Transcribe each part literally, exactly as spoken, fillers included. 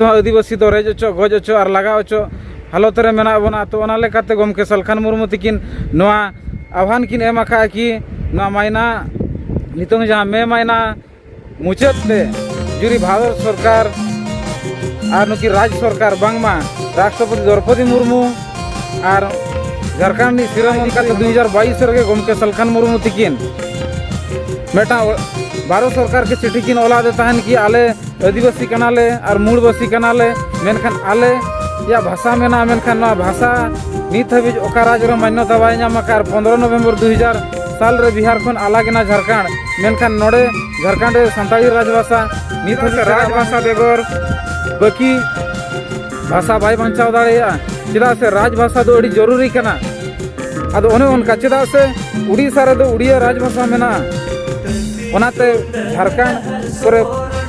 ᱱᱤᱛᱚᱜ ᱦᱚᱸ ᱟᱹᱫᱤᱵᱟᱹᱥᱤ ᱫᱚ ᱨᱮᱡ ᱚᱪᱚᱜ, ᱜᱚᱡ ᱚᱪᱚᱜ ᱟᱨ ᱞᱟᱜᱟ ᱚᱪᱚᱜ ᱦᱟᱞᱚᱛ ᱨᱮ ᱢᱮᱱᱟᱜ ᱵᱚᱱᱟ᱾ ᱛᱚ ᱚᱱᱟ ᱞᱮᱠᱟᱛᱮ ᱜᱚᱢᱠᱮ ᱥᱟᱞᱠᱷᱟᱱ ᱢᱩᱨᱢᱩ ᱛᱤᱠᱤᱱ ᱱᱚᱣᱟ ᱟᱦᱣᱟᱱ ᱠᱤᱱ ᱮᱢ ᱟᱠᱟᱫᱼᱟ ᱠᱤ ᱱᱚᱣᱟ ᱢᱟᱭᱱᱟ ᱱᱤᱛᱚᱝ ᱡᱟᱦᱟᱸ ᱢᱮ ᱢᱟᱭᱱᱟ ᱢᱩᱪᱟᱹᱫ ᱛᱮ ᱡᱩᱨᱤ ᱵᱷᱟᱨᱚᱛ ᱥᱚᱨᱠᱟᱨ ᱟᱨ ᱱᱩᱠᱤᱱ ᱨᱟᱡᱽ ᱥᱚᱨᱠᱟᱨ ᱵᱟᱝᱢᱟ ᱨᱟᱥᱴᱨᱚᱯᱚᱛᱤ ᱫᱨᱚᱣᱯᱚᱫᱤ ᱢᱩᱨᱢᱩ ᱟᱨ ᱡᱷᱟᱲᱠᱷᱚᱸᱰ ᱨᱤᱱᱤᱡ ᱥᱤᱨᱟᱹ ᱢᱚᱱᱛᱨᱤ ᱫᱩ ᱦᱟᱡᱟᱨ ᱵᱟᱭᱤᱥ ᱨᱮᱜᱮ ᱜᱚᱢᱠᱮ ᱥᱟᱞᱠᱷᱟᱱ ᱢᱩᱨᱢᱩ ᱛᱤᱠᱤᱱ ᱢᱤᱫᱴᱟᱝ ᱵᱷᱟᱨᱚᱛ ᱥᱚᱨᱠᱟᱨ ᱠᱮ ᱪᱤᱴᱷᱤ ᱠᱤᱱ ᱚᱞᱟᱫᱮ ᱛᱟᱦᱮᱱ ᱠᱤ ᱟᱞᱮ ᱟᱹᱫᱤᱵᱟᱹᱥᱤ ᱠᱟᱱᱟᱞᱮ ᱟᱨ ᱢᱩᱲᱵᱟᱹᱥᱤ ᱠᱟᱱᱟᱞᱮ, ᱢᱮᱱᱠᱷᱟᱱ ᱟᱞᱮᱭᱟᱜ ᱵᱷᱟᱥᱟ ᱢᱮᱱᱟᱜᱼᱟ, ᱢᱮᱱᱠᱷᱟᱱ ᱱᱚᱣᱟ ᱵᱷᱟᱥᱟ ᱱᱤᱛ ᱦᱟᱹᱵᱤᱡ ᱚᱠᱟ ᱨᱟᱡᱽ ᱨᱮ ᱢᱟᱱᱱᱚᱛᱟ ᱵᱟᱭ ᱧᱟᱢ ᱟᱠᱟᱫ᱾ ᱟᱨ ᱯᱚᱱᱫᱽᱨᱚ ᱱᱚᱵᱷᱮᱢᱵᱚᱨ ᱫᱩ ᱦᱟᱡᱟᱨ ᱥᱟᱞ ᱨᱮ ᱵᱤᱦᱟᱨ ᱠᱷᱚᱱ ᱟᱞᱟᱜᱽ ᱮᱱᱟ ᱡᱷᱟᱲᱠᱷᱚᱸᱰ, ᱢᱮᱱᱠᱷᱟᱱ ᱱᱚᱰᱮ ᱡᱷᱟᱲᱠᱷᱚᱸᱰ ᱨᱮ ᱥᱟᱱᱛᱟᱲᱤ ᱨᱟᱡᱽᱵᱷᱟᱥᱟ ᱱᱤᱛ ᱦᱟᱹᱵᱤᱡ ᱨᱟᱡᱽᱵᱷᱟᱥᱟ ᱵᱮᱜᱚᱨ ᱵᱟᱹᱠᱤ ᱵᱷᱟᱥᱟ ᱵᱟᱭ ᱵᱟᱧᱪᱟᱣ ᱫᱟᱲᱮᱭᱟᱜᱼᱟ᱾ ᱪᱮᱫᱟᱜ ᱥᱮ ᱨᱟᱡᱽᱵᱷᱟᱥᱟ ᱫᱚ ᱟᱹᱰᱤ ᱡᱚᱨᱩᱨᱤ ᱠᱟᱱᱟ᱾ ᱟᱫᱚ ᱚᱱᱮ ᱚᱱᱠᱟ, ᱪᱮᱫᱟᱜ ᱥᱮ ᱩᱲᱤᱥᱥᱟ ᱨᱮᱫᱚ ᱩᱲᱤᱭᱟ ᱨᱟᱡᱽᱵᱷᱟᱥᱟ ᱢᱮᱱᱟᱜᱼᱟ, ᱚᱱᱟᱛᱮ ᱡᱷᱟᱲᱠᱷᱚᱸᱰ ᱠᱚᱨᱮ,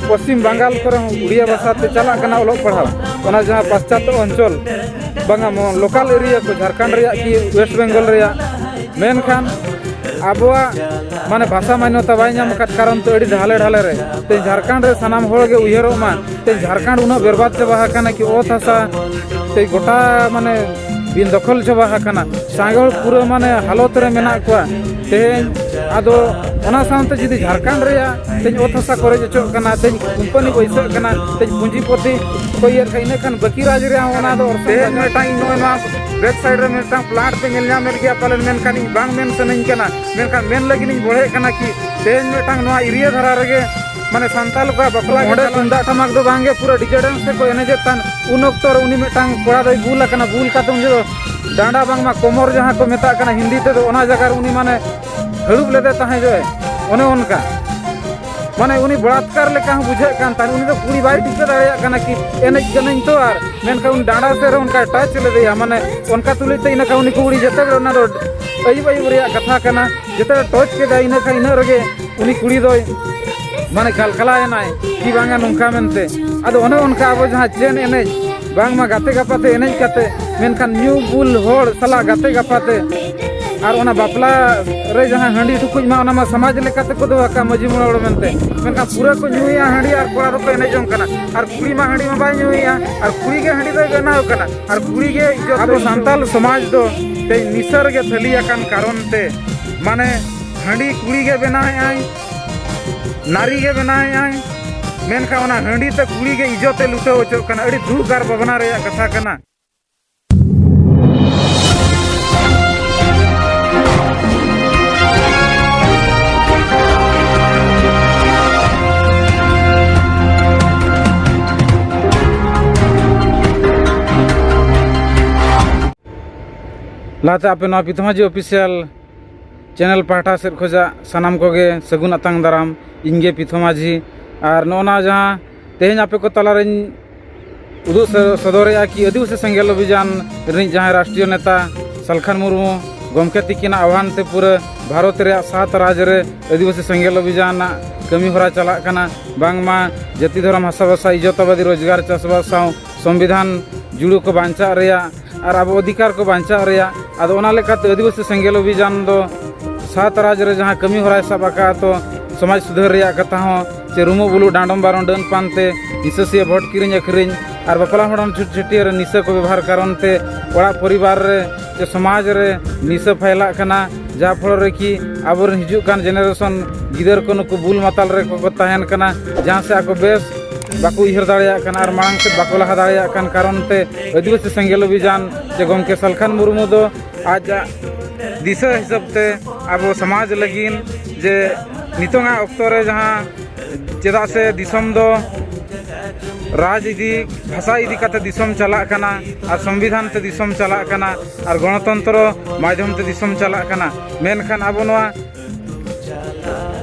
ᱯᱚᱥᱪᱤᱢ ᱵᱟᱝᱜᱟᱞ ᱠᱚᱨᱮ ᱦᱚᱸ ᱩᱲᱤᱭᱟ ᱵᱷᱟᱥᱟ ᱛᱮ ᱪᱟᱞᱟᱜ ᱠᱟᱱᱟ ᱚᱞᱚᱜ ᱯᱟᱲᱦᱟᱣ᱾ ᱚᱱᱟ ᱡᱟᱦᱟᱸ ᱯᱟᱥᱪᱟᱛᱛᱚ ᱚᱧᱪᱚᱞ, ᱵᱟᱝᱟ, ᱢᱚ-, ᱞᱳᱠᱟᱞ ᱮᱨᱤᱭᱟ ᱠᱚ, ᱡᱷᱟᱲᱠᱷᱚᱸᱰ ᱨᱮᱭᱟᱜ ᱠᱤ ᱣᱮᱥᱴ ᱵᱮᱝᱜᱚᱞ ᱨᱮᱭᱟᱜ, ᱢᱮᱱᱠᱷᱟᱱ ᱟᱵᱚᱣᱟᱜ ᱢᱟᱱᱮ ᱵᱷᱟᱥᱟ ᱢᱟᱱᱱᱚᱛᱟ ᱵᱟᱭ ᱧᱟᱢ ᱟᱠᱟᱫ ᱠᱟᱨᱚᱱ ᱛᱮ ᱟᱹᱰᱤ ᱰᱷᱟᱞᱮ ᱰᱷᱟᱞᱮ ᱨᱮ ᱛᱮ ᱡᱷᱟᱲᱠᱷᱚᱸᱰ ᱨᱮ ᱥᱟᱱᱟᱢ ᱦᱚᱲ ᱜᱮ ᱩᱭᱦᱟᱹᱨᱚᱜ ᱢᱟ, ᱛᱮ ᱡᱷᱟᱲᱠᱷᱚᱸᱰ ᱩᱱᱟᱹᱜ ᱵᱮᱨᱵᱟᱫ ᱪᱟᱵᱟ ᱟᱠᱟᱱᱟ ᱠᱤ ᱚᱛ ᱦᱟᱥᱟ ᱛᱮ ᱜᱚᱴᱟ ᱢᱟᱱᱮ ᱵᱤᱱ ᱫᱚᱠᱷᱚᱞ ᱪᱟᱵᱟ ᱟᱠᱟᱱᱟ᱾ ᱥᱟᱸᱜᱮ ᱦᱚᱲ ᱯᱩᱨᱟᱹ ᱢᱟᱱᱮ ᱦᱟᱞᱚᱛ ᱨᱮ ᱢᱮᱱᱟᱜ ᱠᱚᱣᱟ ᱛᱮᱦᱮᱧ᱾ ᱟᱫᱚ ᱚᱱᱟ ᱥᱟᱶᱛᱮ ᱡᱩᱫᱤ ᱡᱷᱟᱲᱠᱷᱚᱸᱰ ᱨᱮᱭᱟᱜ ᱛᱮᱦᱮᱧ ᱚᱛ ᱦᱟᱥᱟ ᱠᱚ ᱨᱮᱡ ᱚᱪᱚᱜ ᱠᱟᱱᱟ, ᱛᱮᱦᱮᱧ ᱠᱳᱢᱯᱟᱱᱤ ᱵᱟᱹᱭᱥᱟᱹᱜ ᱠᱟᱱᱟ, ᱛᱮᱦᱮᱧ ᱯᱩᱸᱡᱤᱯᱚᱛᱤ ᱠᱚ ᱤᱭᱟᱹᱜ ᱠᱷᱟᱱ, ᱤᱱᱟᱹ ᱠᱷᱟᱱ ᱵᱟᱹᱠᱤ ᱨᱟᱡᱽ ᱨᱮᱭᱟᱜ ᱦᱚᱸ ᱚᱱᱟ ᱫᱚ ᱚᱨᱥᱚᱝ ᱛᱮᱦᱮᱧ ᱵᱟᱡᱟᱨ ᱢᱤᱫᱴᱟᱝ ᱤᱧ ᱱᱚᱜᱼᱚᱭ ᱱᱚᱣᱟ ᱵᱮᱠ ᱥᱟᱭᱤᱰ ᱨᱮ ᱢᱤᱫᱴᱟᱝ ᱯᱞᱟᱱᱴ ᱯᱮ ᱧᱮᱞ ᱧᱟᱢᱮᱫ ᱜᱮᱭᱟ ᱯᱟᱞᱮᱱ, ᱢᱮᱱᱠᱷᱟᱱ ᱤᱧ ᱵᱟᱝ ᱢᱮᱱ ᱥᱟᱱᱟᱧ ᱠᱟᱱᱟ, ᱢᱮᱱᱠᱷᱟᱱ ᱢᱮᱱ ᱞᱟᱹᱜᱤᱫ ᱤᱧ ᱵᱚᱲᱦᱮᱜ ᱠᱟᱱᱟ ᱠᱤ ᱛᱮᱦᱮᱧ ᱢᱤᱫᱴᱟᱝ ᱱᱚᱣᱟ ᱮᱨᱤᱭᱟ ᱫᱷᱟᱨᱟ ᱨᱮᱜᱮ ᱢᱟᱱᱮ ᱥᱟᱱᱛᱟᱲ ᱠᱚᱣᱟᱜ ᱵᱟᱯᱞᱟ ᱚᱸᱰᱮ ᱜᱮ ᱛᱩᱢᱫᱟᱜ ᱴᱟᱢᱟᱠ ᱫᱚ ᱵᱟᱝᱜᱮ, ᱯᱩᱨᱟᱹ ᱰᱤᱡᱮ ᱰᱮᱱᱥ ᱛᱮᱠᱚ ᱮᱱᱮᱡᱮᱫ ᱛᱟᱦᱮᱱ᱾ ᱩᱱ ᱚᱠᱛᱚ ᱨᱮ ᱩᱱᱤ ᱢᱤᱫᱴᱟᱝ ᱠᱚᱲᱟ ᱫᱚᱭ ᱵᱩᱞ ᱟᱠᱟᱱᱟ, ᱵᱩᱞ ᱠᱟᱛᱮ ᱩᱱᱤ ᱫᱚ ᱰᱟᱸᱰᱟ ᱵᱟᱝᱢᱟ ᱠᱚᱢᱚᱨ ᱡᱟᱦᱟᱸ ᱠᱚ ᱢᱮᱛᱟᱜ ᱠᱟᱱᱟ ᱦᱤᱱᱫᱤ ᱛᱮᱫᱚ, ᱚᱱᱟ ᱡᱟᱭᱜᱟ ᱨᱮ ᱩᱱᱤ ᱢᱟᱱᱮ ᱦᱟᱹᱲᱩᱵ ᱞᱮᱫᱮ ᱛᱟᱦᱮᱸ ᱡᱚᱭ, ᱚᱱᱮ ᱚᱱᱠᱟ᱾ ᱢᱟᱱᱮ ᱩᱱᱤ ᱵᱚᱞᱟᱛᱠᱟᱨ ᱞᱮᱠᱟ ᱦᱚᱸ ᱵᱩᱡᱷᱟᱹᱜ ᱠᱟᱱ ᱛᱟᱦᱮᱸᱫ᱾ ᱩᱱᱤ ᱫᱚ ᱠᱩᱲᱤ ᱵᱟᱭ ᱴᱷᱤᱠᱟᱹ ᱫᱟᱲᱮᱭᱟᱜ ᱠᱟᱱᱟ ᱠᱤ ᱮᱱᱮᱡ ᱠᱟᱹᱱᱟᱹᱧ ᱛᱚ, ᱟᱨ ᱢᱮᱱᱠᱷᱟᱱ ᱩᱱᱤ ᱰᱟᱸᱰᱟ ᱥᱮᱫ ᱨᱮ ᱚᱱᱠᱟᱭ ᱴᱟᱪ ᱞᱮᱫᱮᱭᱟ, ᱢᱟᱱᱮ ᱚᱱᱠᱟ ᱛᱩᱞᱩᱡ ᱛᱮ ᱤᱱᱟᱹ ᱠᱷᱟᱱ ᱩᱱᱤ ᱠᱩᱲᱤ ᱡᱮᱛᱮ ᱵᱮᱲ, ᱚᱱᱟ ᱫᱚ ᱟᱹᱭᱩᱵ ᱟᱹᱭᱩᱵ ᱨᱮᱭᱟᱜ ᱠᱟᱛᱷᱟ ᱠᱟᱱᱟ, ᱡᱮᱛᱮ ᱴᱚᱪ ᱠᱮᱫᱟᱭ ᱤᱱᱟᱹ ᱠᱷᱟᱱ ᱤᱱᱟᱹᱜ ᱨᱮᱜᱮ ᱩᱱᱤ ᱠᱩᱲᱤ ᱫᱚᱭ ᱢᱟᱱᱮ ᱠᱟᱞᱠᱟᱞᱟᱭᱮᱱᱟᱭ ᱠᱤ ᱵᱟᱝᱟ ᱱᱚᱝᱠᱟ ᱢᱮᱱᱛᱮ᱾ ᱟᱫᱚ ᱚᱱᱮ ᱚᱱᱠᱟ ᱟᱵᱚ ᱡᱟᱦᱟᱸ ᱪᱮᱱ ᱮᱱᱮᱡ ᱵᱟᱝᱢᱟ ᱜᱟᱛᱮ ᱜᱟᱯᱟᱛᱮ ᱮᱱᱮᱡ ᱠᱟᱛᱮ, ᱢᱮᱱᱠᱷᱟᱱ ᱧᱩ ᱵᱩᱞ ᱦᱚᱲ ᱥᱟᱞᱟᱜ ᱜᱟᱛᱮ ᱜᱟᱯᱟᱛᱮ ᱟᱨ ᱚᱱᱟ ᱵᱟᱯᱞᱟ ᱨᱮ ᱡᱟᱦᱟᱸ ᱦᱟᱺᱰᱤ ᱴᱩᱠᱩᱡ ᱢᱟ, ᱚᱱᱟ ᱢᱟ ᱥᱚᱢᱟᱡᱽ ᱞᱮᱠᱟ ᱛᱮᱠᱚ ᱫᱚᱦᱚ ᱠᱟᱜᱼᱟ ᱢᱟᱹᱡᱷᱤ ᱢᱚᱬᱮ ᱦᱚᱲ ᱢᱮᱱᱛᱮ᱾ ᱢᱮᱱᱠᱷᱟᱱ ᱯᱩᱨᱟᱹ ᱠᱚ ᱧᱩᱭᱟ ᱦᱟᱺᱰᱤ ᱟᱨ ᱠᱚᱲᱟ ᱫᱚᱠᱚ ᱮᱱᱮᱡ ᱡᱚᱝ ᱠᱟᱱᱟ᱾ ᱟᱨ ᱠᱩᱲᱤ ᱢᱟ ᱦᱟᱺᱰᱤ ᱢᱟ ᱵᱟᱭ ᱧᱩᱭᱮᱫᱼᱟ, ᱟᱨ ᱠᱩᱲᱤ ᱜᱮ ᱦᱟᱺᱰᱤ ᱫᱚᱭ ᱵᱮᱱᱟᱣ ᱠᱟᱱᱟ᱾ ᱟᱨ ᱠᱩᱲᱤ ᱜᱮ ᱤᱡᱽᱡᱚᱛ᱾ ᱟᱵᱚ ᱥᱟᱱᱛᱟᱞ ᱥᱚᱢᱟᱡᱽ ᱫᱚ ᱛᱮᱦᱮᱧ ᱱᱤᱥᱟᱹ ᱨᱮᱜᱮ ᱛᱷᱟᱹᱞᱤ ᱟᱠᱟᱱ ᱠᱟᱨᱚᱱ ᱛᱮ, ᱢᱟᱱᱮ, ᱦᱟᱺᱰᱤ ᱠᱩᱲᱤ ᱜᱮ ᱵᱮᱱᱟᱣᱮᱫᱼᱟᱭ, ᱱᱟᱨᱤ ᱜᱮ ᱵᱮᱱᱟᱣᱮᱫᱼᱟᱭ, ᱢᱮᱱᱠᱷᱟᱱ ᱚᱱᱟ ᱦᱟᱺᱰᱤ ᱛᱮ ᱠᱩᱲᱤ ᱜᱮ ᱤᱡᱽᱡᱚᱛ ᱮ ᱞᱩᱴᱟᱹᱣ ᱦᱚᱪᱚᱜ ᱠᱟᱱᱟ᱾ ᱟᱹᱰᱤ ᱫᱩᱠ ᱟᱨ ᱵᱷᱟᱵᱽᱱᱟ ᱨᱮᱭᱟᱜ ᱠᱟᱛᱷᱟ ᱠᱟᱱᱟ᱾ ᱞᱟᱦᱟᱛᱮ ᱟᱯᱮ ᱱᱚᱣᱟ ᱯᱤᱛᱷᱚᱢᱟᱡᱷᱤ ᱚᱯᱷᱤᱥᱤᱭᱟᱞ ᱪᱮᱱᱮᱞ ᱯᱟᱦᱴᱟ ᱥᱮᱫ ᱠᱷᱚᱱᱟᱜ ᱥᱟᱱᱟᱢ ᱠᱚᱜᱮ ᱥᱟᱹᱜᱩᱱ ᱟᱛᱟᱝ ᱫᱟᱨᱟᱢ᱾ ᱤᱧ ᱜᱮ ᱯᱤᱛᱷᱚᱢᱟᱡᱷᱤ᱾ ᱟᱨ ᱱᱚᱜᱼᱚ ᱱᱟ ᱡᱟᱦᱟᱸ ᱛᱮᱦᱮᱧ ᱟᱯᱮ ᱠᱚ ᱛᱟᱞᱟᱨᱮᱧ ᱩᱫᱩᱜ ᱥᱚ-, ᱥᱚᱫᱚᱨᱮᱜᱼᱟ ᱠᱤ ᱟᱹᱫᱤᱵᱟᱹᱥᱤ ᱥᱮᱸᱜᱮᱞ ᱚᱵᱷᱤᱡᱟᱱ ᱨᱤᱱᱤᱡ ᱡᱟᱦᱟᱸᱭ ᱨᱟᱥᱴᱨᱤᱭᱚ ᱱᱮᱛᱟ ᱥᱟᱞᱠᱷᱟᱱ ᱢᱩᱨᱢᱩ ᱜᱚᱢᱠᱮ ᱛᱤᱠᱤᱱᱟᱜ ᱟᱦᱣᱟᱱ ᱛᱮ ᱯᱩᱨᱟᱹ ᱵᱷᱟᱨᱚᱛ ᱨᱮᱭᱟᱜ ᱥᱟᱛ ᱨᱟᱡᱽ ᱨᱮ ᱟᱹᱫᱤᱵᱟᱹᱥᱤ ᱥᱮᱸᱜᱮᱞ ᱚᱵᱷᱤᱡᱟᱱ ᱨᱮᱱᱟᱜ ᱠᱟᱹᱢᱤ ᱦᱚᱨᱟ ᱪᱟᱞᱟᱜ ᱠᱟᱱᱟ᱾ ᱵᱟᱝᱢᱟ ᱡᱟᱹᱛᱤ ᱫᱷᱚᱨᱚᱢ ᱦᱟᱥᱟ ᱵᱷᱟᱥᱟ ᱤᱡᱽᱡᱚᱛ ᱟᱵᱟᱫᱤ ᱨᱳᱡᱽᱜᱟᱨ ᱪᱟᱥᱵᱟᱥ ᱥᱟᱶ ᱥᱚᱝᱵᱤᱫᱷᱟᱱ ᱡᱩᱲᱩ ᱠᱚ ᱵᱟᱧᱪᱟᱜ ᱨᱮᱭᱟᱜ ᱟᱨ ᱟᱵᱚ ᱚᱫᱷᱤᱠᱟᱨ ᱠᱚ ᱵᱟᱧᱪᱟᱜ ᱨᱮᱭᱟᱜ᱾ ᱟᱫᱚ ᱚᱱᱟ ᱞᱮᱠᱟᱛᱮ ᱟᱹᱫᱤᱵᱟᱹᱥᱤ ᱥᱮᱸᱜᱮᱞ ᱚᱵᱷᱤᱡᱟᱱ ᱫᱚ ᱥᱟᱛ ᱨᱟᱡᱽ ᱨᱮ ᱡᱟᱦᱟᱸ ᱠᱟᱹᱢᱤ ᱦᱚᱨᱟᱭ ᱥᱟᱵ ᱟᱠᱟᱫᱼᱟ, ᱛᱚ ᱥᱚᱢᱟᱡᱽ ᱥᱩᱫᱷᱟᱹᱨ ᱨᱮᱭᱟᱜ ᱠᱟᱛᱷᱟ ᱦᱚᱸ, ᱪᱮ ᱨᱩᱢᱩᱜ ᱵᱩᱞᱩᱜ ᱰᱟᱸᱰᱚᱢ ᱵᱟᱨᱚᱱ ᱰᱟᱹᱱ ᱯᱟᱱᱛᱮ, ᱦᱤᱸᱥᱟᱹ ᱥᱩᱭᱟᱹ ᱵᱷᱳᱴ ᱠᱤᱨᱤᱧ ᱟᱹᱠᱷᱨᱤᱧ ᱟᱨ ᱵᱟᱯᱞᱟ ᱵᱷᱟᱸᱰᱟᱱ ᱪᱷᱩᱛ ᱪᱷᱟᱹᱴᱭᱟᱹᱨ ᱨᱮ ᱱᱤᱥᱟᱹ ᱠᱚ ᱵᱮᱵᱚᱦᱟᱨ ᱠᱟᱨᱚᱱ ᱛᱮ ᱚᱲᱟᱜ ᱯᱚᱨᱤᱵᱟᱨ ᱨᱮ ᱪᱮ ᱥᱚᱢᱟᱡᱽ ᱨᱮ ᱱᱤᱥᱟᱹ ᱯᱷᱟᱭᱞᱟᱜ ᱠᱟᱱᱟ, ᱡᱟᱦᱟᱸ ᱯᱷᱚᱞᱚ ᱨᱮ ᱠᱤ ᱟᱵᱚᱨᱮᱱ ᱦᱤᱡᱩᱜ ᱠᱟᱱ ᱡᱮᱱᱟᱨᱮᱥᱚᱱ ᱜᱤᱫᱟᱹᱨ ᱠᱚ ᱱᱩᱠᱩ ᱵᱩᱞ ᱢᱟᱛᱟᱞ ᱨᱮ ᱠᱚ ᱛᱟᱦᱮᱱ ᱠᱟᱱᱟ, ᱡᱟᱦᱟᱸ ᱥᱮᱫ ᱟᱠᱚ ᱵᱮᱥ ᱵᱟᱠᱚ ᱩᱭᱦᱟᱹᱨ ᱫᱟᱲᱮᱭᱟᱜ ᱠᱟᱱᱟ ᱟᱨ ᱢᱟᱲᱟᱝ ᱥᱮᱫ ᱵᱟᱠᱚ ᱞᱟᱦᱟ ᱫᱟᱲᱮᱭᱟᱜ ᱠᱟᱱ ᱠᱟᱨᱚᱱ ᱛᱮ ᱟᱹᱫᱤᱵᱟᱹᱥᱤ ᱥᱮᱸᱜᱮᱞ ᱚᱵᱷᱤᱡᱟᱱ ᱪᱮ ᱜᱚᱢᱠᱮ ᱥᱟᱞᱠᱷᱟᱱ ᱢᱩᱨᱢᱩ ᱫᱚ ᱟᱡᱟᱜ ᱫᱤᱥᱟᱹ ᱦᱤᱥᱟᱹᱵ ᱛᱮ ᱟᱵᱚ ᱥᱚᱢᱟᱡᱽ ᱞᱟᱹᱜᱤᱫ ᱡᱮ ᱱᱤᱛᱚᱝᱟᱜ ᱚᱠᱛᱚ ᱨᱮ ᱡᱟᱦᱟᱸ, ᱪᱮᱫᱟᱜ ᱥᱮ ᱫᱤᱥᱚᱢ ᱫᱚ ᱨᱟᱡᱽ ᱤᱫᱤ, ᱵᱷᱟᱥᱟ ᱤᱫᱤ ᱠᱟᱛᱮ ᱫᱤᱥᱚᱢ ᱪᱟᱞᱟᱜ ᱠᱟᱱᱟ ᱟᱨ ᱥᱚᱝᱵᱤᱫᱷᱟᱱ ᱛᱮ ᱫᱤᱥᱚᱢ ᱪᱟᱞᱟᱜ ᱠᱟᱱᱟ ᱟᱨ ᱜᱚᱱᱚᱛᱚᱱᱛᱨᱚ ᱢᱟᱫᱽᱫᱷᱚᱢ ᱛᱮ ᱫᱤᱥᱚᱢ ᱪᱟᱞᱟᱜ ᱠᱟᱱᱟ᱾ ᱢᱮᱱᱠᱷᱟᱱ ᱟᱵᱚ ᱱᱚᱣᱟ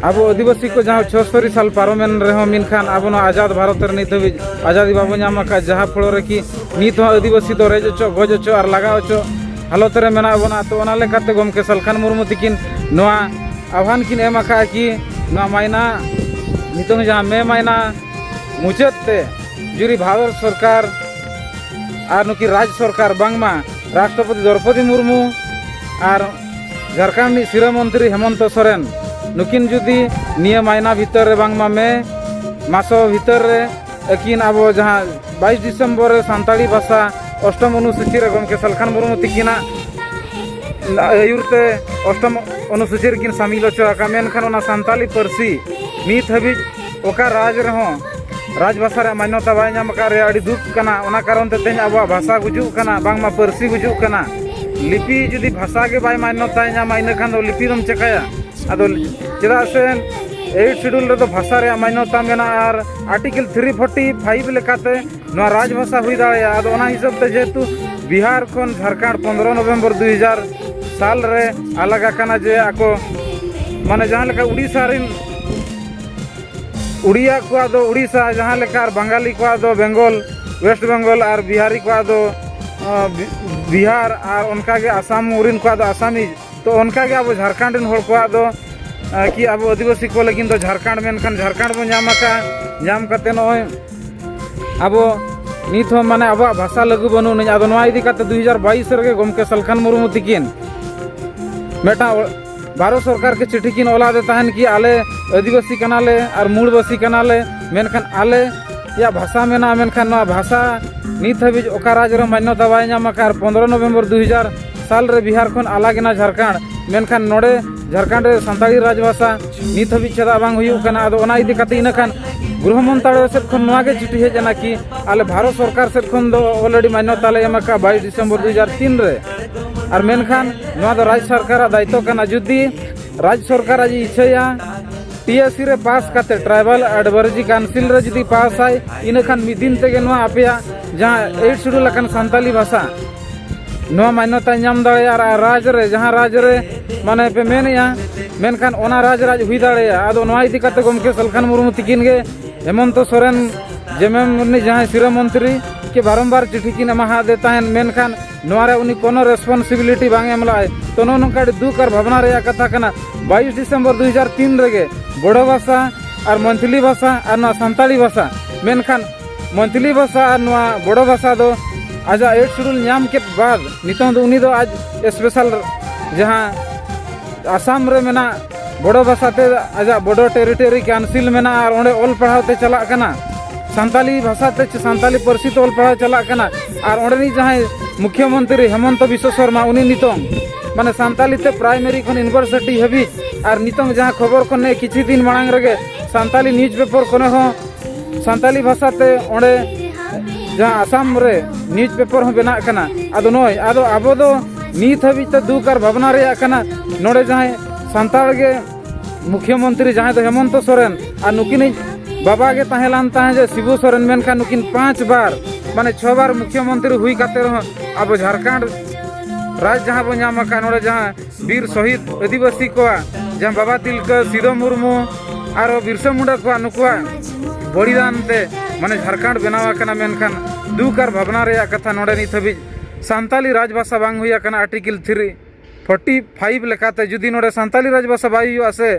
ᱟᱵᱚ ᱟᱹᱫᱤᱵᱟᱹᱥᱤ ᱠᱚ ᱡᱟᱦᱟᱸ ᱪᱷᱚᱥᱛᱚᱨᱤ ᱥᱟᱞ ᱯᱟᱨᱚᱢᱮᱱ ᱨᱮᱦᱚᱸ, ᱢᱮᱱᱠᱷᱟᱱ ᱟᱵᱚ ᱱᱚᱣᱟ ᱟᱡᱟᱫ ᱵᱷᱟᱨᱚᱛ ᱨᱮ ᱱᱤᱛ ᱦᱟᱹᱵᱤᱡ ᱟᱡᱟᱫᱤ ᱵᱟᱵᱚ ᱧᱟᱢ ᱟᱠᱟᱫ, ᱡᱟᱦᱟᱸ ᱯᱷᱚᱲᱚ ᱨᱮ ᱠᱤ ᱱᱤᱛ ᱦᱚᱸ ᱟᱹᱫᱤᱵᱟᱹᱥᱤ ᱫᱚ ᱨᱮᱡ ᱚᱪᱚᱜ, ᱜᱚᱡ ᱚᱪᱚᱜ ᱟᱨ ᱞᱟᱜᱟ ᱚᱪᱚᱜ ᱦᱟᱞᱚᱛ ᱨᱮ ᱢᱮᱱᱟᱜ ᱵᱚᱱᱟ᱾ ᱛᱚ ᱚᱱᱟ ᱞᱮᱠᱟᱛᱮ ᱜᱚᱢᱠᱮ ᱥᱟᱞᱠᱷᱟᱱ ᱢᱩᱨᱢᱩ ᱛᱤᱠᱤᱱ ᱱᱚᱣᱟ ᱟᱦᱣᱟᱱ ᱠᱤᱱ ᱮᱢ ᱟᱠᱟᱫᱼᱟ ᱠᱤ ᱱᱚᱣᱟ ᱢᱟᱭᱱᱟ ᱱᱤᱛᱚᱝ ᱡᱟᱦᱟᱸ ᱢᱮ ᱢᱟᱭᱱᱟ ᱢᱩᱪᱟᱹᱫ ᱛᱮ ᱡᱩᱨᱤ ᱵᱷᱟᱨᱚᱛ ᱥᱚᱨᱠᱟᱨ ᱟᱨ ᱱᱩᱠᱤᱱ ᱨᱟᱡᱽ ᱥᱚᱨᱠᱟᱨ ᱵᱟᱝᱢᱟ ᱨᱟᱥᱴᱨᱚᱯᱚᱛᱤ ᱫᱨᱚᱣᱯᱚᱫᱤ ᱢᱩᱨᱢᱩ ᱟᱨ ᱡᱷᱟᱲᱠᱷᱚᱸᱰ ᱨᱤᱱᱤᱡ ᱥᱤᱨᱟᱹ ᱢᱚᱱᱛᱨᱤ ᱦᱮᱢᱚᱱᱛᱚ ᱥᱚᱨᱮᱱ, ᱱᱩᱠᱤᱱ ᱡᱩᱫᱤ ᱱᱤᱭᱟᱹ ᱢᱟᱭᱱᱟ ᱵᱷᱤᱛᱟᱹᱨ ᱨᱮ ᱵᱟᱝᱢᱟ ᱢᱮ ᱢᱟᱥᱚ ᱵᱷᱤᱛᱟᱹᱨ ᱨᱮ ᱟᱹᱠᱤᱱ ᱟᱵᱚ ᱡᱟᱦᱟᱸ ᱵᱟᱭᱤᱥ ᱰᱤᱥᱮᱢᱵᱚᱨ ᱨᱮ ᱥᱟᱱᱛᱟᱲᱤ ᱵᱷᱟᱥᱟ ᱚᱥᱴᱚᱢ ᱚᱱᱩᱥᱩᱪᱤ ᱨᱮ ᱜᱚᱢᱠᱮ ᱥᱟᱞᱠᱷᱟᱱ ᱢᱩᱨᱢᱩ ᱛᱤᱠᱤᱱᱟᱜ ᱟᱹᱭᱩᱨ ᱛᱮ ᱚᱥᱴᱚᱢ ᱚᱱᱩᱥᱩᱪᱤ ᱨᱮᱠᱤᱱ ᱥᱟᱢᱤᱞ ᱦᱚᱪᱚ ᱟᱠᱟᱫ, ᱢᱮᱱᱠᱷᱟᱱ ᱚᱱᱟ ᱥᱟᱱᱛᱟᱲᱤ ᱯᱟᱹᱨᱥᱤ ᱱᱤᱛ ᱦᱟᱹᱵᱤᱡ ᱚᱠᱟ ᱨᱟᱡᱽ ᱨᱮᱦᱚᱸ ᱨᱟᱡᱽ ᱵᱷᱟᱥᱟ ᱨᱮᱭᱟᱜ ᱢᱟᱱᱭᱚᱛᱟ ᱵᱟᱭ ᱧᱟᱢ ᱟᱠᱟᱫ ᱨᱮᱭᱟᱜ ᱟᱹᱰᱤ ᱫᱩᱠ ᱠᱟᱱᱟ᱾ ᱚᱱᱟ ᱠᱟᱨᱚᱱ ᱛᱮ ᱛᱮᱦᱮᱧ ᱟᱵᱚᱣᱟᱜ ᱵᱷᱟᱥᱟ ᱜᱩᱡᱩᱜ ᱠᱟᱱᱟ, ᱵᱟᱝᱢᱟ ᱯᱟᱹᱨᱥᱤ ᱜᱩᱡᱩᱜ ᱠᱟᱱᱟ᱾ ᱞᱤᱯᱤ ᱡᱩᱫᱤ ᱵᱷᱟᱥᱟ ᱜᱮ ᱵᱟᱭ ᱢᱟᱱᱭᱚᱛᱟᱭ ᱧᱟᱢᱟ, ᱤᱱᱟᱹ ᱠᱷᱟᱱ ᱫᱚ ᱞᱤᱯᱤ ᱫᱚᱢ ᱪᱮᱠᱟᱭᱟ? ᱟᱫᱚ ᱪᱮᱫᱟᱜ ᱥᱮ ᱮᱭᱤᱴ ᱥᱤᱰᱩᱞ ᱨᱮᱫᱚ ᱵᱷᱟᱥᱟ ᱨᱮᱭᱟᱜ ᱢᱟᱱᱭᱚᱛᱟ ᱢᱮᱱᱟᱜᱼᱟ ᱟᱨ ᱟᱨᱴᱤᱠᱮᱞ ᱛᱷᱨᱤ ᱯᱷᱳᱨᱴᱤ ᱯᱷᱟᱭᱤᱵᱷ ᱞᱮᱠᱟᱛᱮ ᱱᱚᱣᱟ ᱨᱟᱡᱽ ᱵᱷᱟᱥᱟ ᱦᱩᱭ ᱫᱟᱲᱮᱭᱟᱜᱼᱟ᱾ ᱟᱫᱚ ᱚᱱᱟ ᱦᱤᱥᱟᱹᱵ ᱛᱮ ᱡᱮᱦᱮᱛᱩ ᱵᱤᱦᱟᱨ ᱠᱷᱚᱱ ᱡᱷᱟᱲᱠᱷᱚᱸᱰ ᱯᱚᱱᱫᱽᱨᱚ ᱱᱚᱵᱷᱮᱢᱵᱚᱨ ᱫᱩ ᱦᱟᱡᱟᱨ ᱥᱟᱞ ᱨᱮ ᱟᱞᱟᱜᱽ ᱟᱠᱟᱱᱟ, ᱡᱮ ᱟᱠᱚ ᱢᱟᱱᱮ ᱡᱟᱦᱟᱸ ᱞᱮᱠᱟ ᱩᱲᱤᱥᱥᱟ ᱨᱮᱱ ᱩᱲᱤᱭᱟ ᱠᱚᱣᱟᱜ ᱫᱚ ᱩᱲᱤᱥᱥᱟ, ᱡᱟᱦᱟᱸ ᱞᱮᱠᱟ ᱟᱨ ᱵᱟᱝᱜᱟᱞᱤ ᱠᱚᱣᱟᱜ ᱫᱚ ᱵᱮᱝᱜᱚᱞ, ᱳᱭᱮᱥᱴ ᱵᱮᱝᱜᱚᱞ, ᱟᱨ ᱵᱤᱦᱟᱨᱤ ᱠᱚᱣᱟᱜ ᱫᱚ ᱟᱸ, ᱵᱤ-, ᱵᱤᱦᱟᱨ, ᱟᱨ ᱚᱱᱠᱟᱜᱮ ᱟᱥᱟᱢ ᱨᱮᱱ ᱠᱚᱣᱟᱜ ᱫᱚ ᱟᱥᱟᱢᱤᱡ᱾ ᱛᱚ ᱚᱱᱠᱟᱜᱮ ᱟᱵᱚ ᱡᱷᱟᱲᱠᱷᱚᱸᱰ ᱨᱮᱱ ᱦᱚᱲ ᱠᱚᱣᱟᱜ ᱫᱚ ᱟᱸ, ᱠᱤ ᱟᱵᱚ ᱟᱹᱫᱤᱵᱟᱹᱥᱤ ᱠᱚ ᱞᱟᱹᱜᱤᱫ ᱫᱚ ᱡᱷᱟᱲᱠᱷᱚᱸᱰ, ᱢᱮᱱᱠᱷᱟᱱ ᱡᱷᱟᱲᱠᱷᱚᱸᱰ ᱵᱚᱱ ᱧᱟᱢ ᱟᱠᱟᱫᱼᱟ᱾ ᱧᱟᱢ ᱠᱟᱛᱮ ᱱᱚᱜᱼᱚᱭ ᱟᱵᱚ ᱱᱤᱛ ᱦᱚᱸ ᱢᱟᱱᱮ ᱟᱵᱚᱣᱟᱜ ᱵᱷᱟᱥᱟ ᱞᱟᱹᱜᱩ ᱵᱟᱹᱱᱩᱜ ᱟᱹᱱᱤᱡ᱾ ᱟᱫᱚ ᱱᱚᱣᱟ ᱤᱫᱤ ᱠᱟᱛᱮ ᱫᱩ ᱦᱟᱡᱟᱨ ᱵᱟᱭᱤᱥ ᱨᱮᱜᱮ ᱜᱚᱢᱠᱮ ᱥᱟᱞᱠᱷᱟᱱ ᱢᱩᱨᱢᱩ ᱛᱤᱠᱤᱱ ᱢᱤᱫᱴᱟᱝ ᱚ-, ᱵᱷᱟᱨᱚᱛ ᱥᱚᱨᱠᱟᱨ ᱜᱮ ᱪᱤᱴᱷᱤ ᱠᱤᱱ ᱚᱞ ᱟᱫᱮ ᱛᱟᱦᱮᱱ ᱠᱤ ᱟᱞᱮ ᱟᱹᱫᱤᱵᱟᱹᱥᱤ ᱠᱟᱱᱟᱞᱮ ᱟᱨ ᱢᱩᱲᱵᱟᱹᱥᱤ ᱠᱟᱱᱟᱞᱮ, ᱢᱮᱱᱠᱷᱟᱱ ᱟᱞᱮᱭᱟᱜ ᱵᱷᱟᱥᱟ ᱢᱮᱱᱟᱜᱼᱟ, ᱢᱮᱱᱠᱷᱟᱱ ᱱᱚᱣᱟ ᱵᱷᱟᱥᱟ ᱱᱤᱛ ᱦᱟᱹᱵᱤᱡ ᱚᱠᱟ ᱨᱟᱡᱽ ᱨᱮᱦᱚᱸ ᱢᱟᱱᱭᱚᱛᱟ ᱵᱟᱭ ᱧᱟᱢ ᱟᱠᱟᱫ᱾ ᱟᱨ ᱯᱚᱱᱫᱽᱨᱚ ᱱᱚᱵᱷᱮᱢᱵᱚᱨ ᱫᱩ ᱦᱟᱡᱟᱨ ᱥᱟᱞ ᱨᱮ ᱵᱤᱦᱟᱨ ᱠᱷᱚᱱ ᱟᱞᱟᱜᱽ ᱮᱱᱟ ᱡᱷᱟᱲᱠᱷᱚᱸᱰ, ᱢᱮᱱᱠᱷᱟᱱ ᱱᱚᱰᱮ ᱡᱷᱟᱲᱠᱷᱚᱸᱰ ᱨᱮ ᱥᱟᱱᱛᱟᱲᱤ ᱨᱟᱡᱽ ᱵᱷᱟᱥᱟ ᱱᱤᱛ ᱦᱟᱹᱵᱤᱡ ᱪᱮᱫᱟᱜ ᱵᱟᱝ ᱦᱩᱭᱩᱜ ᱠᱟᱱᱟ? ᱟᱫᱚ ᱚᱱᱟ ᱤᱫᱤ ᱠᱟᱛᱮ ᱤᱱᱟᱹ ᱠᱷᱟᱱ ᱜᱨᱚᱦᱚ ᱢᱚᱱᱛᱨᱟᱞᱚᱭ ᱥᱮᱫ ᱠᱷᱚᱱ ᱱᱚᱣᱟ ᱜᱮ ᱪᱤᱴᱷᱤ ᱦᱮᱡ ᱮᱱᱟ ᱠᱤ ᱟᱞᱮ ᱵᱷᱟᱨᱚᱛ ᱥᱚᱨᱠᱟᱨ ᱥᱮᱫ ᱠᱷᱚᱱ ᱫᱚ ᱚᱞᱨᱮᱰᱤ ᱢᱟᱱᱭᱚᱛᱟ ᱞᱮ ᱮᱢ ᱟᱠᱟᱫᱼᱟ ᱵᱟᱭᱤᱥ ᱰᱤᱥᱮᱢᱵᱚᱨ ᱫᱩ ᱦᱟᱡᱟᱨ ᱛᱤᱱ ᱨᱮ᱾ ᱟᱨ ᱢᱮᱱᱠᱷᱟᱱ ᱱᱚᱣᱟ ᱫᱚ ᱨᱟᱡᱽ ᱥᱚᱨᱠᱟᱨᱟᱜ ᱫᱟᱭᱤᱛᱛᱚ ᱠᱟᱱᱟ᱾ ᱡᱩᱫᱤ ᱨᱟᱡᱽ ᱥᱚᱨᱠᱟᱨ ᱟᱡ ᱤᱪᱪᱷᱟᱹᱭᱟ, ᱴᱤ ᱮᱥ ᱥᱤ ᱨᱮ ᱯᱟᱥ ᱠᱟᱛᱮ, ᱴᱨᱟᱭᱵᱟᱞ ᱮᱰᱵᱷᱟᱭᱡᱟᱨᱤ ᱠᱟᱣᱩᱱᱥᱤᱞ ᱨᱮ ᱡᱩᱫᱤ ᱯᱟᱥ ᱟᱭ, ᱤᱱᱟᱹ ᱠᱷᱟᱱ ᱢᱤᱫ ᱫᱤᱱ ᱛᱮᱜᱮ ᱱᱚᱣᱟ ᱟᱯᱮᱭᱟᱜ ᱡᱟᱦᱟᱸ ᱮᱭᱤᱴ ᱥᱤᱰᱩᱞ ᱟᱠᱟᱱ ᱥᱟᱱᱛᱟᱞᱤ ᱵᱷᱟᱥᱟ, ᱱᱚᱣᱟ ᱢᱟᱱᱭᱚᱛᱟᱭ ᱧᱟᱢ ᱫᱟᱲᱮᱭᱟᱜᱼᱟ᱾ ᱟᱨ ᱨᱟᱡᱽ ᱨᱮ, ᱡᱟᱦᱟᱸ ᱨᱟᱡᱽ ᱨᱮ ᱢᱟᱱᱮ ᱯᱮ ᱢᱮᱱᱮᱜᱼᱟ, ᱢᱮᱱᱠᱷᱟᱱ ᱚᱱᱟ ᱨᱟᱡᱽ ᱨᱟᱡᱽ ᱦᱩᱭ ᱫᱟᱲᱮᱭᱟᱜᱼᱟ᱾ ᱟᱫᱚ ᱱᱚᱣᱟ ᱤᱫᱤ ᱠᱟᱛᱮ ᱜᱚᱢᱠᱮ ᱥᱟᱞᱠᱷᱟᱱ ᱢᱩᱨᱢᱩ ᱛᱤᱠᱤᱱ ᱜᱮ ᱦᱮᱢᱚᱱᱛᱚ ᱥᱚᱨᱮᱱ ᱡᱮᱢᱮᱢ ᱨᱤᱱᱤᱡ ᱡᱟᱦᱟᱸᱭ ᱥᱤᱨᱟᱹ ᱢᱚᱱᱛᱨᱤ ᱠᱤ ᱵᱟᱨᱚᱢᱵᱟᱨ ᱪᱤᱴᱷᱤ ᱠᱤᱱ ᱮᱢᱟᱦᱟᱫᱮ ᱛᱟᱦᱮᱸᱫ, ᱢᱮᱱᱠᱷᱟᱱ ᱱᱚᱣᱟ ᱨᱮ ᱩᱱᱤ ᱠᱳᱱᱳ ᱨᱮᱥᱯᱚᱱᱥᱤᱵᱤᱞᱤᱴᱤ ᱵᱟᱝ ᱮᱢ ᱞᱮᱫᱟᱭ᱾ ᱛᱚ ᱱᱚᱜᱼᱚ ᱱᱚᱝᱠᱟ ᱟᱹᱰᱤ ᱫᱩᱠ ᱟᱨ ᱵᱷᱟᱵᱽᱱᱟ ᱨᱮᱭᱟᱜ ᱠᱟᱛᱷᱟ ᱠᱟᱱᱟ᱾ ᱵᱟᱭᱤᱥ ᱰᱤᱥᱮᱢᱵᱚᱨ ᱫᱩ ᱦᱟᱡᱟᱨ ᱛᱤᱱ ᱨᱮᱜᱮ ᱵᱚᱲᱚ ᱵᱷᱟᱥᱟ ᱟᱨ ᱢᱚᱭᱛᱷᱤᱞᱤ ᱵᱷᱟᱥᱟ ᱟᱨ ᱱᱚᱣᱟ ᱥᱟᱱᱛᱟᱲᱤ ᱵᱷᱟᱥᱟ, ᱢᱮᱱᱠᱷᱟᱱ ᱢᱚᱭᱛᱷᱤᱞᱤ ᱵᱷᱟᱥᱟ ᱟᱨ ᱱᱚᱣᱟ ᱵᱚᱲᱚ ᱵᱷᱟᱥᱟ ᱫᱚ ᱟᱡᱟᱜ ᱮᱭᱤᱴ ᱥᱤᱰᱩᱞ ᱧᱟᱢ ᱠᱮᱫ ᱵᱟᱫ ᱱᱤᱛᱚᱝ ᱫᱚ ᱩᱱᱤ ᱫᱚ ᱟᱡ ᱥᱯᱮᱥᱟᱞ ᱡᱟᱦᱟᱸ ᱟᱥᱟᱢ ᱨᱮ ᱢᱮᱱᱟᱜ ᱵᱳᱰᱳ ᱵᱷᱟᱥᱟ ᱛᱮ ᱟᱡᱟᱜ ᱵᱳᱰᱳ ᱴᱮᱨᱤᱴᱚᱨᱤ ᱠᱟᱣᱩᱱᱥᱤᱞ ᱢᱮᱱᱟᱜᱼᱟ, ᱟᱨ ᱚᱸᱰᱮ ᱚᱞ ᱯᱟᱲᱦᱟᱣ ᱛᱮ ᱪᱟᱞᱟᱜ ᱠᱟᱱᱟ᱾ ᱥᱟᱱᱛᱟᱞᱤ ᱵᱷᱟᱥᱟ ᱛᱮ, ᱥᱟᱱᱛᱟᱞᱤ ᱯᱟᱹᱨᱥᱤ ᱛᱮ ᱚᱞ ᱯᱟᱲᱦᱟᱣ ᱪᱟᱞᱟᱜ ᱠᱟᱱᱟ᱾ ᱟᱨ ᱚᱸᱰᱮᱱᱤᱡ ᱡᱟᱦᱟᱸᱭ ᱢᱩᱠᱷᱭᱚᱢᱚᱱᱛᱨᱤ ᱦᱮᱢᱚᱱᱛᱚ ᱵᱤᱥᱥᱚ ᱥᱚᱨᱢᱟ, ᱩᱱᱤ ᱱᱤᱛᱚᱝ ᱢᱟᱱᱮ ᱥᱟᱱᱛᱟᱞᱤ ᱛᱮ ᱯᱨᱟᱭᱢᱟᱨᱤ ᱠᱷᱚᱱ ᱤᱭᱩᱱᱤᱵᱷᱟᱨᱥᱤᱴᱤ ᱦᱟᱹᱵᱤᱡ, ᱟᱨ ᱱᱤᱛᱚᱝ ᱡᱟᱦᱟᱸ ᱠᱷᱚᱵᱚᱨ ᱠᱚ ᱱᱮ ᱠᱤᱪᱷᱩ ᱫᱤᱱ ᱢᱟᱲᱟᱝ ᱨᱮᱜᱮ ᱥᱟᱱᱛᱟᱞᱤ ᱱᱤᱭᱩᱡᱽ ᱯᱮᱯᱟᱨ ᱠᱚᱨᱮ ᱦᱚᱸ ᱥᱟᱱᱛᱟᱞᱤ ᱵᱷᱟᱥᱟ ᱛᱮ ᱚᱸᱰᱮ ᱡᱟᱦᱟᱸ ᱟᱥᱟᱢ ᱨᱮ ᱱᱤᱭᱩᱡᱽ ᱯᱮᱯᱟᱨ ᱦᱚᱸ ᱵᱮᱱᱟᱜ ᱠᱟᱱᱟ᱾ ᱟᱫᱚ ᱱᱚᱜᱼᱚᱭ, ᱟᱫᱚ ᱟᱵᱚ ᱫᱚ ᱱᱤᱛ ᱦᱟᱹᱵᱤᱡ ᱛᱮ ᱫᱩᱠ ᱟᱨ ᱵᱷᱟᱵᱽᱱᱟ ᱨᱮᱭᱟᱜ ᱠᱟᱱᱟ᱾ ᱱᱚᱰᱮ ᱡᱟᱦᱟᱸᱭ ᱥᱟᱱᱛᱟᱲ ᱜᱮ ᱢᱩᱠᱷᱭᱚᱢᱚᱱᱛᱨᱤ, ᱡᱟᱦᱟᱸᱭ ᱫᱚ ᱦᱮᱢᱚᱱᱛᱚ ᱥᱚᱨᱮᱱ, ᱟᱨ ᱱᱩᱠᱤᱱᱤᱡ ᱵᱟᱵᱟ ᱜᱮ ᱛᱟᱦᱮᱸ ᱞᱮᱱ ᱛᱟᱦᱮᱸ ᱡᱮ ᱥᱤᱵᱩ ᱥᱚᱨᱮᱱ, ᱢᱮᱱᱠᱷᱟᱱ ᱱᱩᱠᱤᱱ ᱯᱟᱸᱪ ᱵᱟᱨ, ᱢᱟᱱᱮ ᱪᱷᱚ ᱵᱟᱨ ᱢᱩᱠᱷᱭᱚᱢᱚᱱᱛᱨᱤ ᱦᱩᱭ ᱠᱟᱛᱮ ᱨᱮᱦᱚᱸ ᱟᱵᱚ ᱡᱷᱟᱲᱠᱷᱚᱸᱰ ᱨᱟᱡᱽ ᱡᱟᱦᱟᱸ ᱵᱚ ᱧᱟᱢ ᱟᱠᱟᱫ, ᱱᱚᱰᱮ ᱡᱟᱦᱟᱸ ᱵᱤᱨ ᱥᱚᱦᱤᱫ ᱟᱹᱫᱤᱵᱟᱹᱥᱤ ᱠᱚᱣᱟᱜ, ᱡᱟᱦᱟᱸ ᱵᱟᱵᱟ ᱛᱤᱞᱠᱟᱹ, ᱥᱤᱫᱚ ᱢᱩᱨᱢᱩ, ᱟᱨᱚ ᱵᱤᱨᱥᱟᱹ ᱢᱩᱱᱰᱟ ᱠᱚᱣᱟᱜ ᱱᱩᱠᱩᱣᱟᱜ ᱵᱚᱞᱤᱫᱟᱱ ᱛᱮ ᱢᱟᱱᱮ ᱡᱷᱟᱲᱠᱷᱚᱸᱰ ᱵᱮᱱᱟᱣ ᱟᱠᱟᱱᱟ, ᱢᱮᱱᱠᱷᱟᱱ ᱫᱩᱠ ᱟᱨ ᱵᱷᱟᱵᱽᱱᱟ ᱨᱮᱭᱟᱜ ᱠᱟᱛᱷᱟ, ᱱᱚᱰᱮ ᱱᱤᱛ ᱦᱟᱹᱵᱤᱡ ᱥᱟᱱᱛᱟᱞᱤ ᱨᱟᱡᱽᱵᱷᱟᱥᱟ ᱵᱟᱝ ᱦᱩᱭ ᱟᱠᱟᱱᱟ᱾ ᱟᱨᱴᱤᱠᱮᱞ ᱛᱷᱨᱤ ᱯᱷᱳᱨᱴᱤ ᱯᱷᱟᱭᱤᱵᱷ ᱞᱮᱠᱟᱛᱮ ᱡᱩᱫᱤ ᱱᱚᱰᱮ ᱥᱟᱱᱛᱟᱞᱤ ᱨᱟᱡᱽᱵᱷᱟᱥᱟ ᱵᱟᱭ ᱦᱩᱭᱩᱜᱼᱟ ᱥᱮ,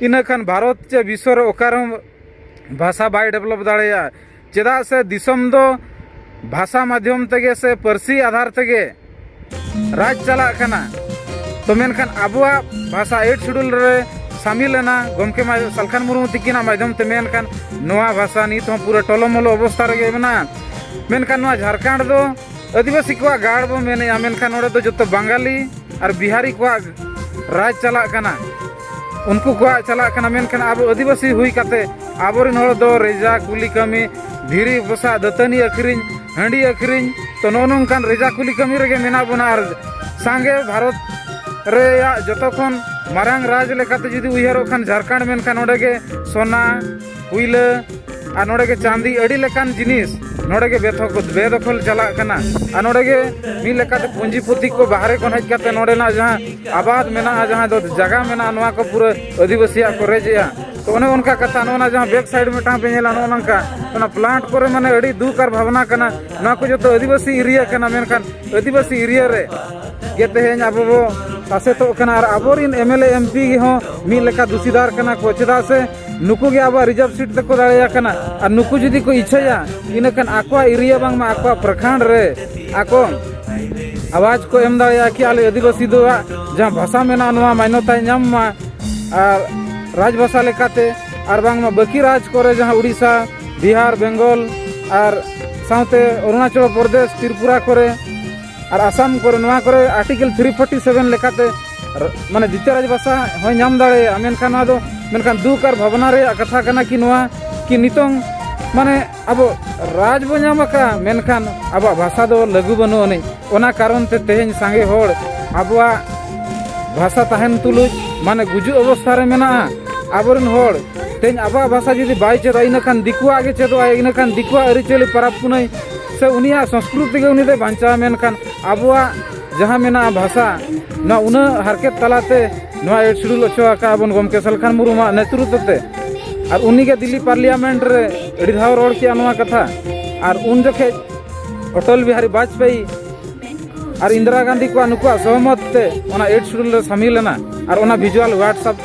ᱤᱱᱟᱹᱠᱷᱟᱱ ᱵᱷᱟᱨᱚᱛ ᱪᱮ ᱵᱤᱥᱥᱚ ᱨᱮ ᱚᱠᱟ ᱨᱮᱦᱚᱸ ᱵᱷᱟᱥᱟ ᱵᱟᱭ ᱰᱮᱵᱷᱞᱚᱯ ᱫᱟᱲᱮᱭᱟᱜᱼᱟ᱾ ᱪᱮᱫᱟᱜ ᱥᱮ ᱫᱤᱥᱚᱢ ᱫᱚ ᱵᱷᱟᱥᱟ ᱢᱟᱫᱽᱫᱷᱚᱢ ᱛᱮᱜᱮ ᱥᱮ ᱯᱟᱹᱨᱥᱤ ᱟᱫᱷᱟᱨ ᱛᱮᱜᱮ ᱨᱟᱡᱽ ᱪᱟᱞᱟᱜ ᱠᱟᱱᱟ᱾ ᱛᱚ ᱢᱮᱱᱠᱷᱟᱱ ᱟᱵᱚᱣᱟᱜ ᱵᱷᱟᱥᱟ ᱮᱭᱤᱴ ᱥᱤᱰᱩᱞ ᱨᱮ ᱥᱟᱢᱤᱞ ᱮᱱᱟ ᱜᱚᱢᱠᱮ ᱢᱟ-, ᱥᱟᱞᱠᱷᱟᱱ ᱢᱩᱨᱢᱩ ᱛᱤᱠᱤᱱᱟᱜ ᱢᱟᱫᱽᱫᱷᱚᱢ ᱛᱮ, ᱢᱮᱱᱠᱷᱟᱱ ᱱᱚᱣᱟ ᱵᱷᱟᱥᱟ ᱱᱤᱛ ᱦᱚᱸ ᱯᱩᱨᱟᱹ ᱴᱚᱞᱚᱢᱚᱞᱚ ᱚᱵᱚᱥᱛᱟ ᱨᱮᱜᱮ ᱢᱮᱱᱟᱜᱼᱟ᱾ ᱢᱮᱱᱠᱷᱟᱱ ᱱᱚᱣᱟ ᱡᱷᱟᱲᱠᱷᱚᱸᱰ ᱫᱚ ᱟᱹᱫᱤᱵᱟᱹᱥᱤ ᱠᱚᱣᱟᱜ ᱜᱟᱲ ᱵᱚ ᱢᱮᱱᱮᱜᱼᱟ, ᱢᱮᱱᱠᱷᱟᱱ ᱱᱚᱰᱮ ᱫᱚ ᱡᱚᱛᱚ ᱵᱟᱝᱜᱟᱞᱤ ᱟᱨ ᱵᱤᱦᱟᱨᱤ ᱠᱚᱣᱟᱜ ᱨᱟᱡᱽ ᱪᱟᱞᱟᱜ ᱠᱟᱱᱟ, ᱩᱱᱠᱩ ᱠᱚᱣᱟᱜ ᱪᱟᱞᱟᱜ ᱠᱟᱱᱟ᱾ ᱢᱮᱱᱠᱷᱟᱱ ᱟᱵᱚ ᱟᱹᱫᱤᱵᱟᱹᱥᱤ ᱦᱩᱭ ᱠᱟᱛᱮ ᱟᱵᱚᱨᱮᱱ ᱦᱚᱲ ᱫᱚ ᱨᱮᱡᱟ ᱠᱩᱞᱤ ᱠᱟᱹᱢᱤ, ᱫᱷᱤᱨᱤ ᱯᱚᱥᱟᱜ, ᱫᱟᱹᱛᱟᱹᱱᱤ ᱟᱹᱠᱷᱨᱤᱧ, ᱦᱟᱺᱰᱤ ᱟᱹᱠᱷᱨᱤᱧ, ᱛᱚ ᱱᱚᱜᱼᱚ ᱱᱚᱝᱠᱟᱱ ᱨᱮᱡᱟ ᱠᱩᱞᱤ ᱠᱟᱹᱢᱤ ᱨᱮᱜᱮ ᱢᱮᱱᱟᱜ ᱵᱚᱱᱟ᱾ ᱟᱨ ᱥᱟᱸᱜᱮ ᱵᱷᱟᱨᱚᱛ ᱨᱮᱭᱟᱜ ᱡᱚᱛᱚ ᱠᱷᱚᱱ ᱢᱟᱨᱟᱝ ᱨᱟᱡᱽ ᱞᱮᱠᱟᱛᱮ ᱡᱩᱫᱤ ᱩᱭᱦᱟᱹᱨᱚᱜ ᱠᱷᱟᱱ ᱡᱷᱟᱲᱠᱷᱚᱸᱰ, ᱢᱮᱱᱠᱷᱟᱱ ᱚᱸᱰᱮ ᱜᱮ ᱥᱚᱱᱟ, ᱠᱩᱭᱞᱟᱹ, ᱟᱨ ᱱᱚᱰᱮ ᱜᱮ ᱪᱟᱸᱫᱤ, ᱟᱹᱰᱤ ᱞᱮᱠᱟᱱ ᱡᱤᱱᱤᱥ ᱱᱚᱰᱮ ᱜᱮ ᱵᱮᱫᱷᱚᱠ-, ᱵᱮᱫᱚᱠᱷᱚᱞ ᱪᱟᱞᱟᱜ ᱠᱟᱱᱟ᱾ ᱟᱨ ᱱᱚᱰᱮ ᱜᱮ ᱢᱤᱫ ᱞᱮᱠᱟᱛᱮ ᱯᱩᱸᱡᱤ ᱯᱩᱛᱤ ᱠᱚ ᱵᱟᱦᱨᱮ ᱠᱷᱚᱱ ᱦᱮᱡ ᱠᱟᱛᱮ ᱱᱚᱰᱮᱱᱟᱜ ᱡᱟᱦᱟᱸ ᱟᱵᱟᱫ ᱢᱮᱱᱟᱜᱼᱟ, ᱡᱟᱦᱟᱸ ᱫᱚ ᱡᱟᱭᱜᱟ ᱢᱮᱱᱟᱜᱼᱟ, ᱱᱚᱣᱟ ᱠᱚ ᱯᱩᱨᱟᱹ ᱟᱹᱫᱤᱵᱟᱹᱥᱤᱭᱟᱜ ᱠᱚ ᱨᱮᱡ ᱮᱜᱼᱟ᱾ ᱛᱚ ᱚᱱᱮ ᱚᱱᱠᱟ ᱠᱟᱛᱷᱟ, ᱱᱚᱜᱼᱚ ᱱᱟ ᱡᱟᱦᱟᱸ ᱵᱮᱠ ᱥᱟᱭᱤᱰ ᱢᱤᱫᱴᱟᱝ ᱯᱮ ᱧᱮᱞᱟ, ᱱᱚᱜᱼᱚ ᱱᱚᱝᱠᱟ ᱚᱱᱟ ᱯᱞᱟᱱᱴ ᱠᱚᱨᱮ ᱢᱟᱱᱮ ᱟᱹᱰᱤ ᱫᱩᱠ ᱟᱨ ᱵᱷᱟᱵᱽᱱᱟ ᱠᱟᱱᱟ᱾ ᱱᱚᱣᱟ ᱠᱚ ᱡᱚᱛᱚ ᱟᱹᱫᱤᱵᱟᱹᱥᱤ ᱮᱨᱤᱭᱟ ᱠᱟᱱᱟ, ᱢᱮᱱᱠᱷᱟᱱ ᱟᱹᱫᱤᱵᱟᱹᱥᱤ ᱮᱨᱤᱭᱟ ᱨᱮ ᱜᱮ ᱛᱮᱦᱮᱧ ᱟᱵᱚ ᱵᱚ ᱥᱟᱥᱮᱛᱚᱜ ᱠᱟᱱᱟ᱾ ᱟᱨ ᱟᱵᱚᱨᱮᱱ M L A, M P ᱜᱮ ᱦᱚᱸ ᱢᱤᱫ ᱞᱮᱠᱟ ᱫᱩᱥᱤᱫᱟᱨ ᱠᱟᱱᱟ ᱠᱚ, ᱪᱮᱫᱟᱜ ᱥᱮ ᱱᱩᱠᱩ ᱜᱮ ᱟᱵᱚᱣᱟᱜ ᱨᱤᱡᱟᱨᱵᱷ ᱥᱤᱴ ᱛᱮᱠᱚ ᱫᱟᱲᱮᱭᱟᱜ ᱠᱟᱱᱟ᱾ ᱟᱨ ᱱᱩᱠᱩ ᱡᱩᱫᱤ ᱠᱚ ᱤᱪᱷᱟᱹᱭᱟ, ᱤᱱᱟᱹᱠᱷᱟᱱ ᱟᱠᱚᱣᱟᱜ ᱮᱨᱤᱭᱟ ᱵᱟᱝᱢᱟ ᱟᱠᱚᱣᱟᱜ ᱯᱨᱚᱠᱷᱚᱸᱰ ᱨᱮ ᱟᱠᱚ ᱟᱣᱟᱡᱽ ᱠᱚ ᱮᱢ ᱫᱟᱲᱮᱭᱟᱜᱼᱟ ᱠᱤ ᱟᱞᱮ ᱟᱹᱫᱤᱵᱟᱹᱥᱤ ᱫᱚᱣᱟᱜ ᱡᱟᱦᱟᱸ ᱵᱷᱟᱥᱟ ᱢᱮᱱᱟᱜᱼᱟ, ᱱᱚᱣᱟ ᱢᱟᱱᱱᱚᱛᱟᱭ ᱧᱟᱢ ᱢᱟ᱾ ᱟᱨ ᱨᱟᱡᱽ ᱵᱷᱟᱥᱟ ᱞᱮᱠᱟᱛᱮ, ᱟᱨ ᱵᱟᱝᱢᱟ ᱵᱟᱹᱠᱤ ᱨᱟᱡᱽ ᱠᱚᱨᱮ, ᱡᱟᱦᱟᱸ ᱩᱲᱤᱥᱥᱟ, ᱵᱤᱦᱟᱨ, ᱵᱮᱝᱜᱚᱞ, ᱟᱨ ᱥᱟᱶᱛᱮ ᱚᱨᱩᱱᱟᱪᱚᱞ ᱯᱨᱚᱫᱮᱥ, ᱛᱨᱤᱯᱩᱨᱟ ᱠᱚᱨᱮ, ᱟᱨ ᱟᱥᱟᱢ ᱠᱚᱨᱮ, ᱱᱚᱣᱟ ᱠᱚᱨᱮ ᱟᱨᱴᱤᱠᱮᱞ ᱛᱷᱨᱤ ᱯᱷᱳᱨᱴᱤ ᱥᱮᱵᱷᱮᱱ ᱞᱮᱠᱟᱛᱮ ᱨ-, ᱢᱟᱱᱮ ᱫᱤᱛᱤᱭᱚ ᱨᱟᱡᱽ ᱵᱷᱟᱥᱟ ᱦᱚᱸᱭ ᱧᱟᱢ ᱫᱟᱲᱮᱭᱟᱜᱼᱟ᱾ ᱢᱮᱱᱠᱷᱟᱱ ᱱᱚᱣᱟ ᱫᱚ, ᱢᱮᱱᱠᱷᱟᱱ ᱫᱩᱠ ᱟᱨ ᱵᱷᱟᱵᱽᱱᱟ ᱨᱮᱭᱟᱜ ᱠᱟᱛᱷᱟ ᱠᱟᱱᱟ ᱠᱤ ᱱᱚᱣᱟ, ᱠᱤ ᱱᱤᱛᱚᱝ ᱢᱟᱱᱮ ᱟᱵᱚ ᱨᱟᱡᱽ ᱵᱚ ᱧᱟᱢ ᱟᱠᱟᱫᱼᱟ, ᱢᱮᱱᱠᱷᱟᱱ ᱟᱵᱚᱣᱟᱜ ᱵᱷᱟᱥᱟ ᱫᱚ ᱞᱟᱹᱜᱩ ᱵᱟᱹᱱᱩᱜ ᱟᱹᱱᱤᱡ᱾ ᱚᱱᱟ ᱠᱟᱨᱚᱱ ᱛᱮ ᱛᱮᱦᱮᱧ ᱥᱟᱸᱜᱮ ᱦᱚᱲ ᱟᱵᱚᱣᱟᱜ ᱵᱷᱟᱥᱟ ᱛᱟᱦᱮᱱ ᱛᱩᱞᱩᱡ ᱢᱟᱱᱮ ᱜᱩᱡᱩᱜ ᱚᱵᱚᱥᱛᱷᱟ ᱨᱮ ᱢᱮᱱᱟᱜᱼᱟ᱾ ᱟᱵᱚᱨᱮᱱ ᱦᱚᱲ ᱛᱮᱦᱮᱧ ᱟᱵᱚᱣᱟᱜ ᱵᱷᱟᱥᱟ ᱡᱩᱫᱤ ᱵᱟᱭ ᱪᱮᱫᱚᱜᱼᱟ, ᱤᱱᱟᱹᱠᱷᱟᱱ ᱫᱤᱠᱩᱣᱟᱜ ᱜᱮ ᱪᱮᱫᱚᱜᱼᱟᱭ, ᱤᱱᱟᱹᱠᱷᱟᱱ ᱫᱤᱠᱩᱣᱟᱜ ᱟᱹᱨᱤᱪᱟᱹᱞᱤ, ᱯᱟᱨᱟᱵᱽ ᱯᱩᱱᱟᱹᱭ ᱥᱮ ᱩᱱᱤᱭᱟᱜ ᱥᱚᱝᱥᱠᱨᱤᱛᱤ ᱜᱮ ᱩᱱᱤ ᱫᱚᱭ ᱵᱟᱧᱪᱟᱣᱟ᱾ ᱢᱮᱱᱠᱷᱟᱱ ᱟᱵᱚᱣᱟᱜ ᱡᱟᱦᱟᱸ ᱢᱮᱱᱟᱜᱼᱟ ᱵᱷᱟᱥᱟ, ᱱᱚᱣᱟ ᱩᱱᱟᱹᱜ ᱦᱟᱨᱠᱮᱛ ᱛᱟᱞᱟᱛᱮ ᱱᱚᱣᱟ ᱮᱭᱤᱴ ᱥᱤᱰᱩᱞ ᱚᱪᱚ ᱟᱠᱟᱫ ᱵᱚᱱ ᱜᱚᱢᱠᱮ ᱥᱟᱞᱠᱷᱟᱱ ᱢᱩᱨᱢᱩᱣᱟᱜ ᱱᱮᱛᱨᱤᱛᱵ ᱛᱮ᱾ ᱟᱨ ᱩᱱᱤᱜᱮ ᱫᱤᱞᱞᱤ ᱯᱟᱨᱞᱤᱭᱟᱢᱮᱱᱴ ᱨᱮ ᱟᱹᱰᱤ ᱫᱷᱟᱣ ᱨᱚᱲ ᱠᱮᱜᱼᱟ ᱱᱚᱣᱟ ᱠᱟᱛᱷᱟ᱾ ᱟᱨ ᱩᱱ ᱡᱚᱠᱷᱮᱡ ᱚᱴᱚᱞ ᱵᱤᱦᱟᱨᱤ ᱵᱟᱡᱽᱯᱮᱭᱤ ᱟᱨ ᱤᱱᱫᱤᱨᱟ ᱜᱟᱱᱫᱷᱤ ᱠᱚᱣᱟᱜ ᱱᱩᱠᱩᱣᱟᱜ ᱥᱚᱦᱚᱢᱚᱛ ᱛᱮ ᱚᱱᱟ ᱮᱭᱤᱴ ᱥᱤᱰᱩᱞ ᱨᱮ ᱥᱟᱢᱤᱞ ᱮᱱᱟ᱾ ᱟᱨ ᱚᱱᱟ ᱵᱷᱤᱡᱩᱣᱟᱞ WhatsApp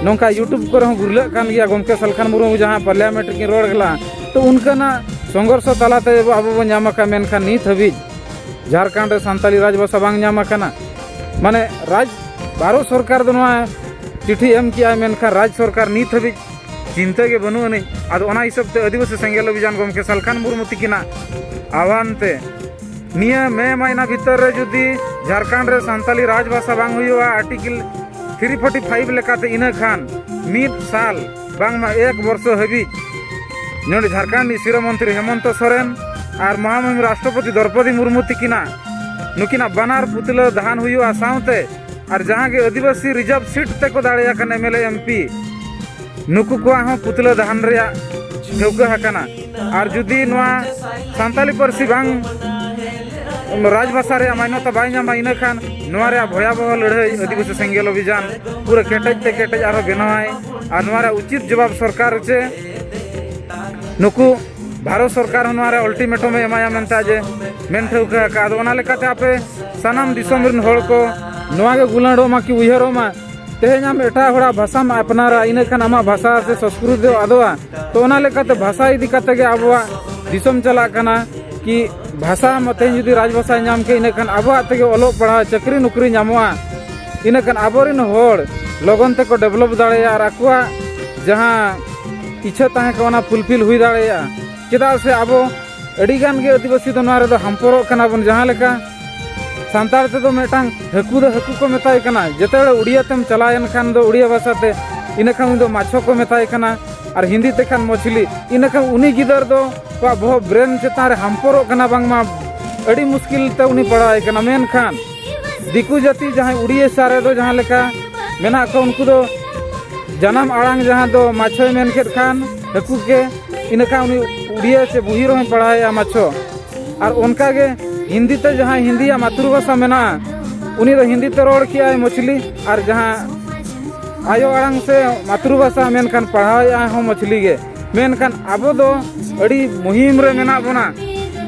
ᱱᱚᱝᱠᱟ YouTube ᱠᱚᱨᱮ ᱦᱚᱸ ᱜᱩᱨᱞᱟᱹᱜ ᱠᱟᱱ ᱜᱮᱭᱟ, ᱜᱚᱢᱠᱮ ᱥᱟᱞᱠᱷᱟᱱ ᱢᱩᱨᱢᱩ ᱡᱟᱦᱟᱸ ᱯᱟᱨᱞᱤᱭᱟᱢᱮᱱᱴ ᱨᱮᱠᱤᱱ ᱨᱚᱲ ᱠᱮᱫᱟ᱾ ᱛᱚ ᱚᱱᱠᱟᱱᱟᱜ ᱥᱚᱝᱜᱷᱚᱨᱥᱚ ᱛᱟᱞᱟᱛᱮ ᱟᱵᱚ, ᱟᱵᱚ ᱵᱚᱱ ᱧᱟᱢ ᱟᱠᱟᱫ, ᱢᱮᱱᱠᱷᱟᱱ ᱱᱤᱛ ᱦᱟᱹᱵᱤᱡ ᱡᱷᱟᱲᱠᱷᱚᱸᱰ ᱨᱮ ᱥᱟᱱᱛᱟᱞᱤ ᱨᱟᱡᱽ ᱵᱷᱟᱥᱟ ᱵᱟᱝ ᱧᱟᱢ ᱟᱠᱟᱱᱟ᱾ ᱢᱟᱱᱮ ᱨᱟᱡᱽ, ᱵᱷᱟᱨᱚᱛ ᱥᱚᱨᱠᱟᱨ ᱫᱚ ᱱᱚᱣᱟ ᱪᱤᱴᱷᱤ ᱮᱢ ᱠᱮᱜᱼᱟᱭ, ᱢᱮᱱᱠᱷᱟᱱ ᱨᱟᱡᱽ ᱥᱚᱨᱠᱟᱨ ᱱᱤᱛ ᱦᱟᱹᱵᱤᱡ ᱪᱤᱱᱛᱟᱹ ᱜᱮ ᱵᱟᱹᱱᱩᱜ ᱟᱹᱱᱤᱡ᱾ ᱟᱫᱚ ᱚᱱᱟ ᱦᱤᱥᱟᱹᱵ ᱛᱮ ᱟᱹᱫᱤᱵᱟᱹᱥᱤ ᱥᱮᱸᱜᱮᱞ ᱚᱵᱷᱤᱡᱟᱱ ᱜᱚᱢᱠᱮ ᱥᱟᱞᱠᱷᱟᱱ ᱢᱩᱨᱢᱩ ᱛᱤᱠᱤᱱᱟᱜ ᱟᱦᱣᱟᱱ ᱛᱮ ᱱᱤᱭᱟᱹ ᱢᱮ ᱢᱟᱹᱦᱱᱟᱹ ᱵᱷᱤᱛᱟᱹᱨ ᱨᱮ ᱡᱩᱫᱤ ᱡᱷᱟᱲᱠᱷᱚᱸᱰ ᱨᱮ ᱥᱟᱱᱛᱟᱞᱤ ᱨᱟᱡᱽ ᱵᱷᱟᱥᱟ ᱵᱟᱝ ᱦᱩᱭᱩᱜᱼᱟ, ᱟᱨᱴᱤᱠᱮᱞ ᱛᱷᱨᱤ ᱯᱷᱳᱨᱴᱤ ᱯᱷᱟᱭᱤᱵᱷ ᱞᱮᱠᱟᱛᱮ, ᱤᱱᱟᱹ ᱠᱷᱟᱱ ᱢᱤᱫ ᱥᱟᱞ ᱵᱟᱝᱢᱟ ᱮᱠ ᱵᱚᱨᱥᱚ ᱦᱟᱹᱵᱤᱡ ᱱᱚᱰᱮ ᱡᱷᱟᱲᱠᱷᱚᱸᱰ ᱨᱤᱱᱤᱡ ᱥᱤᱨᱟᱹ ᱢᱚᱱᱛᱨᱤ ᱦᱮᱢᱚᱱᱛᱚ ᱥᱚᱨᱮᱱ ᱟᱨ ᱢᱚᱦᱟᱢᱚᱦᱤᱢ ᱨᱟᱥᱴᱨᱚᱯᱚᱛᱤ ᱫᱨᱚᱣᱯᱚᱫᱤ ᱢᱩᱨᱢᱩ ᱛᱤᱠᱤᱱᱟᱜ, ᱱᱩᱠᱤᱱᱟᱜ ᱵᱟᱱᱟᱨ ᱯᱩᱛᱞᱟᱹ ᱫᱟᱦᱟᱱ ᱦᱩᱭᱩᱜᱼᱟ᱾ ᱥᱟᱶᱛᱮ ᱟᱨ ᱡᱟᱦᱟᱸ ᱜᱮ ᱟᱹᱫᱤᱵᱟᱹᱥᱤ ᱨᱤᱡᱟᱨᱵᱷ ᱥᱤᱴ ᱛᱮᱠᱚ ᱫᱟᱲᱮ ᱟᱠᱟᱱ MLA, MP, ᱱᱩᱠᱩ ᱠᱚᱣᱟᱜ ᱦᱚᱸ ᱯᱩᱛᱞᱟᱹ ᱫᱟᱦᱟᱱ ᱨᱮᱭᱟᱜ ᱴᱷᱟᱹᱣᱠᱟᱹ ᱟᱠᱟᱱᱟ᱾ ᱟᱨ ᱡᱩᱫᱤ ᱱᱚᱣᱟ ᱥᱟᱱᱛᱟᱞᱤ ᱯᱟᱹᱨᱥᱤ ᱵᱟᱝ, ᱨᱟᱡᱽᱵᱷᱟᱥᱟ ᱨᱮᱭᱟᱜ ᱢᱟᱱᱱᱚᱛᱟ ᱵᱟᱭ ᱧᱟᱢᱟ, ᱤᱱᱟᱹᱠᱷᱟᱱ ᱱᱚᱣᱟ ᱨᱮᱭᱟᱜ ᱵᱷᱚᱭᱟᱵᱚᱦᱚ ᱞᱟᱹᱲᱦᱟᱹᱭ ᱟᱹᱫᱤᱵᱟᱹᱥᱤ ᱥᱮᱸᱜᱮᱞ ᱚᱵᱷᱤᱡᱟᱱ ᱯᱩᱨᱟᱹ ᱠᱮᱴᱮᱡ ᱛᱮ ᱠᱮᱴᱮᱡ ᱟᱨᱦᱚᱸ ᱵᱮᱱᱟᱣᱟᱭ᱾ ᱟᱨ ᱱᱚᱣᱟ ᱨᱮᱭᱟᱜ ᱩᱪᱤᱛ ᱡᱚᱵᱟᱵ ᱥᱚᱨᱠᱟᱨ ᱪᱮ ᱱᱩᱠᱩ ᱵᱷᱟᱨᱚᱛ ᱥᱚᱨᱠᱟᱨ ᱦᱚᱸ ᱱᱚᱣᱟ ᱨᱮ ᱟᱞᱴᱤᱢᱮᱴᱟᱢ ᱮ ᱮᱢᱟᱭᱟ ᱢᱮᱱᱛᱮ ᱟᱡ ᱮ ᱢᱮᱱ ᱴᱷᱟᱹᱣᱠᱟᱹ ᱟᱠᱟᱫ᱾ ᱟᱫᱚ ᱚᱱᱟ ᱞᱮᱠᱟᱛᱮ ᱟᱯᱮ ᱥᱟᱱᱟᱢ ᱫᱤᱥᱚᱢ ᱨᱮᱱ ᱦᱚᱲ ᱠᱚ ᱱᱚᱣᱟ ᱜᱮ ᱜᱩᱞᱟᱹᱰᱚᱜ ᱢᱟ ᱠᱤ ᱩᱭᱦᱟᱹᱨᱚᱜ ᱢᱟ, ᱛᱮᱦᱮᱧ ᱟᱢ ᱮᱴᱟᱜ ᱦᱚᱲᱟᱜ ᱵᱷᱟᱥᱟᱢ ᱟᱯᱱᱟᱨᱟ, ᱤᱱᱟᱹ ᱠᱷᱟᱱ ᱟᱢᱟᱜ ᱵᱷᱟᱥᱟ ᱥᱮ ᱥᱚᱸᱥᱠᱨᱤᱛᱤ ᱫᱚ ᱟᱫᱚᱜᱼᱟ᱾ ᱛᱚ ᱚᱱᱟ ᱞᱮᱠᱟᱛᱮ ᱵᱷᱟᱥᱟ ᱤᱫᱤ ᱠᱟᱛᱮ ᱜᱮ ᱟᱵᱚᱣᱟᱜ ᱫᱤᱥᱚᱢ ᱪᱟᱞᱟᱜ ᱠᱟᱱᱟ᱾ ᱠᱤ ᱵᱷᱟᱥᱟ ᱢᱟ ᱛᱮᱦᱮᱧ ᱡᱩᱫᱤ ᱨᱟᱡᱽ ᱵᱷᱟᱥᱟᱭ ᱧᱟᱢ ᱠᱮ, ᱤᱱᱟᱹ ᱠᱷᱟᱱ ᱟᱵᱚᱣᱟᱜ ᱛᱮᱜᱮ ᱚᱞᱚᱜ ᱯᱟᱲᱦᱟᱣ, ᱪᱟᱹᱠᱨᱤ ᱱᱚᱠᱨᱤ ᱧᱟᱢᱚᱜᱼᱟ᱾ ᱤᱱᱟᱹ ᱠᱷᱟᱱ ᱟᱵᱚᱨᱮᱱ ᱦᱚᱲ ᱞᱚᱜᱚᱱ ᱛᱮᱠᱚ ᱰᱮᱵᱷᱞᱚᱯ ᱫᱟᱲᱮᱭᱟᱜᱼᱟ ᱟᱨ ᱟᱠᱚᱣᱟᱜ ᱡᱟᱦᱟᱸ ᱤᱪᱪᱷᱟᱹ ᱛᱟᱦᱮᱸ ᱠᱚᱜᱼᱟ, ᱚᱱᱟ ᱯᱷᱩᱞᱯᱷᱤᱞ ᱦᱩᱭ ᱫᱟᱲᱮᱭᱟᱜᱼᱟ᱾ ᱪᱮᱫᱟᱜ ᱥᱮ ᱟᱵᱚ ᱟᱹᱰᱤ ᱜᱟᱱ ᱜᱮ ᱟᱹᱫᱤᱵᱟᱹᱥᱤ ᱫᱚ ᱱᱚᱣᱟ ᱨᱮᱫᱚ ᱦᱟᱢᱯᱚᱨᱚᱜ ᱠᱟᱱᱟ ᱵᱚᱱ᱾ ᱡᱟᱦᱟᱸ ᱞᱮᱠᱟ ᱥᱟᱱᱛᱟᱲ ᱛᱮᱫᱚ ᱢᱤᱫᱴᱟᱝ ᱦᱟᱹᱠᱩ ᱫᱚ ᱦᱟᱹᱠᱩ ᱠᱚ ᱢᱮᱛᱟᱭ ᱠᱟᱱᱟ, ᱡᱮᱛᱮ ᱦᱚᱲ ᱩᱲᱤᱭᱟ ᱛᱮᱢ ᱪᱟᱞᱟᱣ ᱮᱱ ᱠᱷᱟᱱ ᱫᱚ ᱩᱲᱤᱭᱟ ᱵᱷᱟᱥᱟ ᱛᱮ, ᱤᱱᱟᱹ ᱠᱷᱟᱱ ᱩᱱᱤ ᱫᱚ ᱢᱟᱪᱷᱚ ᱠᱚ ᱢᱮᱛᱟᱭ ᱠᱟᱱᱟ, ᱟᱨ ᱦᱤᱱᱫᱤ ᱛᱮᱠᱷᱟᱱ ᱢᱚᱪᱷᱞᱤ᱾ ᱤᱱᱟᱹ ᱠᱷᱟᱱ ᱩᱱᱤ ᱜᱤᱫᱟᱹᱨ ᱫᱚ ᱟᱵᱚᱣᱟᱜ ᱵᱚᱦᱚᱜ ᱵᱨᱮᱱ ᱪᱮᱛᱟᱱ ᱨᱮ ᱦᱟᱢᱯᱚᱨᱚᱜ ᱠᱟᱱᱟ, ᱵᱟᱝᱢᱟ ᱟᱹᱰᱤ ᱢᱩᱥᱠᱤᱞ ᱛᱮ ᱩᱱᱤ ᱯᱟᱲᱦᱟᱣ ᱟᱭ ᱠᱟᱱᱟ᱾ ᱢᱮᱱᱠᱷᱟᱱ ᱫᱤᱠᱩ ᱡᱟᱹᱛᱤ ᱡᱟᱦᱟᱸᱭ ᱩᱲᱤᱭᱟ ᱨᱮᱫᱚ ᱡᱟᱦᱟᱸ ᱞᱮᱠᱟ ᱢᱮᱱᱟᱜ ᱠᱚᱣᱟ, ᱩᱱᱠᱩ ᱫᱚ ᱡᱟᱱᱟᱢ ᱟᱲᱟᱝ ᱡᱟᱦᱟᱸ ᱫᱚ ᱢᱟᱪᱷᱚᱭ ᱢᱮᱱ ᱠᱮᱫ ᱠᱷᱟᱱ ᱦᱟᱹᱠᱩ ᱜᱮ, ᱤᱱᱟᱹᱠᱷᱟᱱ ᱩᱱᱤ ᱩᱲᱤᱭᱟ ᱥᱮ ᱵᱩᱦᱤ ᱨᱮᱦᱚᱸᱭ ᱯᱟᱲᱦᱟᱣᱮᱭᱟ ᱢᱟᱪᱷᱚ᱾ ᱟᱨ ᱚᱱᱠᱟᱜᱮ ᱦᱤᱱᱫᱤ ᱛᱮ ᱡᱟᱦᱟᱸᱭ ᱦᱤᱱᱫᱤᱭᱟᱜ ᱢᱟᱛᱨᱩ ᱵᱷᱟᱥᱟ ᱢᱮᱱᱟᱜᱼᱟ, ᱩᱱᱤ ᱫᱚ ᱦᱤᱱᱫᱤ ᱛᱮ ᱨᱚᱲ ᱠᱮᱜᱼᱟᱭ ᱢᱚᱪᱷᱞᱤ, ᱟᱨ ᱡᱟᱦᱟᱸ ᱟᱭᱳ ᱟᱲᱟᱝ ᱥᱮ ᱢᱟᱛᱨᱩ ᱵᱷᱟᱥᱟ ᱢᱮᱱᱠᱷᱟᱱ ᱯᱟᱲᱦᱟᱣᱮᱫᱼᱟᱭ ᱦᱚᱸ ᱢᱚᱪᱷᱞᱤ ᱜᱮ᱾ ᱢᱮᱱᱠᱷᱟᱱ ᱟᱵᱚ ᱫᱚ ᱟᱹᱰᱤ ᱢᱩᱦᱤᱢ ᱨᱮ ᱢᱮᱱᱟᱜ ᱵᱚᱱᱟ᱾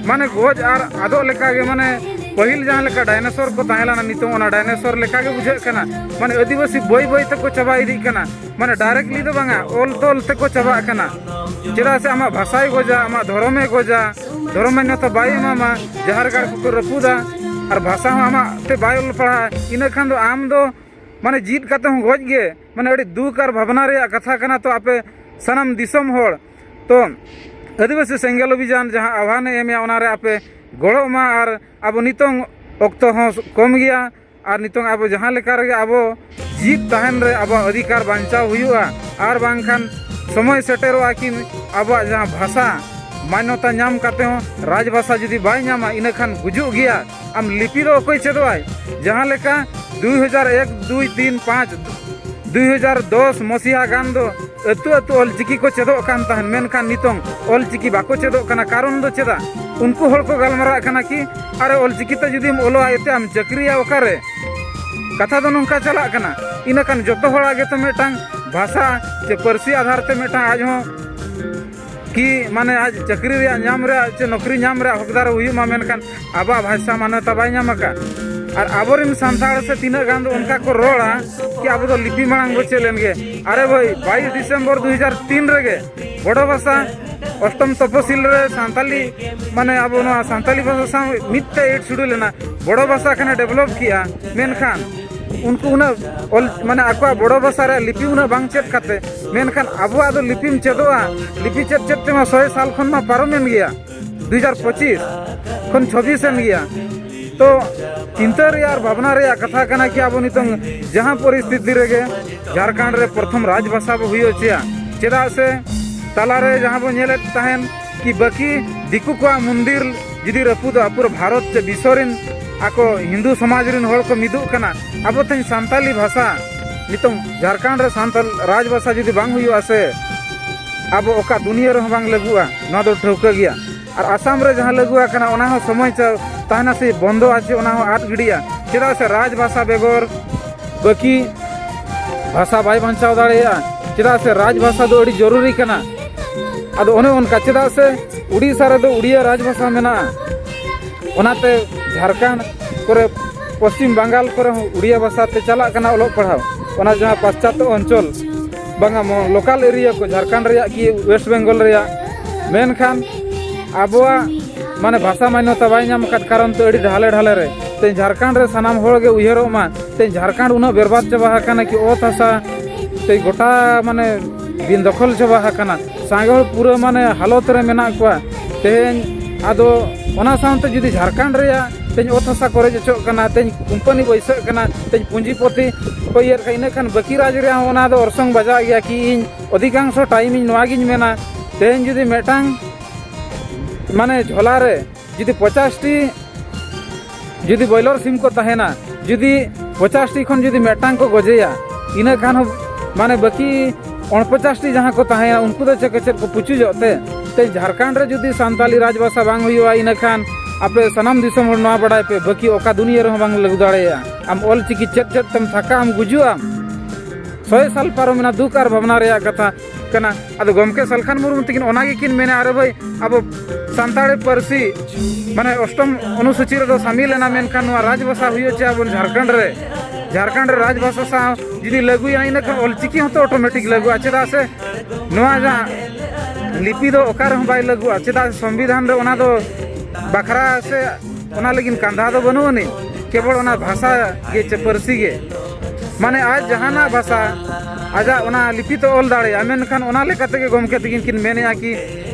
ᱢᱟᱱᱮ ᱜᱚᱡ ᱟᱨ ᱟᱫᱚᱜ ᱞᱮᱠᱟᱜᱮ, ᱢᱟᱱᱮ ᱯᱟᱹᱦᱤᱞ ᱡᱟᱦᱟᱸ ᱞᱮᱠᱟ ᱰᱟᱭᱱᱳᱥᱚᱨ ᱠᱚ ᱛᱟᱦᱮᱸ ᱞᱮᱱᱟ, ᱱᱤᱛᱚᱝ ᱚᱱᱟ ᱰᱟᱭᱱᱳᱥᱚᱨ ᱞᱮᱠᱟᱜᱮ ᱵᱩᱡᱷᱟᱹᱜ ᱠᱟᱱᱟ᱾ ᱢᱟᱱᱮ ᱟᱹᱫᱤᱵᱟᱹᱥᱤ ᱵᱟᱹᱭ ᱵᱟᱹᱭ ᱛᱮᱠᱚ ᱪᱟᱵᱟ ᱤᱫᱤᱜ ᱠᱟᱱᱟ᱾ ᱢᱟᱱᱮ ᱰᱟᱭᱨᱮᱠᱴᱞᱤ ᱫᱚ ᱵᱟᱝᱟ, ᱚᱞ ᱛᱚᱞ ᱛᱮᱠᱚ ᱪᱟᱵᱟᱜ ᱠᱟᱱᱟ᱾ ᱪᱮᱫᱟᱜ ᱥᱮ ᱟᱢᱟᱜ ᱵᱷᱟᱥᱟᱭ ᱜᱚᱡᱟ, ᱟᱢᱟᱜ ᱫᱷᱚᱨᱚᱢᱮ ᱜᱚᱡᱟ, ᱫᱷᱚᱨᱚᱢ ᱢᱟᱱᱱᱚᱛᱟ ᱵᱟᱭ ᱮᱢᱟᱢᱟ, ᱡᱟᱦᱮᱨ ᱜᱟᱲ ᱠᱚᱠᱚ ᱨᱟᱹᱯᱩᱫᱟ, ᱟᱨ ᱵᱷᱟᱥᱟ ᱦᱚᱸ ᱟᱢᱟᱜ ᱛᱮ ᱵᱟᱭ ᱚᱞ ᱯᱟᱲᱦᱟᱜᱼᱟ᱾ ᱤᱱᱟᱹ ᱠᱷᱟᱱ ᱫᱚ ᱟᱢ ᱫᱚ ᱢᱟᱱᱮ ᱡᱤᱫ ᱠᱟᱛᱮ ᱦᱚᱸ ᱜᱚᱡ ᱜᱮ, ᱢᱟᱱᱮ ᱟᱹᱰᱤ ᱫᱩᱠ ᱟᱨ ᱵᱷᱟᱵᱽᱱᱟ ᱨᱮᱭᱟᱜ ᱠᱟᱛᱷᱟ ᱠᱟᱱᱟ᱾ ᱛᱚ ᱟᱯᱮ ᱥᱟᱱᱟᱢ ᱫᱤᱥᱚᱢ ᱦᱚᱲ, ᱛᱚ ᱟᱹᱫᱤᱵᱟᱹᱥᱤ ᱥᱮᱸᱜᱮᱞ ᱚᱵᱷᱤᱡᱟᱱ ᱡᱟᱦᱟᱸ ᱟᱦᱣᱟᱱᱮ ᱮᱢᱮᱜᱼᱟ, ᱚᱱᱟᱨᱮ ᱟᱯᱮ ᱜᱚᱲᱚᱜ ᱢᱟ᱾ ᱟᱨ ᱟᱵᱚ ᱱᱤᱛᱚᱝ ᱚᱠᱛᱚ ᱦᱚᱸ ᱠᱚᱢ ᱜᱮᱭᱟ, ᱟᱨ ᱱᱤᱛᱚᱝ ᱟᱵᱚ ᱡᱟᱦᱟᱸ ᱞᱮᱠᱟ ᱨᱮᱜᱮ ᱟᱵᱚ ᱡᱤᱫ ᱛᱟᱦᱮᱱ ᱨᱮ ᱟᱵᱚᱣᱟᱜ ᱚᱫᱷᱤᱠᱟᱨ ᱵᱟᱧᱪᱟᱣ ᱦᱩᱭᱩᱜᱼᱟ, ᱟᱨ ᱵᱟᱝᱠᱷᱟᱱ ᱥᱚᱢᱚᱭ ᱥᱮᱴᱮᱨᱚᱜᱼᱟ ᱠᱤ ᱟᱵᱚᱣᱟᱜ ᱡᱟᱦᱟᱸ ᱵᱷᱟᱥᱟ ᱢᱟᱱᱱᱚᱛᱟ ᱧᱟᱢ ᱠᱟᱛᱮ ᱦᱚᱸ ᱨᱟᱡᱽ ᱵᱷᱟᱥᱟ ᱡᱩᱫᱤ ᱵᱟᱭ ᱧᱟᱢᱟ, ᱤᱱᱟᱹ ᱠᱷᱟᱱ ᱜᱩᱡᱩᱜ ᱜᱮᱭᱟ᱾ ᱟᱢ ᱞᱤᱯᱤ ᱫᱚ ᱚᱠᱚᱭ ᱪᱮᱫᱚᱜ ᱟᱭ? ᱡᱟᱦᱟᱸ ᱞᱮᱠᱟ ᱫᱩᱭ ᱦᱟᱡᱟᱨ ᱮᱠ, ᱫᱩᱭ, ᱛᱤᱱ, ᱯᱟᱸᱪ, ᱫᱩᱭ ᱦᱟᱡᱟᱨ ᱫᱚᱥ ᱢᱚᱥᱤᱦᱟ ᱜᱟᱱ ᱫᱚ ᱟᱹᱛᱩ ᱟᱹᱛᱩ ᱚᱞᱪᱤᱠᱤ ᱠᱚ ᱪᱮᱫᱚᱜ ᱠᱟᱱ ᱛᱟᱦᱮᱸᱱ, ᱢᱮᱱᱠᱷᱟᱱ ᱱᱤᱛᱚᱝ ᱚᱞᱪᱤᱠᱤ ᱵᱟᱠᱚ ᱪᱮᱫᱚᱜ ᱠᱟᱱᱟ᱾ ᱠᱟᱨᱚᱱ ᱫᱚ ᱪᱮᱫᱟᱜ? ᱩᱱᱠᱩ ᱦᱚᱲ ᱠᱚ ᱜᱟᱞᱢᱟᱨᱟᱜ ᱠᱟᱱᱟ ᱠᱤ, "ᱟᱨᱮ, ᱚᱞᱪᱤᱠᱤ ᱛᱮ ᱡᱩᱫᱤᱢ ᱚᱞᱚᱜᱼᱟ, ᱮᱛᱮ ᱟᱢ ᱪᱟᱹᱠᱨᱤᱭᱟ ᱚᱠᱟᱨᱮ?" ᱠᱟᱛᱷᱟ ᱫᱚ ᱱᱚᱝᱠᱟ ᱪᱟᱞᱟᱜ ᱠᱟᱱᱟ᱾ ᱤᱱᱟᱹ ᱠᱷᱟᱱ ᱡᱚᱛᱚ ᱦᱚᱲᱟᱜ ᱜᱮᱛᱚ ᱢᱤᱫᱴᱟᱝ ᱵᱷᱟᱥᱟ ᱪᱮ ᱯᱟᱹᱨᱥᱤ ᱟᱫᱷᱟᱨ ᱛᱮ ᱢᱤᱫᱴᱟᱝ ᱟᱡ ᱦᱚᱸ ᱠᱤ ᱢᱟᱱᱮ ᱟᱡ ᱪᱟᱹᱠᱨᱤ ᱨᱮᱭᱟᱜ ᱧᱟᱢ ᱨᱮᱭᱟᱜ ᱪᱮ ᱱᱚᱠᱨᱤ ᱧᱟᱢ ᱨᱮᱭᱟᱜ ᱦᱚᱠᱫᱟᱨ ᱦᱩᱭᱩᱜ ᱢᱟ, ᱢᱮᱱᱠᱷᱟᱱ ᱟᱵᱚᱣᱟᱜ ᱵᱷᱟᱥᱟ ᱢᱟᱱᱚᱛᱟ ᱵᱟᱭ ᱧᱟᱢ ᱟᱠᱟᱫ᱾ ᱟᱨ ᱟᱵᱚᱨᱮᱱ ᱥᱟᱱᱛᱟᱲ ᱥᱮ ᱛᱤᱱᱟᱹᱜ ᱜᱟᱱ ᱫᱚ ᱚᱱᱠᱟ ᱠᱚ ᱨᱚᱲᱟ ᱠᱤ ᱟᱵᱚ ᱫᱚ ᱞᱤᱯᱤ ᱢᱟᱲᱟᱝ ᱵᱚ ᱪᱮᱫ ᱞᱮᱱ ᱜᱮ᱾ ᱟᱨᱮ ᱵᱷᱟᱹᱭ, ᱵᱟᱭᱤᱥ ᱰᱤᱥᱮᱢᱵᱚᱨ ᱫᱩ ᱦᱟᱡᱟᱨ ᱛᱤᱱ ᱨᱮᱜᱮ ᱵᱚᱰᱚ ᱵᱷᱟᱥᱟ ᱚᱥᱴᱚᱢ ᱛᱚᱯᱚᱥᱤᱞ ᱨᱮ ᱥᱟᱱᱛᱟᱞᱤ, ᱢᱟᱱᱮ ᱟᱵᱚ ᱱᱚᱣᱟ ᱥᱟᱱᱛᱟᱞᱤ ᱵᱷᱟᱥᱟ ᱥᱟᱶ ᱢᱤᱫ ᱛᱮ ᱮᱰ ᱥᱤᱰᱩᱞ ᱮᱱᱟ, ᱵᱚᱲᱚ ᱵᱷᱟᱥᱟ ᱠᱷᱟᱱᱮ ᱰᱮᱵᱷᱞᱚᱯ ᱠᱮᱜᱼᱟ, ᱢᱮᱱᱠᱷᱟᱱ ᱩᱱᱠᱩ ᱩᱱᱟᱹᱜ ᱚᱞ, ᱢᱟᱱᱮ ᱟᱠᱚᱣᱟᱜ ᱵᱚᱲᱚ ᱵᱷᱟᱥᱟ ᱨᱮᱭᱟᱜ ᱞᱤᱯᱤ ᱩᱱᱟᱹᱜ ᱵᱟᱝ ᱪᱮᱫ ᱠᱟᱛᱮ, ᱢᱮᱱᱠᱷᱟᱱ ᱟᱵᱚᱣᱟᱜ ᱫᱚ ᱞᱤᱯᱤᱢ ᱪᱮᱫᱚᱜᱼᱟ, ᱞᱤᱯᱤ ᱪᱮᱫ ᱪᱮᱫ ᱛᱮᱢᱟ ᱥᱚᱭ ᱥᱟᱞ ᱠᱷᱚᱱ ᱢᱟ ᱯᱟᱨᱚᱢᱮᱱ ᱜᱮᱭᱟ, ᱫᱩ ᱦᱟᱡᱟᱨ ᱯᱚᱸᱪᱤᱥ ᱠᱷᱚᱱ ᱪᱷᱚᱵᱤᱥ ᱮᱱ ᱜᱮᱭᱟ᱾ ᱛᱚ ᱪᱤᱱᱛᱟᱹ ᱨᱮᱭᱟᱜ ᱟᱨ ᱵᱷᱟᱵᱽᱱᱟ ᱨᱮᱭᱟᱜ ᱠᱟᱛᱷᱟ ᱠᱟᱱᱟ ᱠᱤ ᱟᱵᱚ ᱱᱤᱛᱚᱝ ᱡᱟᱦᱟᱸ ᱯᱚᱨᱤᱥᱛᱷᱤᱛᱤ ᱨᱮᱜᱮ ᱡᱷᱟᱲᱠᱷᱚᱸᱰ ᱨᱮ ᱯᱨᱚᱛᱷᱚᱢ ᱨᱟᱡᱽ ᱵᱷᱟᱥᱟ ᱵᱚ ᱦᱩᱭ ᱦᱚᱪᱚᱭᱟ, ᱪᱮᱫᱟᱜ ᱥᱮ ᱛᱟᱞᱟᱨᱮ ᱡᱟᱦᱟᱸ ᱵᱚ ᱧᱮᱞᱮᱫ ᱛᱟᱦᱮᱱ ᱠᱤ ᱵᱟᱹᱠᱤ ᱫᱤᱠᱩ ᱠᱚᱣᱟᱜ ᱢᱚᱱᱫᱤᱨ ᱡᱩᱫᱤ ᱨᱟᱹᱯᱩᱫᱚᱜᱼᱟ, ᱯᱩᱨᱟᱹ ᱵᱷᱟᱨᱚᱛ ᱪᱮ ᱵᱤᱥᱥᱚ ᱨᱮᱱ ᱟᱠᱚ ᱦᱤᱱᱫᱩ ᱥᱚᱢᱟᱡᱽ ᱨᱮᱱ ᱦᱚᱲ ᱠᱚ ᱢᱤᱫᱚᱜ ᱠᱟᱱᱟ, ᱟᱵᱚ ᱛᱮᱦᱮᱧ ᱥᱟᱱᱛᱟᱞᱤ ᱵᱷᱟᱥᱟ ᱱᱤᱛᱚᱝ ᱡᱷᱟᱲᱠᱷᱚᱸᱰ ᱨᱮ ᱥᱟᱱᱛᱟᱲ ᱨᱟᱡᱽ ᱵᱷᱟᱥᱟ ᱡᱩᱫᱤ ᱵᱟᱝ ᱦᱩᱭᱩᱜᱼᱟ ᱥᱮ, ᱟᱵᱚ ᱚᱠᱟ ᱫᱩᱱᱤᱭᱟᱹ ᱨᱮᱦᱚᱸ ᱵᱟᱝ ᱞᱟᱹᱜᱩᱜᱼᱟ, ᱱᱚᱣᱟ ᱫᱚ ᱴᱷᱟᱹᱣᱠᱟᱹ ᱜᱮᱭᱟ᱾ ᱟᱨ ᱟᱥᱟᱢ ᱨᱮ ᱡᱟᱦᱟᱸ ᱞᱟᱹᱜᱩ ᱟᱠᱟᱱᱟ, ᱚᱱᱟ ᱦᱚᱸ ᱥᱚᱢᱚᱭ ᱪᱟ-, ᱛᱟᱦᱮᱱᱟ ᱥᱮ ᱵᱚᱱᱫᱚᱜᱼᱟ ᱥᱮ, ᱚᱱᱟ ᱦᱚᱸ ᱟᱫ ᱜᱤᱰᱤᱜᱼᱟ᱾ ᱪᱮᱫᱟᱜ ᱥᱮ ᱨᱟᱡᱽ ᱵᱷᱟᱥᱟ ᱵᱮᱜᱚᱨ ᱵᱟᱹᱠᱤ ᱵᱷᱟᱥᱟ ᱵᱟᱭ ᱵᱟᱧᱪᱟᱣ ᱫᱟᱲᱮᱭᱟᱜᱼᱟ᱾ ᱪᱮᱫᱟᱜ ᱥᱮ ᱨᱟᱡᱽ ᱵᱷᱟᱥᱟ ᱫᱚ ᱟᱹᱰᱤ ᱡᱚᱨᱩᱨᱤ ᱠᱟᱱᱟ᱾ ᱟᱫᱚ ᱚᱱᱮ ᱚᱱᱠᱟ, ᱪᱮᱫᱟᱜ ᱥᱮ ᱩᱲᱤᱥᱥᱟ ᱨᱮᱫᱚ ᱩᱲᱤᱭᱟ ᱨᱟᱡᱽ ᱵᱷᱟᱥᱟ ᱢᱮᱱᱟᱜᱼᱟ, ᱚᱱᱟᱛᱮ ᱡᱷᱟᱲᱠᱷᱚᱸᱰ ᱠᱚᱨᱮ, ᱯᱚᱥᱪᱤᱢ ᱵᱟᱝᱜᱟᱞ ᱠᱚᱨᱮ ᱦᱚᱸ ᱩᱲᱤᱭᱟ ᱵᱷᱟᱥᱟ ᱛᱮ ᱪᱟᱞᱟᱜ ᱠᱟᱱᱟ ᱚᱞᱚᱜ ᱯᱟᱲᱦᱟᱣ᱾ ᱚᱱᱟ ᱡᱟᱦᱟᱸ ᱯᱟᱥᱪᱟᱛᱛᱚ ᱚᱧᱪᱚᱞ, ᱵᱟᱝᱟ ᱢᱚ-, ᱞᱳᱠᱟᱞ ᱮᱨᱤᱭᱟ ᱠᱚ, ᱡᱷᱟᱲᱠᱷᱚᱸᱰ ᱨᱮᱭᱟᱜ ᱠᱤ ᱳᱭᱮᱥᱴ ᱵᱮᱝᱜᱚᱞ ᱨᱮᱭᱟᱜ, ᱢᱮᱱᱠᱷᱟᱱ ᱟᱵᱚᱣᱟᱜ ᱢᱟᱱᱮ ᱵᱷᱟᱥᱟ ᱢᱟᱱᱱᱚᱛᱟ ᱵᱟᱭ ᱧᱟᱢ ᱟᱠᱟᱫ ᱠᱟᱨᱚᱱ ᱛᱮ ᱟᱹᱰᱤ ᱰᱷᱟᱞᱮ ᱰᱷᱟᱞᱮ ᱨᱮ᱾ ᱛᱮᱦᱮᱧ ᱡᱷᱟᱲᱠᱷᱚᱸᱰ ᱨᱮ ᱥᱟᱱᱟᱢ ᱦᱚᱲ ᱜᱮ ᱩᱭᱦᱟᱹᱨᱚᱜ ᱢᱟ, ᱛᱮᱦᱮᱧ ᱡᱷᱟᱲᱠᱷᱚᱸᱰ ᱩᱱᱟᱹᱜ ᱵᱮᱨᱵᱟᱫ ᱪᱟᱵᱟ ᱟᱠᱟᱱᱟ ᱠᱤ ᱚᱛ ᱦᱟᱥᱟ ᱛᱮᱦᱮᱧ ᱜᱚᱴᱟ ᱢᱟᱱᱮ ᱵᱤᱱ ᱫᱚᱠᱷᱚᱞ ᱪᱟᱵᱟ ᱟᱠᱟᱱᱟ᱾ ᱥᱟᱸᱜᱮ ᱦᱚᱲ ᱯᱩᱨᱟᱹ ᱢᱟᱱᱮ ᱦᱟᱞᱚᱛ ᱨᱮ ᱢᱮᱱᱟᱜ ᱠᱚᱣᱟ᱾ ᱛᱮᱦᱮᱧ ᱟᱫᱚ ᱚᱱᱟ ᱥᱟᱶᱛᱮ ᱡᱩᱫᱤ ᱡᱷᱟᱲᱠᱷᱚᱸᱰ ᱨᱮᱭᱟᱜ ᱛᱮᱦᱮᱧ ᱚᱛ ᱦᱟᱥᱟ ᱠᱚ ᱨᱮᱡ ᱚᱪᱚᱜ ᱠᱟᱱᱟ, ᱛᱮᱦᱮᱧ ᱠᱳᱢᱯᱟᱱᱤ ᱵᱟᱹᱭᱥᱟᱹᱜ ᱠᱟᱱᱟ, ᱛᱮᱦᱮᱧ ᱯᱩᱸᱡᱤ ᱯᱚᱛᱤ ᱠᱚ ᱤᱭᱟᱹᱜ ᱠᱟᱱᱟ, ᱤᱱᱟᱹ ᱠᱷᱟᱱ ᱵᱟᱹᱠᱤ ᱨᱟᱡᱽ ᱨᱮᱭᱟᱜ ᱦᱚᱸ ᱚᱱᱟ ᱫᱚ ᱚᱨᱥᱚᱝ ᱵᱟᱡᱟᱜ ᱜᱮᱭᱟ᱾ ᱠᱤ ᱤᱧ ᱚᱫᱷᱤᱠᱟᱝᱥᱚ ᱴᱟᱭᱤᱢ ᱤᱧ ᱱᱚᱣᱟ ᱜᱤᱧ ᱢᱮᱱᱟ, ᱛᱮᱦᱮᱧ ᱡᱩᱫᱤ ᱢᱤᱫᱴᱟᱝ ᱢᱟᱱᱮ ᱡᱷᱚᱞᱟ ᱨᱮ ᱡᱩᱫᱤ ᱯᱚᱪᱟᱥ ᱴᱤ ᱡᱩᱫᱤ ᱵᱚᱭᱞᱚᱨ ᱥᱤᱢ ᱠᱚ ᱛᱟᱦᱮᱱᱟ, ᱡᱩᱫᱤ ᱯᱚᱪᱟᱥ ᱴᱤ ᱠᱷᱚᱱ ᱡᱩᱫᱤ ᱢᱤᱫᱴᱟᱝ ᱠᱚ ᱜᱚᱡᱮᱭᱟ, ᱤᱱᱟᱹ ᱠᱷᱟᱱ ᱦᱚᱸ ᱢᱟᱱᱮ ᱵᱟᱹᱠᱤ ᱩᱱᱯᱚᱪᱟᱥ ᱴᱤ ᱡᱟᱦᱟᱸ ᱠᱚ ᱛᱟᱦᱮᱸᱭᱟ, ᱩᱱᱠᱩ ᱫᱚ ᱪᱮᱫ ᱠᱚ, ᱪᱮᱫ ᱠᱚ ᱯᱩᱪᱩᱡᱚᱜ ᱛᱮ? ᱛᱮ ᱡᱷᱟᱲᱠᱷᱚᱸᱰ ᱨᱮ ᱡᱩᱫᱤ ᱥᱟᱱᱛᱟᱞᱤ ᱨᱟᱡᱽ ᱵᱷᱟᱥᱟ ᱵᱟᱝ ᱦᱩᱭᱩᱜᱼᱟ, ᱤᱱᱟᱹ ᱠᱷᱟᱱ ᱟᱯᱮ ᱥᱟᱱᱟᱢ ᱫᱤᱥᱚᱢ ᱦᱚᱲ ᱱᱚᱣᱟ ᱵᱟᱰᱟᱭ ᱯᱮ, ᱵᱟᱹᱠᱤ ᱚᱠᱟ ᱫᱩᱱᱤᱭᱟᱹ ᱨᱮᱦᱚᱸ ᱵᱟᱝ ᱞᱟᱹᱜᱩ ᱫᱟᱲᱮᱭᱟᱜᱼᱟ᱾ ᱟᱢ ᱚᱞ ᱪᱤᱠᱤ ᱪᱮᱫ ᱪᱮᱫ ᱛᱮᱢ ᱛᱷᱟᱠᱟᱜ ᱟᱢ, ᱜᱩᱡᱩᱜ ᱟᱢ᱾ ᱥᱚᱭ ᱥᱟᱞ ᱯᱟᱨᱚᱢᱮᱱᱟ, ᱫᱩᱠ ᱟᱨ ᱵᱷᱟᱵᱽᱱᱟ ᱨᱮᱭᱟᱜ ᱠᱟᱛᱷᱟ ᱠᱟᱱᱟ᱾ ᱟᱫᱚ ᱜᱚᱢᱠᱮ ᱥᱟᱞᱠᱷᱟᱱ ᱢᱩᱨᱢᱩ ᱛᱟᱹᱠᱤᱱ ᱚᱱᱟ ᱜᱮᱠᱤᱱ ᱢᱮᱱᱟ, ᱟᱨᱮ ᱵᱷᱟᱹᱭ, ᱟᱵᱚ ᱥᱟᱱᱛᱟᱲᱤ ᱯᱟᱹᱨᱥᱤ ᱢᱟᱱᱮ ᱚᱥᱴᱚᱢ ᱚᱱᱩᱥᱩᱪᱤ ᱨᱮᱫᱚ ᱥᱟᱢᱤᱞ ᱮᱱᱟ, ᱢᱮᱱᱠᱷᱟᱱ ᱱᱚᱣᱟ ᱨᱟᱡᱽ ᱵᱷᱟᱥᱟ ᱦᱩᱭ ᱦᱚᱪᱚᱭᱟ ᱵᱚᱱ ᱡᱷᱟᱲᱠᱷᱚᱸᱰ ᱨᱮ, ᱡᱷᱟᱲᱠᱷᱚᱸᱰ ᱨᱮ ᱨᱟᱡᱽ ᱵᱷᱟᱥᱟ ᱥᱟᱶ ᱡᱩᱫᱤ ᱞᱟᱹᱜᱩᱭᱟ, ᱤᱱᱟᱹ ᱠᱷᱟᱱ ᱚᱞ ᱪᱤᱠᱤ ᱦᱚᱸᱛᱚ ᱚᱴᱳᱢᱮᱴᱤᱠ ᱞᱟᱹᱜᱩᱜᱼᱟ᱾ ᱪᱮᱫᱟᱜ ᱥᱮ ᱱᱚᱣᱟ ᱡᱟᱦᱟᱸ ᱞᱤᱯᱤ ᱫᱚ ᱚᱠᱟ ᱨᱮᱦᱚᱸ ᱵᱟᱭ ᱞᱟᱹᱜᱩᱜᱼᱟ᱾ ᱪᱮᱫᱟᱜ ᱥᱮ ᱥᱚᱝᱵᱤᱫᱷᱟᱱ ᱨᱮ ᱚᱱᱟ ᱫᱚ ᱵᱟᱠᱷᱨᱟ ᱥᱮ ᱚᱱᱟ ᱞᱟᱹᱜᱤᱫ ᱠᱟᱸᱫᱷᱟ ᱫᱚ ᱵᱟᱹᱱᱩᱜ ᱟᱹᱱᱤᱡ, ᱠᱮᱵᱚᱞ ᱚᱱᱟ ᱵᱷᱟᱥᱟ ᱜᱮ ᱪᱮ ᱯᱟᱹᱨᱥᱤ ᱜᱮ᱾ ᱢᱟᱱᱮ ᱟᱡ ᱡᱟᱦᱟᱱᱟᱜ ᱵᱷᱟᱥᱟ ᱟᱡᱟᱜ ᱚᱱᱟ ᱞᱤᱯᱤ ᱛᱮ ᱚᱞ ᱫᱟᱲᱮᱭᱟᱜᱼᱟ, ᱢᱮᱱᱠᱷᱟᱱ ᱚᱱᱟ ᱞᱮᱠᱟ ᱛᱮᱜᱮ ᱜᱚᱢᱠᱮ ᱛᱟᱹᱠᱤᱱ ᱠᱤᱱ ᱢᱮᱱᱮᱫᱼᱟ ᱠᱤ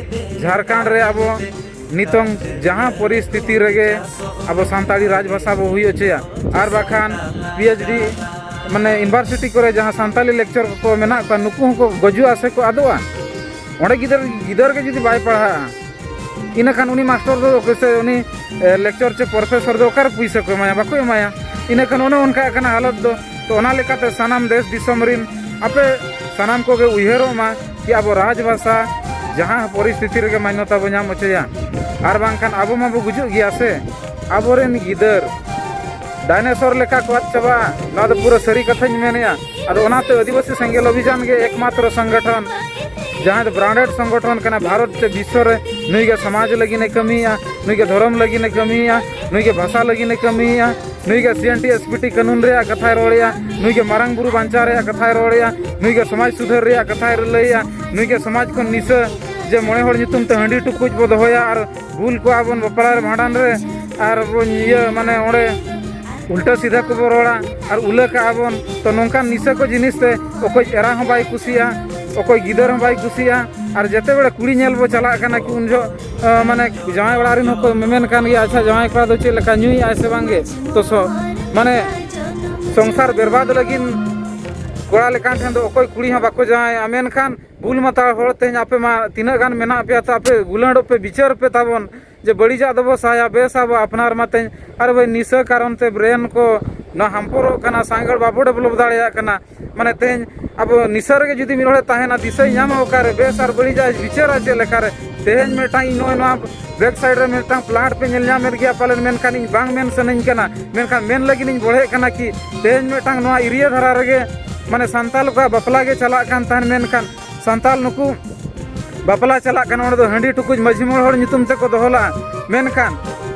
ᱡᱷᱟᱲᱠᱷᱚᱸᱰ ᱨᱮ ᱟᱵᱚ ᱱᱤᱛᱚᱝ ᱡᱟᱦᱟᱸ ᱯᱚᱨᱤᱥᱛᱷᱤᱛᱤ ᱨᱮᱜᱮ ᱟᱵᱚ ᱥᱟᱱᱛᱟᱲᱤ ᱨᱟᱡᱽ ᱵᱷᱟᱥᱟ ᱵᱚ ᱦᱩᱭ ᱦᱚᱪᱚᱭᱟ, ᱟᱨ ᱵᱟᱠᱷᱟᱱ ᱯᱤ ᱮᱭᱤᱪ ᱰᱤ ᱢᱟᱱᱮ ᱤᱭᱩᱱᱤᱵᱷᱟᱨᱥᱤᱴᱤ ᱠᱚᱨᱮ ᱡᱟᱦᱟᱸ ᱥᱟᱱᱛᱟᱲᱤ lecturer ᱠᱚ ᱢᱮᱱᱟᱜ ᱠᱚᱣᱟ, ᱱᱩᱠᱩ ᱦᱚᱸᱠᱚ ᱜᱚᱡᱩᱜᱼᱟ ᱥᱮ ᱠᱚ ᱟᱫᱚᱜᱼᱟ᱾ ᱚᱸᱰᱮ ᱜᱤᱫᱟᱹᱨ ᱜᱤᱫᱟᱹᱨ ᱜᱮ ᱡᱩᱫᱤ ᱵᱟᱭ ᱯᱟᱲᱦᱟᱜᱼᱟ, ᱤᱱᱟᱹᱠᱷᱟᱱ ᱩᱱᱤ ᱢᱟᱥᱴᱚᱨ ᱫᱚ ᱥᱮ ᱩᱱᱤ ᱞᱮᱠᱪᱟᱨ ᱪᱮ ᱯᱨᱚᱯᱷᱮᱥᱚᱨ ᱫᱚ ᱚᱠᱟᱨᱮ ᱯᱩᱭᱥᱟᱹ ᱠᱚ ᱮᱢᱟᱭᱟ? ᱵᱟᱠᱚ ᱮᱢᱟᱭᱟ᱾ ᱤᱱᱟᱹᱠᱷᱟᱱ ᱚᱱᱮ ᱚᱱᱠᱟ ᱠᱟᱱᱟ ᱦᱟᱞᱚᱛ ᱫᱚ᱾ ᱛᱚ ᱚᱱᱟ ᱞᱮᱠᱟᱛᱮ ᱥᱟᱱᱟᱢ ᱫᱮᱥ ᱫᱤᱥᱚᱢ ᱨᱤᱱ ᱟᱯᱮ ᱥᱟᱱᱟᱢ ᱠᱚᱜᱮ ᱩᱭᱦᱟᱹᱨᱚᱜ ᱢᱟ ᱠᱤ ᱟᱵᱚ ᱨᱟᱡᱽ ᱵᱷᱟᱥᱟ ᱡᱟᱦᱟᱸ ᱯᱚᱨᱤᱥᱛᱷᱤᱛᱤ ᱨᱮᱜᱮ ᱢᱟᱱᱱᱚᱛᱟ ᱵᱚ ᱧᱟᱢ ᱦᱚᱪᱚᱭᱟ, ᱟᱨ ᱵᱟᱝᱠᱷᱟᱱ ᱟᱵᱚ ᱢᱟᱵᱚ ᱜᱩᱡᱩᱜ ᱜᱮᱭᱟ ᱥᱮ᱾ ᱟᱵᱚᱨᱮᱱ ᱜᱤᱫᱟᱹᱨ ᱰᱟᱭᱱᱮᱥᱚᱨ ᱞᱮᱠᱟ ᱠᱚ ᱟᱫ ᱪᱟᱵᱟᱜᱼᱟ᱾ ᱱᱚᱣᱟ ᱫᱚ ᱯᱩᱨᱟᱹ ᱥᱟᱹᱨᱤ ᱠᱟᱛᱷᱟᱧ ᱢᱮᱱᱮᱫᱼᱟ᱾ ᱟᱫᱚ ᱚᱱᱟᱛᱮ ᱟᱹᱫᱤᱵᱟᱹᱥᱤ ᱥᱮᱸᱜᱮᱞ ᱚᱵᱷᱤᱡᱟᱱ ᱜᱮ ᱮᱠᱢᱟᱛᱨᱚ ᱥᱚᱝᱜᱚᱴᱷᱚᱱ, ᱡᱟᱦᱟᱸᱭ ᱫᱚ ᱵᱨᱟᱱᱰᱮᱰ ᱥᱚᱝᱜᱚᱴᱷᱚᱱ ᱠᱟᱱᱟ ᱵᱷᱟᱨᱚᱛ ᱪᱮ ᱵᱤᱥᱥᱚ ᱨᱮ᱾ ᱱᱩᱭ ᱜᱮ ᱥᱚᱢᱟᱡᱽ ᱞᱟᱹᱜᱤᱫ ᱮ ᱠᱟᱹᱢᱤᱭᱮᱫᱼᱟ, ᱱᱩᱭ ᱜᱮ ᱫᱷᱚᱨᱚᱢ ᱞᱟᱹᱜᱤᱫ ᱮ ᱠᱟᱹᱢᱤᱭᱮᱫᱼᱟ, ᱱᱩᱭ ᱜᱮ ᱵᱷᱟᱥᱟ ᱞᱟᱹᱜᱤᱫ ᱮ ᱠᱟᱹᱢᱤᱭᱮᱫᱼᱟ, ᱱᱩᱭ ᱜᱮ ᱥᱤ N T S P T ᱠᱟᱹᱱᱩᱱ ᱨᱮᱭᱟᱜ ᱠᱟᱛᱷᱟᱭ ᱨᱚᱲᱮᱫᱼᱟ, ᱱᱩᱭ ᱜᱮ ᱢᱟᱨᱟᱝ ᱵᱩᱨᱩ ᱵᱟᱧᱪᱟᱣ ᱨᱮᱭᱟᱜ ᱠᱟᱛᱷᱟᱭ ᱨᱚᱲᱮᱫᱼᱟ, ᱱᱩᱭ ᱜᱮ ᱥᱚᱢᱟᱡᱽ ᱥᱩᱫᱷᱟᱹᱨ ᱨᱮᱭᱟᱜ ᱠᱟᱛᱷᱟᱭ ᱞᱟᱹᱭᱮᱫᱼᱟ, ᱱᱩᱭ ᱜᱮ ᱥᱚᱢᱟᱡᱽ ᱠᱷᱚᱱ ᱱᱤᱥᱟᱹ ᱡᱮ ᱢᱚᱬᱮ ᱦᱚᱲ ᱧᱩᱛᱩᱢ ᱛᱮ ᱦᱟᱺᱰᱤ ᱴᱩᱠᱩᱡ ᱵᱚ ᱫᱚᱦᱚᱭᱟ ᱟᱨ ᱵᱩᱞ ᱠᱚᱜᱼᱟ ᱵᱚᱱ ᱵᱟᱯᱞᱟ ᱨᱮ, ᱵᱷᱟᱸᱰᱟᱱ ᱨᱮ, ᱟᱨ ᱵᱚᱱ ᱤᱭᱟᱹ ᱢᱟᱱᱮ ᱚᱸᱰᱮ ᱩᱞᱴᱟᱹ ᱥᱤᱫᱷᱟᱹ ᱠᱚᱵᱚ ᱨᱚᱲᱟ ᱟᱨ ᱩᱞᱟᱹ ᱠᱟᱜᱼᱟ ᱵᱚᱱ᱾ ᱛᱚ ᱱᱚᱝᱠᱟᱱ ᱱᱤᱥᱟᱹ ᱠᱚ ᱡᱤᱱᱤᱥ ᱛᱮ ᱚᱠᱚᱭ ᱮᱨᱟ ᱦᱚᱸ ᱵᱟᱭ ᱠᱩᱥᱤᱭᱟᱜᱼᱟ, ᱚᱠᱚᱭ ᱜᱤᱫᱟᱹᱨ ᱦᱚᱸ ᱵᱟᱭ ᱠᱩᱥᱤᱭᱟᱜᱼᱟ᱾ ᱟᱨ ᱡᱮᱛᱮ ᱵᱮᱲᱟ ᱠᱩᱲᱤ ᱧᱮᱞ ᱵᱚ ᱪᱟᱞᱟᱜ ᱠᱟᱱᱟ ᱠᱤ ᱩᱱ ᱡᱚᱦᱚᱜ ᱟᱸ, ᱢᱟᱱᱮ ᱡᱟᱶᱟᱭ ᱚᱲᱟᱜ ᱨᱮᱱ ᱦᱚᱸᱠᱚ ᱢᱮᱢᱮᱱ ᱠᱟᱱ ᱜᱮᱭᱟ, "ᱟᱪᱪᱷᱟ, ᱡᱟᱶᱟᱭ ᱠᱚᱲᱟ ᱫᱚ ᱪᱮᱫ ᱞᱮᱠᱟ, ᱧᱩᱭᱮᱫᱼᱟᱭ ᱥᱮ ᱵᱟᱝ ᱜᱮ?" ᱛᱚ ᱥᱚ ᱢᱟᱱᱮ ᱥᱚᱝᱥᱟᱨ ᱵᱮᱨᱵᱟᱫ ᱞᱟᱹᱜᱤᱫ ᱠᱚᱲᱟ ᱞᱮᱠᱟᱱ ᱴᱷᱮᱱ ᱫᱚ ᱚᱠᱚᱭ ᱠᱩᱲᱤ ᱦᱚᱸ ᱵᱟᱠᱚ ᱡᱟᱶᱟᱭᱚᱜᱼᱟ᱾ ᱢᱮᱱᱠᱷᱟᱱ ᱵᱩᱞ ᱢᱟᱛᱟᱞ ᱦᱚᱲ ᱛᱮᱦᱮᱧ ᱟᱯᱮ ᱢᱟ ᱛᱤᱱᱟᱹᱜ ᱜᱟᱱ ᱢᱮᱱᱟᱜ ᱯᱮᱭᱟ, ᱛᱚ ᱟᱯᱮ ᱜᱩᱞᱟᱹᱰᱚᱜ ᱯᱮ, ᱵᱤᱪᱟᱹᱨ ᱯᱮ ᱛᱟᱵᱚᱱ᱾ ᱡᱮ ᱵᱟᱹᱲᱤᱡᱟᱜ ᱫᱚᱵᱚ ᱥᱟᱦᱟᱭᱟ, ᱵᱮᱥᱟᱜ ᱵᱚ ᱟᱯᱱᱟᱨ ᱢᱟ᱾ ᱛᱮᱦᱮᱧ ᱟᱨ ᱵᱷᱟᱹᱭ ᱱᱤᱥᱟᱹ ᱠᱟᱨᱚᱱ ᱛᱮ ᱵᱨᱮᱱ ᱠᱚ ᱱᱚᱣᱟ ᱦᱟᱢᱯᱚᱨᱚᱜ ᱠᱟᱱᱟ, ᱥᱟᱸᱜᱟᱲ ᱵᱟᱵᱚ ᱰᱮᱵᱷᱞᱚᱯ ᱫᱟᱲᱮᱭᱟᱜ ᱠᱟᱱᱟ᱾ ᱢᱟᱱᱮ ᱛᱮᱦᱮᱧ ᱟᱵᱚ ᱱᱤᱥᱟᱹ ᱨᱮᱜᱮ ᱡᱩᱫᱤ ᱢᱤᱫ ᱦᱚᱲᱮ ᱛᱟᱦᱮᱱᱟ, ᱫᱤᱥᱟᱹᱭ ᱧᱟᱢᱟ ᱚᱠᱟᱨᱮ ᱵᱮᱥ ᱟᱨ ᱵᱟᱹᱲᱤᱡᱟᱜ ᱵᱤᱪᱟᱹᱨᱟ ᱪᱮᱫ ᱞᱮᱠᱟᱨᱮ? ᱛᱮᱦᱮᱧ ᱢᱤᱫᱴᱟᱝ ᱤᱧ ᱱᱚᱜᱼᱚᱭ ᱱᱚᱣᱟ ᱵᱮᱠ ᱥᱟᱭᱤᱰ ᱨᱮ ᱢᱤᱫᱴᱟᱝ ᱯᱞᱟᱱᱴ ᱯᱮ ᱧᱮᱞ ᱧᱟᱢᱮᱫ ᱜᱮᱭᱟ ᱯᱟᱞᱮᱱ, ᱢᱮᱱᱠᱷᱟᱱ ᱤᱧ ᱵᱟᱝ ᱢᱮᱱ ᱥᱟᱱᱟᱧ ᱠᱟᱱᱟ, ᱢᱮᱱᱠᱷᱟᱱ ᱢᱮᱱ ᱞᱟᱹᱜᱤᱫ ᱤᱧ ᱵᱚᱲᱦᱮᱜ ᱠᱟᱱᱟ ᱠᱤ ᱛᱮᱦᱮᱧ ᱢᱤᱫᱴᱟᱝ ᱱᱚᱣᱟ ᱮᱨᱤᱭᱟ ᱫᱷᱟᱨᱟ ᱨᱮᱜᱮ ᱢᱟᱱᱮ ᱥᱟᱱᱛᱟᱲ ᱠᱚᱣᱟᱜ ᱵᱟᱯᱞᱟ ᱜᱮ ᱪᱟᱞᱟᱜ ᱠᱟᱱ ᱛᱟᱦᱮᱱ, ᱢᱮᱱᱠᱷᱟᱱ ᱥᱟᱱᱛᱟᱲ ᱱᱩᱠᱩ ᱵᱟᱯᱞᱟ ᱪᱟᱞᱟᱜ ᱠᱟᱱᱟ, ᱚᱸᱰᱮ ᱫᱚ ᱦᱟᱺᱰᱤ ᱴᱩᱠᱩᱡ ᱢᱟᱹᱡᱷᱤ ᱢᱚᱬᱮ ᱦᱚᱲ ᱧᱩᱛᱩᱢ ᱛᱮᱠᱚ ᱫᱚᱦᱚ ᱞᱟᱜᱼᱟ᱾ ᱢᱮᱱᱠᱷᱟᱱ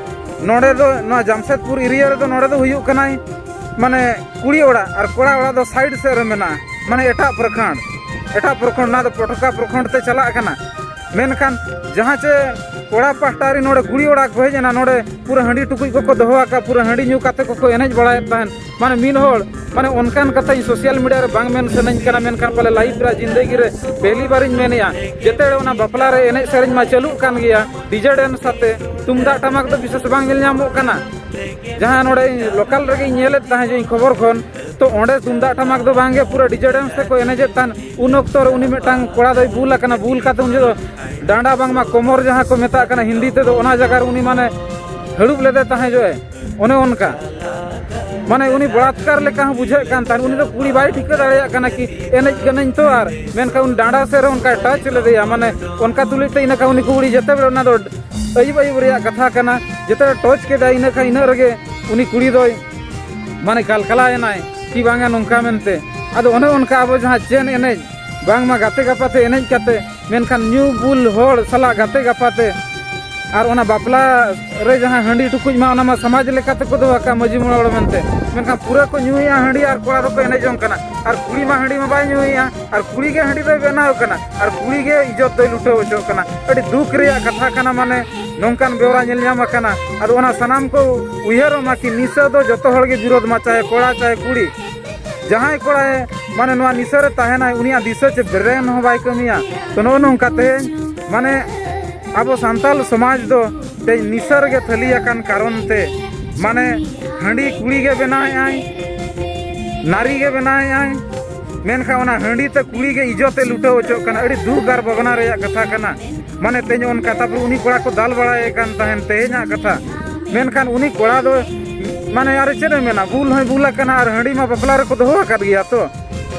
ᱱᱚᱰᱮ ᱫᱚ, ᱱᱚᱣᱟ ᱡᱟᱢᱥᱮᱫᱽᱯᱩᱨ ᱮᱨᱤᱭᱟ ᱨᱮᱫᱚ, ᱱᱚᱰᱮ ᱫᱚ ᱦᱩᱭᱩᱜ ᱠᱟᱱᱟᱭ ᱢᱟᱱᱮ ᱠᱩᱲᱤ ᱚᱲᱟᱜ, ᱟᱨ ᱠᱚᱲᱟ ᱚᱲᱟᱜ ᱫᱚ ᱥᱟᱭᱤᱰ ᱥᱮᱫ ᱨᱮ ᱢᱮᱱᱟᱜᱼᱟ, ᱢᱟᱱᱮ ᱮᱴᱟᱜ ᱯᱨᱚᱠᱷᱚᱸᱰ, ᱮᱴᱟᱜ ᱯᱨᱚᱠᱷᱚᱸᱰ, ᱚᱱᱟ ᱫᱚ ᱯᱚᱴᱚᱠᱟ ᱯᱨᱚᱠᱷᱚᱸᱰ ᱛᱮ ᱪᱟᱞᱟᱜ ᱠᱟᱱᱟ᱾ ᱢᱮᱱᱠᱷᱟᱱ ᱡᱟᱦᱟᱸ ᱪᱮ ᱠᱚᱲᱟ ᱯᱟᱦᱴᱟ ᱨᱮ ᱱᱚᱰᱮ ᱠᱩᱲᱤ ᱚᱲᱟᱜ ᱠᱚ ᱦᱮᱡ ᱮᱱᱟ, ᱱᱚᱰᱮ ᱯᱩᱨᱟᱹ ᱦᱟᱺᱰᱤ ᱴᱩᱠᱩᱡ ᱠᱚᱠᱚ ᱫᱚᱦᱚ ᱟᱠᱟᱫ, ᱯᱩᱨᱟᱹ ᱦᱟᱺᱰᱤ ᱧᱩ ᱠᱟᱛᱮ ᱠᱚᱠᱚ ᱮᱱᱮᱡ ᱵᱟᱲᱟᱭᱮᱫ ᱛᱟᱦᱮᱱ᱾ ᱢᱟᱱᱮ ᱢᱤᱫ ᱦᱚᱲ, ᱢᱟᱱᱮ ᱚᱱᱠᱟᱱ ᱠᱟᱛᱷᱟ ᱤᱧ social media ᱨᱮ ᱵᱟᱝ ᱢᱮᱱ ᱥᱟᱱᱟᱧ ᱠᱟᱱᱟ, ᱢᱮᱱᱠᱷᱟᱱ ᱯᱟᱞᱮ life ᱨᱮᱭᱟᱜ ᱡᱤᱱᱫᱮᱜᱤ ᱨᱮ ᱯᱮᱦᱞᱤ ᱵᱟᱨᱤᱧ ᱢᱮᱱᱮᱜᱼᱟ᱾ ᱡᱮᱛᱮ ᱚᱱᱟ ᱵᱟᱯᱞᱟ ᱨᱮ ᱮᱱᱮᱡ ᱥᱮᱨᱮᱧ ᱢᱟ ᱪᱟᱹᱞᱩᱜ ᱠᱟᱱ ᱜᱮᱭᱟ, DJ dance ᱟᱛᱮ, ᱛᱩᱢᱫᱟᱜ ᱴᱟᱢᱟᱠ ᱫᱚ ᱵᱤᱥᱮᱥ ᱵᱟᱝ ᱧᱮᱞ ᱧᱟᱢᱚᱜ ᱠᱟᱱᱟ᱾ ᱡᱟᱦᱟᱸ ᱱᱚᱰᱮ ᱤᱧ local ᱨᱮᱜᱮᱧ ᱧᱮᱞᱮᱫ ᱛᱟᱦᱮᱸᱫ ᱡᱮ ᱤᱧ ᱠᱷᱚᱵᱚᱨ ᱠᱷᱚᱱ, ᱛᱚ ᱚᱸᱰᱮ ᱛᱩᱢᱫᱟᱜ ᱴᱟᱢᱟᱠ ᱫᱚ ᱵᱟᱝᱜᱮ, ᱯᱩᱨᱟᱹ DJ dance ᱛᱮᱠᱚ ᱮᱱᱮᱡᱮᱫ ᱛᱟᱦᱮᱸᱫ᱾ ᱩᱱ ᱚᱠᱛᱚ ᱨᱮ ᱩᱱᱤ ᱢᱤᱫᱴᱟᱝ ᱠᱚᱲᱟ ᱫᱚᱭ ᱵᱩᱞ ᱟᱠᱟᱱᱟ, ᱵᱩᱞ ᱠᱟᱛᱮ ᱩᱱ ᱡᱚᱦᱚᱜ ᱰᱟᱸᱰᱟ ᱵᱟᱝᱢᱟ ᱠᱚᱢᱚᱨ ᱡᱟᱦᱟᱸ ᱠᱚ ᱢᱮᱛᱟᱜ ᱠᱟᱱᱟ ᱦᱤᱱᱫᱤ ᱛᱮᱫᱚ, ᱚᱱᱟ ᱡᱟᱭᱜᱟ ᱨᱮ ᱩᱱᱤ ᱢᱟᱱᱮ ᱦᱟᱹᱲᱩᱵ ᱞᱮᱫᱮ ᱛᱟᱦᱮᱸ ᱡᱚᱜᱼᱮ, ᱚᱱᱮ ᱚᱱᱠᱟ᱾ ᱢᱟᱱᱮ ᱩᱱᱤ ᱵᱚᱞᱟᱛᱠᱟᱨ ᱞᱮᱠᱟ ᱦᱚᱸ ᱵᱩᱡᱷᱟᱹᱜ ᱠᱟᱱ ᱛᱟᱦᱮᱸᱫ᱾ ᱩᱱᱤ ᱫᱚ ᱠᱩᱲᱤ ᱵᱟᱭ ᱴᱷᱤᱠᱟᱹ ᱫᱟᱲᱮᱭᱟᱜ ᱠᱟᱱᱟ ᱠᱤ ᱮᱱᱮᱡ ᱠᱟᱹᱱᱟᱹᱧ ᱛᱚ, ᱟᱨ ᱢᱮᱱᱠᱷᱟᱱ ᱩᱱᱤ ᱰᱟᱸᱰᱟ ᱥᱮᱫ ᱨᱮ ᱚᱱᱠᱟᱭ touch ᱞᱮᱫᱮᱭᱟ, ᱢᱟᱱᱮ ᱚᱱᱠᱟ ᱛᱩᱞᱩᱡ ᱛᱮ ᱤᱱᱟᱹ ᱠᱷᱟᱱ ᱩᱱᱤ ᱠᱩᱲᱤ ᱡᱮᱛᱮ ᱵᱮᱲᱮ, ᱚᱱᱟ ᱫᱚ ᱟᱹᱭᱩᱵ ᱟᱹᱭᱩᱵ ᱨᱮᱭᱟᱜ ᱠᱟᱛᱷᱟ ᱠᱟᱱᱟ, ᱡᱮᱛᱮ touch ᱠᱮᱫᱟᱭ, ᱤᱱᱟᱹ ᱠᱷᱟᱱ ᱤᱱᱟᱹ ᱨᱮᱜᱮ ᱩᱱᱤ ᱠᱩᱲᱤ ᱫᱚᱭ ᱢᱟᱱᱮ ᱠᱟᱞᱠᱟᱞᱟᱣ ᱮᱱᱟᱭ ᱠᱤ ᱵᱟᱝᱟ ᱱᱚᱝᱠᱟ ᱢᱮᱱᱛᱮ᱾ ᱟᱫᱚ ᱚᱱᱮ ᱚᱱᱠᱟ ᱟᱵᱚ ᱡᱟᱦᱟᱸ ᱪᱮᱱ ᱮᱱᱮᱡ, ᱵᱟᱝᱢᱟ ᱜᱟᱛᱮ ᱜᱟᱯᱟᱛᱮ ᱮᱱᱮᱡ ᱠᱟᱛᱮ, ᱢᱮᱱᱠᱷᱟᱱ ᱧᱩ ᱵᱩᱞ ᱦᱚᱲ ᱥᱟᱞᱟᱜ ᱜᱟᱛᱮ ᱜᱟᱯᱟᱛᱮ, ᱟᱨ ᱚᱱᱟ ᱵᱟᱯᱞᱟ ᱨᱮ ᱡᱟᱦᱟᱸ ᱦᱟᱺᱰᱤ ᱴᱩᱠᱩᱡ ᱢᱟ, ᱚᱱᱟ ᱢᱟ ᱥᱚᱢᱟᱡᱽ ᱞᱮᱠᱟ ᱛᱮᱠᱚ ᱫᱚᱦᱚ ᱠᱟᱜᱼᱟ ᱢᱟᱹᱡᱷᱤ ᱢᱚᱬᱮ ᱦᱚᱲ ᱢᱮᱱᱛᱮ, ᱢᱮᱱᱠᱷᱟᱱ ᱯᱩᱨᱟᱹ ᱠᱚ ᱧᱩᱭᱮᱜᱼᱟ ᱦᱟᱺᱰᱤ ᱟᱨ ᱠᱚᱲᱟ ᱫᱚᱠᱚ ᱮᱱᱮᱡ ᱡᱚᱝ ᱠᱟᱱᱟ᱾ ᱟᱨ ᱠᱩᱲᱤ ᱢᱟ ᱦᱟᱺᱰᱤ ᱢᱟ ᱵᱟᱭ ᱧᱩᱭᱮᱜᱼᱟ, ᱟᱨ ᱠᱩᱲᱤ ᱜᱮ ᱦᱟᱺᱰᱤ ᱫᱚᱭ ᱵᱮᱱᱟᱣ ᱠᱟᱱᱟ, ᱟᱨ ᱠᱩᱲᱤ ᱜᱮ ᱤᱡᱽᱡᱚᱛ ᱫᱚᱭ ᱞᱩᱴᱟᱹᱣ ᱦᱚᱪᱚᱜ ᱠᱟᱱᱟ᱾ ᱟᱹᱰᱤ ᱫᱩᱠ ᱨᱮᱭᱟᱜ ᱠᱟᱛᱷᱟ ᱠᱟᱱᱟ, ᱢᱟᱱᱮ ᱱᱚᱝᱠᱟᱱ ᱵᱮᱣᱨᱟ ᱧᱮᱞ ᱧᱟᱢ ᱟᱠᱟᱱᱟ᱾ ᱟᱫᱚ ᱚᱱᱟ ᱥᱟᱱᱟᱢ ᱠᱚ ᱩᱭᱦᱟᱹᱨᱚᱜ ᱢᱟ ᱠᱤ ᱱᱤᱥᱟᱹ ᱫᱚ ᱡᱚᱛᱚ ᱦᱚᱲ ᱜᱮ ᱵᱤᱨᱳᱫᱷ ᱢᱟ, ᱪᱟᱦᱮ ᱠᱚᱲᱟ ᱪᱟᱦᱮ ᱠᱩᱲᱤ᱾ ᱡᱟᱦᱟᱸᱭ ᱠᱚᱲᱟᱭ ᱢᱟᱱᱮ ᱱᱚᱣᱟ ᱱᱤᱥᱟᱹ ᱨᱮ ᱛᱟᱦᱮᱱᱟᱭ, ᱩᱱᱤᱭᱟᱜ ᱫᱤᱥᱟᱹ ᱪᱮ brain ᱦᱚᱸ ᱵᱟᱭ ᱠᱟᱹᱢᱤᱭᱟ᱾ ᱛᱚ ᱱᱚᱜᱼᱚ ᱱᱚᱝᱠᱟ ᱛᱮᱦᱮᱧ ᱢᱟᱱᱮ ᱟᱵᱚ ᱥᱟᱱᱛᱟᱞ ᱥᱚᱢᱟᱡᱽ ᱫᱚ ᱛᱮᱦᱮᱧ ᱱᱤᱥᱟᱹ ᱨᱮᱜᱮ ᱛᱷᱟᱹᱞᱤ ᱟᱠᱟᱱ ᱠᱟᱨᱚᱱ ᱛᱮ, ᱢᱟᱱᱮ ᱦᱟᱺᱰᱤ ᱠᱩᱲᱤ ᱜᱮ ᱵᱮᱱᱟᱣᱮᱫᱼᱟᱭ, ᱱᱟᱨᱤ ᱜᱮ ᱵᱮᱱᱟᱣᱮᱫᱼᱟᱭ, ᱢᱮᱱᱠᱷᱟᱱ ᱚᱱᱟ ᱦᱟᱺᱰᱤ ᱛᱮ ᱠᱩᱲᱤ ᱜᱮ ᱤᱡᱽᱡᱚᱛ ᱮ ᱞᱩᱴᱟᱹᱣ ᱦᱚᱪᱚᱜ ᱠᱟᱱᱟ᱾ ᱟᱹᱰᱤ ᱫᱩᱠ ᱟᱨ ᱵᱷᱟᱵᱽᱱᱟ ᱨᱮᱭᱟᱜ ᱠᱟᱛᱷᱟ ᱠᱟᱱᱟ᱾ ᱢᱟᱱᱮ ᱛᱮᱦᱮᱧ ᱚᱱᱠᱟ, ᱛᱟᱨᱯᱚᱨᱮ ᱩᱱᱤ ᱠᱚᱲᱟ ᱠᱚ ᱫᱟᱞ ᱵᱟᱲᱟᱭᱮ ᱠᱟᱱ ᱛᱟᱦᱮᱱ, ᱛᱮᱦᱮᱧᱟᱜ ᱠᱟᱛᱷᱟ᱾ ᱢᱮᱱᱠᱷᱟᱱ ᱩᱱᱤ ᱠᱚᱲᱟ ᱫᱚ ᱢᱟᱱᱮ ᱟᱨ ᱪᱮᱫ ᱮ ᱢᱮᱱᱟ, ᱵᱩᱞ ᱦᱚᱸᱭ ᱵᱩᱞ ᱟᱠᱟᱱᱟ ᱟᱨ ᱦᱟᱺᱰᱤ ᱢᱟ ᱵᱟᱯᱞᱟ ᱨᱮᱠᱚ ᱫᱚᱦᱚ ᱟᱠᱟᱫ ᱜᱮᱭᱟ ᱛᱚ᱾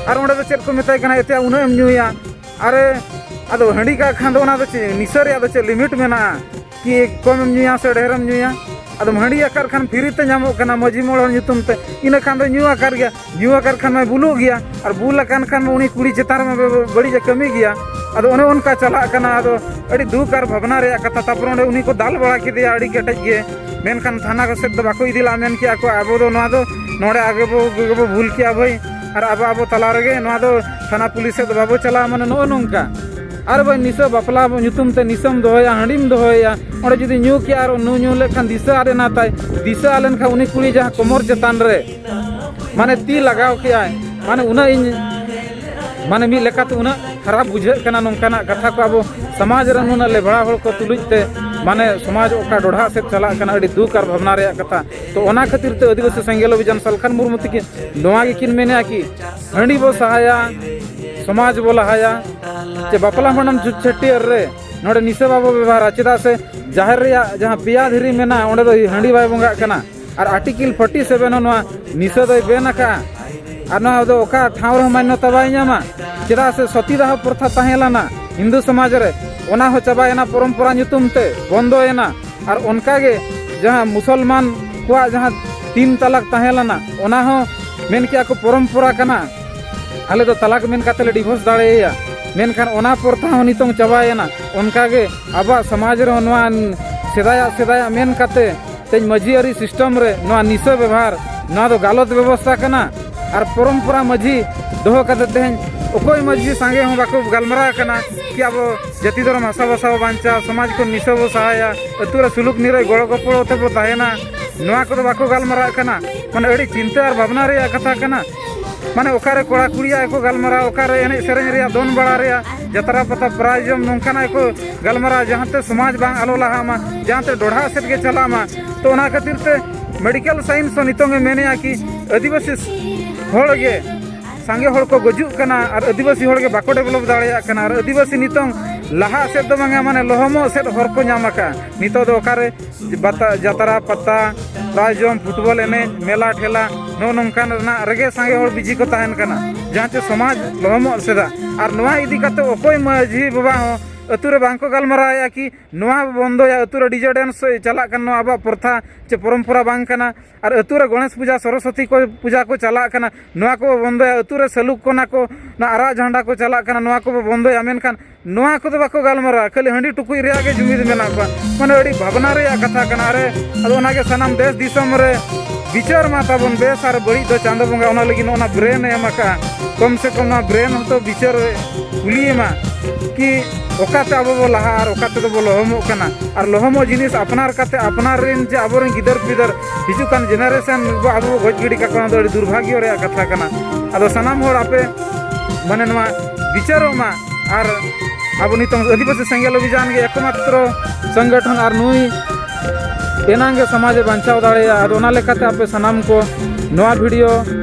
ᱟᱨ ᱚᱸᱰᱮ ᱫᱚ ᱪᱮᱫ ᱠᱚ ᱢᱮᱛᱟᱭ ᱠᱟᱱᱟ, ᱮᱛᱮᱭᱟ ᱩᱱᱟᱹᱜ ᱮᱢ ᱧᱩᱭᱟ? ᱟᱨᱮ, ᱟᱫᱚ ᱦᱟᱺᱰᱤ ᱠᱟᱜ ᱠᱷᱟᱱ ᱫᱚ ᱚᱱᱟ ᱫᱚ ᱪᱮᱫ, ᱱᱤᱥᱟᱹ ᱨᱮᱭᱟᱜ ᱫᱚ ᱪᱮᱫ limit ᱢᱮᱱᱟᱜᱼᱟ ᱠᱤ? ᱠᱚᱢᱮᱢ ᱧᱩᱭᱟ ᱥᱮ ᱰᱷᱮᱨᱮᱢ ᱧᱩᱭᱟ? ᱟᱫᱚᱢ ᱦᱟᱺᱰᱤ ᱟᱠᱟᱫ ᱠᱷᱟᱱ free ᱛᱮ ᱧᱟᱢᱚᱜ ᱠᱟᱱᱟ ᱢᱟᱹᱡᱷᱤ ᱢᱚᱬᱮ ᱦᱚᱲ ᱧᱩᱛᱩᱢ ᱛᱮ, ᱤᱱᱟᱹ ᱠᱷᱟᱱ ᱫᱚ ᱧᱩ ᱟᱠᱟᱫ ᱜᱮᱭᱟ᱾ ᱧᱩ ᱟᱠᱟᱫ ᱠᱷᱟᱱ ᱢᱟᱭ ᱵᱩᱞᱩᱜ ᱜᱮᱭᱟ, ᱟᱨ ᱵᱩᱞ ᱟᱠᱟᱱ ᱠᱷᱟᱱ ᱢᱟ ᱩᱱᱤ ᱠᱩᱲᱤ ᱪᱮᱛᱟᱱ ᱨᱮᱢᱟ ᱵᱮ-, ᱵᱮ-, ᱵᱟᱹᱲᱤᱡ ᱮ ᱠᱟᱹᱢᱤ ᱜᱮᱭᱟ᱾ ᱟᱫᱚ ᱚᱱᱮ ᱚᱱᱠᱟ ᱪᱟᱞᱟᱜ ᱠᱟᱱᱟ᱾ ᱟᱫᱚ ᱟᱹᱰᱤ ᱫᱩᱠ ᱟᱨ ᱵᱷᱟᱵᱽᱱᱟ ᱨᱮᱭᱟᱜ ᱠᱟᱛᱷᱟ᱾ ᱛᱟᱨᱯᱚᱨ ᱚᱸᱰᱮ ᱩᱱᱤ ᱠᱚ ᱫᱟᱞ ᱵᱟᱲᱟ ᱠᱮᱫᱮᱭᱟ ᱟᱹᱰᱤ ᱠᱮᱴᱮᱡ ᱜᱮ, ᱢᱮᱱᱠᱷᱟᱱ ᱛᱷᱟᱱᱟ ᱠᱚ ᱥᱮᱫ ᱫᱚ ᱵᱟᱠᱚ ᱤᱫᱤ ᱞᱮᱫᱼᱟ᱾ ᱢᱮᱱ ᱠᱮᱜᱼᱟ ᱠᱚ, ᱟᱵᱚ ᱫᱚ ᱱᱚᱣᱟ ᱫᱚ ᱱᱚᱰᱮ ᱟᱜᱮ ᱵᱚ, ᱜᱮᱵᱚ ᱵᱷᱩᱞ ᱠᱮᱜᱼᱟ ᱵᱷᱟᱹᱭ, ᱟᱨ ᱟᱵᱚ, ᱟᱵᱚ ᱛᱟᱞᱟ ᱨᱮᱜᱮ ᱱᱚᱣᱟ ᱫᱚ ᱛᱷᱟᱱᱟ ᱯᱩᱞᱤᱥ ᱥᱮᱫ ᱫᱚ ᱵᱟᱵᱚ ᱪᱟᱞᱟᱜᱼᱟ, ᱢᱟᱱᱮ ᱱᱚᱜᱼᱚ ᱱᱚᱝᱠᱟ᱾ ᱟᱨ ᱵᱟᱝ ᱱᱤᱥᱟᱹ ᱵᱟᱯᱞᱟ ᱧᱩᱛᱩᱢ ᱛᱮ ᱱᱤᱥᱟᱹᱢ ᱫᱚᱦᱚᱭᱟ, ᱦᱟᱺᱰᱤᱢ ᱫᱚᱦᱚᱭᱟ, ᱚᱸᱰᱮ ᱡᱩᱫᱤ ᱧᱩ ᱠᱮᱜᱼᱟ ᱟᱨ ᱧᱩ ᱧᱩ ᱞᱮᱠᱷᱟᱱ ᱫᱤᱥᱟᱹ ᱟᱫ ᱮᱱᱟ ᱛᱟᱭ, ᱫᱤᱥᱟᱹ ᱟᱫ ᱞᱮᱱᱠᱷᱟᱱ ᱩᱱᱤ ᱠᱩᱲᱤ ᱡᱟᱦᱟᱸ ᱠᱚᱢᱚᱨ ᱪᱮᱛᱟᱱ ᱨᱮ ᱢᱟᱱᱮ ᱛᱤ ᱞᱟᱜᱟᱣ ᱠᱮᱜᱼᱟᱭ, ᱢᱟᱱᱮ ᱩᱱᱟᱹᱜ ᱤᱧ ᱢᱟᱱᱮ ᱢᱤᱫ ᱞᱮᱠᱟᱛᱮ ᱩᱱᱟᱹᱜ ᱠᱷᱟᱨᱟᱯ ᱵᱩᱡᱷᱟᱹᱜ ᱠᱟᱱᱟ ᱱᱚᱝᱠᱟᱱᱟᱜ ᱠᱟᱛᱷᱟ ᱠᱚ ᱟᱵᱚ ᱥᱚᱢᱟᱡᱽ ᱨᱮ ᱱᱩᱱᱟᱹᱜ ᱞᱮᱵᱲᱟ ᱦᱚᱲ ᱠᱚ ᱛᱩᱞᱩᱡ ᱛᱮ ᱢᱟᱱᱮ ᱥᱚᱢᱟᱡᱽ ᱚᱠᱟ ᱰᱚᱰᱷᱟ ᱥᱮᱫ ᱪᱟᱞᱟᱜ ᱠᱟᱱᱟ, ᱟᱹᱰᱤ ᱫᱩᱠ ᱟᱨ ᱵᱷᱟᱵᱽᱱᱟ ᱨᱮᱭᱟᱜ ᱠᱟᱛᱷᱟ᱾ ᱛᱚ ᱚᱱᱟ ᱠᱷᱟᱹᱛᱤᱨ ᱛᱮ ᱟᱹᱫᱤᱵᱟᱹᱥᱤ ᱥᱮᱸᱜᱮᱞ ᱚᱵᱷᱤᱡᱟᱱ ᱥᱟᱞᱠᱷᱟᱱ ᱢᱩᱨᱢᱩ ᱛᱤᱠᱤᱱ ᱱᱚᱣᱟ ᱜᱮᱠᱤᱱ ᱢᱮᱱᱮᱜᱼᱟ ᱠᱤ ᱦᱟᱺᱰᱤ ᱵᱚ ᱥᱟᱦᱟᱭᱟ, ᱥᱚᱢᱟᱡᱽ ᱵᱚ ᱞᱟᱦᱟᱭᱟ, ᱪᱮ ᱵᱟᱯᱞᱟ ᱵᱷᱟᱸᱰᱟᱱ ᱪᱷᱩᱛ ᱪᱷᱟᱹᱴᱭᱟᱹᱨ ᱨᱮ ᱱᱚᱰᱮ ᱱᱤᱥᱟᱹ ᱵᱟᱵᱚ ᱵᱮᱵᱚᱦᱟᱨᱟ, ᱪᱮᱫᱟᱜ ᱥᱮ ᱡᱟᱦᱮᱨ ᱨᱮᱭᱟᱜ ᱡᱟᱦᱟᱸ ᱯᱮᱭᱟ ᱫᱷᱤᱨᱤ ᱢᱮᱱᱟᱜᱼᱟ ᱚᱸᱰᱮ ᱫᱚ ᱦᱟᱺᱰᱤ ᱵᱟᱭ ᱵᱚᱸᱜᱟᱜ ᱠᱟᱱᱟ᱾ ᱟᱨ ᱟᱨᱴᱤᱠᱮᱞ ᱯᱷᱳᱨᱴᱤ ᱥᱮᱵᱷᱮᱱ ᱦᱚᱸ ᱱᱚᱣᱟ ᱱᱤᱥᱟᱹ ᱫᱚᱭ ᱵᱮᱱ ᱟᱠᱟᱫᱼᱟ᱾ ᱟᱨ ᱱᱚᱣᱟ ᱫᱚ ᱚᱠᱟ ᱴᱷᱟᱶ ᱨᱮᱦᱚᱸ ᱢᱟᱱᱱᱚᱛᱟ ᱵᱟᱭ ᱧᱟᱢᱟ, ᱪᱮᱫᱟᱜ ᱥᱮ ᱥᱚᱛᱤᱫᱟᱦᱚ ᱯᱨᱚᱛᱷᱟ ᱛᱟᱦᱮᱸ ᱞᱮᱱᱟ ᱦᱤᱱᱫᱩ ᱥᱚᱢᱟᱡᱽ ᱨᱮ, ᱚᱱᱟ ᱦᱚᱸ ᱪᱟᱵᱟᱭᱮᱱᱟ ᱯᱚᱨᱚᱢᱯᱚᱨᱟ ᱧᱩᱛᱩᱢ ᱛᱮ ᱵᱚᱱᱫᱚᱭᱮᱱᱟ᱾ ᱟᱨ ᱚᱱᱠᱟᱜᱮ ᱡᱟᱦᱟᱸ ᱢᱩᱥᱚᱞᱢᱟᱱ ᱠᱚᱣᱟᱜ ᱡᱟᱦᱟᱸ ᱛᱤᱱ ᱛᱟᱞᱟᱠ ᱛᱟᱦᱮᱸ ᱞᱮᱱᱟ, ᱚᱱᱟ ᱦᱚᱸ ᱢᱮᱱ ᱠᱮᱜᱼᱟ ᱠᱚ ᱯᱚᱨᱚᱢᱯᱚᱨᱟ ᱠᱟᱱᱟ, ᱟᱞᱮ ᱫᱚ ᱛᱟᱞᱟᱠ ᱢᱮᱱ ᱠᱟᱛᱮ ᱞᱮ ᱰᱤᱵᱷᱳᱨᱥ ᱫᱟᱲᱮᱭᱟᱭᱟ᱾ ᱢᱮᱱᱠᱷᱟᱱ ᱚᱱᱟ ᱯᱨᱚᱛᱷᱟ ᱦᱚᱸ ᱱᱤᱛᱚᱝ ᱪᱟᱵᱟᱭᱮᱱᱟ᱾ ᱚᱱᱠᱟᱜᱮ ᱟᱵᱚᱣᱟᱜ ᱥᱚᱢᱟᱡᱽ ᱨᱮᱦᱚᱸ ᱱᱚᱣᱟ ᱥᱮᱫᱟᱭᱟᱜ ᱥᱮᱫᱟᱭᱟᱜ ᱢᱮᱱ ᱠᱟᱛᱮ ᱛᱮᱦᱮᱧ ᱢᱟᱹᱡᱷᱤ ᱟᱹᱨᱤ ᱥᱤᱥᱴᱮᱢ ᱨᱮ ᱱᱚᱣᱟ ᱱᱤᱥᱟᱹ ᱵᱮᱵᱚᱦᱟᱨ, ᱱᱚᱣᱟ ᱫᱚ ᱜᱟᱞᱚᱛ ᱵᱮᱵᱚᱥᱛᱷᱟ ᱠᱟᱱᱟ᱾ ᱟᱨ ᱯᱚᱨᱚᱢᱯᱚᱨᱟ ᱢᱟᱹᱡᱷᱤ ᱫᱚᱦᱚ ᱠᱟᱛᱮ ᱛᱮᱦᱮᱧ ᱚᱠᱚᱭ ᱢᱟᱹᱡᱷᱤ ᱥᱟᱸᱜᱮ ᱦᱚᱸ ᱵᱟᱠᱚ ᱜᱟᱞᱢᱟᱨᱟᱣ ᱠᱟᱱᱟ ᱠᱤ ᱟᱵᱚ ᱡᱟᱹᱛᱤ ᱫᱷᱚᱨᱚᱢ ᱦᱟᱥᱟ ᱵᱷᱟᱥᱟ ᱵᱚ ᱵᱟᱧᱪᱟᱣ, ᱥᱚᱢᱟᱡᱽ ᱠᱷᱚᱱ ᱱᱤᱥᱟᱹ ᱵᱚ ᱥᱟᱦᱟᱭᱟ, ᱟᱹᱛᱩ ᱨᱮ ᱥᱩᱞᱩᱠ ᱱᱤᱨᱟᱹᱭ ᱜᱚᱲᱚ ᱜᱚᱯᱚᱲᱚ ᱛᱮᱵᱚ ᱛᱟᱦᱮᱱᱟ, ᱱᱚᱣᱟ ᱠᱚᱫᱚ ᱵᱟᱠᱚ ᱜᱟᱞᱢᱟᱨᱟᱜ ᱠᱟᱱᱟ᱾ ᱢᱟᱱᱮ ᱟᱹᱰᱤ ᱪᱤᱱᱛᱟᱹ ᱟᱨ ᱵᱷᱟᱵᱽᱱᱟ ᱨᱮᱭᱟᱜ ᱠᱟᱛᱷᱟ ᱠᱟᱱᱟ᱾ ᱢᱟᱱᱮ ᱚᱠᱟᱨᱮ ᱠᱚᱲᱟ ᱠᱩᱲᱤᱭᱟᱜ ᱠᱚ ᱜᱟᱞᱢᱟᱨᱟᱣ, ᱚᱠᱟᱨᱮ ᱮᱱᱮᱡ ᱥᱮᱨᱮᱧ ᱨᱮᱭᱟᱜ, ᱫᱚᱱ ᱵᱟᱲᱟ ᱨᱮᱭᱟᱜ, ᱡᱟᱛᱨᱟ ᱯᱟᱛᱟ ᱯᱨᱟᱭᱤᱡᱽ ᱡᱚᱢ ᱱᱚᱝᱠᱟᱱᱟᱜ ᱠᱚ ᱜᱟᱞᱢᱟᱨᱟᱣ, ᱡᱟᱦᱟᱸᱛᱮ ᱥᱚᱢᱟᱡᱽ ᱵᱟᱝ ᱟᱞᱚ ᱞᱟᱦᱟᱜ ᱢᱟ, ᱡᱟᱦᱟᱸᱛᱮ ᱰᱚᱰᱷᱟ ᱥᱮᱫ ᱜᱮ ᱪᱟᱞᱟᱜ ᱢᱟ᱾ ᱛᱚ ᱚᱱᱟ ᱠᱷᱟᱹᱛᱤᱨ ᱛᱮ ᱢᱮᱰᱤᱠᱮᱞ ᱥᱟᱭᱮᱱᱥ ᱦᱚᱸ ᱱᱤᱛᱚᱝ ᱮ ᱢᱮᱱᱮᱜᱼᱟ ᱠᱤ ᱟᱹᱫᱤᱵᱟᱹᱥᱤ ᱦᱚᱲ ᱜᱮ ᱥᱟᱸᱜᱮ ᱦᱚᱲ ᱠᱚ ᱜᱩᱡᱩᱜ ᱠᱟᱱᱟ ᱟᱨ ᱟᱹᱫᱤᱵᱟᱹᱥᱤ ᱦᱚᱲ ᱜᱮ ᱵᱟᱠᱚ ᱰᱮᱵᱷᱞᱚᱯ ᱫᱟᱲᱮᱭᱟᱜ ᱠᱟᱱᱟ᱾ ᱟᱨ ᱟᱹᱫᱤᱵᱟᱹᱥᱤ ᱱᱤᱛᱚᱝ ᱞᱟᱦᱟᱜ ᱥᱮᱫ ᱫᱚ ᱵᱟᱝᱟ, ᱢᱟᱱᱮ ᱞᱚᱦᱚᱢᱚᱜ ᱥᱮᱫ ᱦᱚᱨ ᱠᱚ ᱧᱟᱢ ᱟᱠᱟᱫᱼᱟ᱾ ᱱᱤᱛᱚᱜ ᱫᱚ ᱚᱠᱟᱨᱮ ᱵᱟᱛᱟ-, ᱡᱟᱛᱨᱟ ᱯᱟᱛᱟ, ᱯᱨᱟᱭᱤᱡᱽ ᱡᱚᱢ, ᱯᱷᱩᱴᱵᱚᱞ ᱮᱱᱮᱡ, ᱢᱮᱞᱟ ᱴᱷᱮᱞᱟ, ᱱᱚᱜᱼᱚ ᱱᱚᱝᱠᱟᱱ ᱨᱮᱱᱟᱜ ᱨᱮᱜᱮ ᱥᱟᱸᱜᱮ ᱦᱚᱲ ᱵᱤᱡᱤ ᱠᱚ ᱛᱟᱦᱮᱱ ᱠᱟᱱᱟ, ᱡᱟᱦᱟᱸ ᱪᱮ ᱥᱚᱢᱟᱡᱽ ᱞᱚᱦᱚᱢᱚᱜ ᱥᱮᱫᱟᱜ᱾ ᱟᱨ ᱱᱚᱣᱟ ᱤᱫᱤ ᱠᱟᱛᱮ ᱚᱠᱚᱭ ᱢᱟᱹᱡᱷᱤ ᱵᱟᱵᱟ ᱦᱚᱸ ᱟᱹᱛᱩ ᱨᱮ ᱵᱟᱝ ᱠᱚ ᱜᱟᱞᱢᱟᱨᱟᱣᱮᱫᱼᱟ ᱠᱤ ᱱᱚᱣᱟ ᱵᱚᱱᱫᱚᱭᱟ, ᱟᱹᱛᱩ ᱨᱮ ᱰᱤᱡᱮ ᱰᱮᱱᱥ ᱪᱟᱞᱟᱜ ᱠᱟᱱᱟ, ᱱᱚᱣᱟ ᱟᱵᱚᱣᱟᱜ ᱯᱨᱚᱛᱷᱟ ᱪᱮ ᱯᱚᱨᱚᱢᱯᱚᱨᱟ ᱵᱟᱝ ᱠᱟᱱᱟ᱾ ᱟᱨ ᱟᱹᱛᱩ ᱨᱮ ᱜᱚᱬᱮᱥ ᱯᱩᱡᱟ, ᱥᱚᱨᱚᱥᱚᱛᱤ ᱠᱚ ᱯᱩᱡᱟ ᱠᱚ ᱪᱟᱞᱟᱜ ᱠᱟᱱᱟ, ᱱᱚᱣᱟ ᱠᱚ ᱵᱚᱱᱫᱚᱭᱟ᱾ ᱟᱹᱛᱩ ᱨᱮ ᱥᱟᱹᱞᱩᱠ ᱠᱚᱱᱟ ᱠᱚ, ᱚᱱᱟ ᱟᱨᱟᱜ ᱡᱷᱟᱱᱰᱟ ᱠᱚ ᱪᱟᱞᱟᱜ ᱠᱟᱱᱟ, ᱱᱚᱣᱟ ᱠᱚᱵᱚ ᱵᱚᱱᱫᱚᱭᱟ᱾ ᱢᱮᱱᱠᱷᱟᱱ ᱱᱚᱣᱟ ᱠᱚᱫᱚ ᱵᱟᱠᱚ ᱜᱟᱞᱢᱟᱨᱟᱣᱟ, ᱠᱷᱟᱹᱞᱤ ᱦᱟᱺᱰᱤ ᱴᱩᱠᱩᱡ ᱨᱮᱭᱟᱜ ᱜᱮ ᱡᱩᱢᱤᱫ ᱢᱮᱱᱟᱜ ᱠᱚᱣᱟ᱾ ᱢᱟᱱᱮ ᱟᱹᱰᱤ ᱵᱷᱟᱵᱽᱱᱟ ᱨᱮᱭᱟᱜ ᱠᱟᱛᱷᱟ ᱠᱟᱱᱟ᱾ ᱟᱨᱮ, ᱟᱫᱚ ᱚᱱᱟᱜᱮ ᱥᱟᱱᱟᱢ ᱫᱮᱥ ᱫᱤᱥᱚᱢ ᱨᱮ ᱵᱤᱪᱟᱹᱨ ᱢᱟ ᱛᱟᱵᱚᱱ ᱵᱮᱥ ᱟᱨ ᱵᱟᱹᱲᱤᱡ ᱫᱚ ᱪᱟᱸᱫᱚ ᱵᱚᱸᱜᱟ, ᱚᱱᱟ ᱞᱟᱹᱜᱤᱫ ᱱᱚᱜᱼᱚ ᱱᱟ brain ᱮ ᱮᱢ ᱟᱠᱟᱫᱼᱟ᱾ ᱠᱚᱢ ᱥᱮ ᱠᱚᱢ ᱱᱚᱣᱟ brain ᱦᱚᱸᱛᱚ ᱵᱤᱪᱟᱹᱨ ᱠᱩᱞᱤᱭᱮ ᱢᱟ ᱠᱤ ᱚᱠᱟᱛᱮ ᱟᱵᱚ ᱵᱚ ᱞᱟᱦᱟᱜᱼᱟ ᱟᱨ ᱚᱠᱟ ᱛᱮᱫᱚ ᱵᱚ ᱞᱚᱦᱚᱢᱚᱜ ᱠᱟᱱᱟ᱾ ᱟᱨ ᱞᱚᱦᱚᱢᱚᱜ ᱡᱤᱱᱤᱥ ᱟᱯᱱᱟᱨ ᱠᱟᱛᱮ ᱟᱯᱱᱟᱨ ᱨᱮᱱ ᱡᱮ ᱟᱵᱚᱨᱮᱱ ᱜᱤᱫᱟᱹᱨ ᱯᱤᱫᱟᱹᱨ ᱦᱤᱡᱩᱜ ᱠᱟᱱ generation ᱵᱚ ᱟᱵᱚ ᱵᱚ ᱜᱚᱡ ᱜᱤᱰᱤ ᱠᱟᱠᱚ, ᱚᱱᱟ ᱫᱚ ᱟᱹᱰᱤ ᱫᱩᱨᱵᱷᱟᱜᱽᱭᱚ ᱨᱮᱭᱟᱜ ᱠᱟᱛᱷᱟ ᱠᱟᱱᱟ᱾ ᱟᱫᱚ ᱥᱟᱱᱟᱢ ᱦᱚᱲ ᱟᱯᱮ ᱢᱟᱱᱮ ᱱᱚᱣᱟ ᱵᱤᱪᱟᱹᱨᱚᱜ ᱢᱟ᱾ ᱟᱨ ᱟᱵᱚ ᱱᱤᱛᱚᱝ ᱟᱹᱫᱤᱵᱟᱹᱥᱤ ᱥᱮᱸᱜᱮᱞ ᱚᱵᱷᱤᱡᱟᱱ ᱜᱮ ᱮᱠᱢᱟᱛᱨᱚ ᱥᱚᱝᱜᱚᱴᱷᱚᱱ ᱟᱨ ᱱᱩᱭ ᱮᱱᱟᱝ ᱜᱮ ᱥᱚᱢᱟᱡᱽ ᱮ ᱵᱟᱧᱪᱟᱣ ᱫᱟᱲᱮᱭᱟᱜᱼᱟ᱾ ᱟᱫᱚ ᱚᱱᱟ ᱞᱮᱠᱟᱛᱮ ᱟᱯᱮ ᱥᱟᱱᱟᱢ ᱠᱚ ᱱᱚᱣᱟ video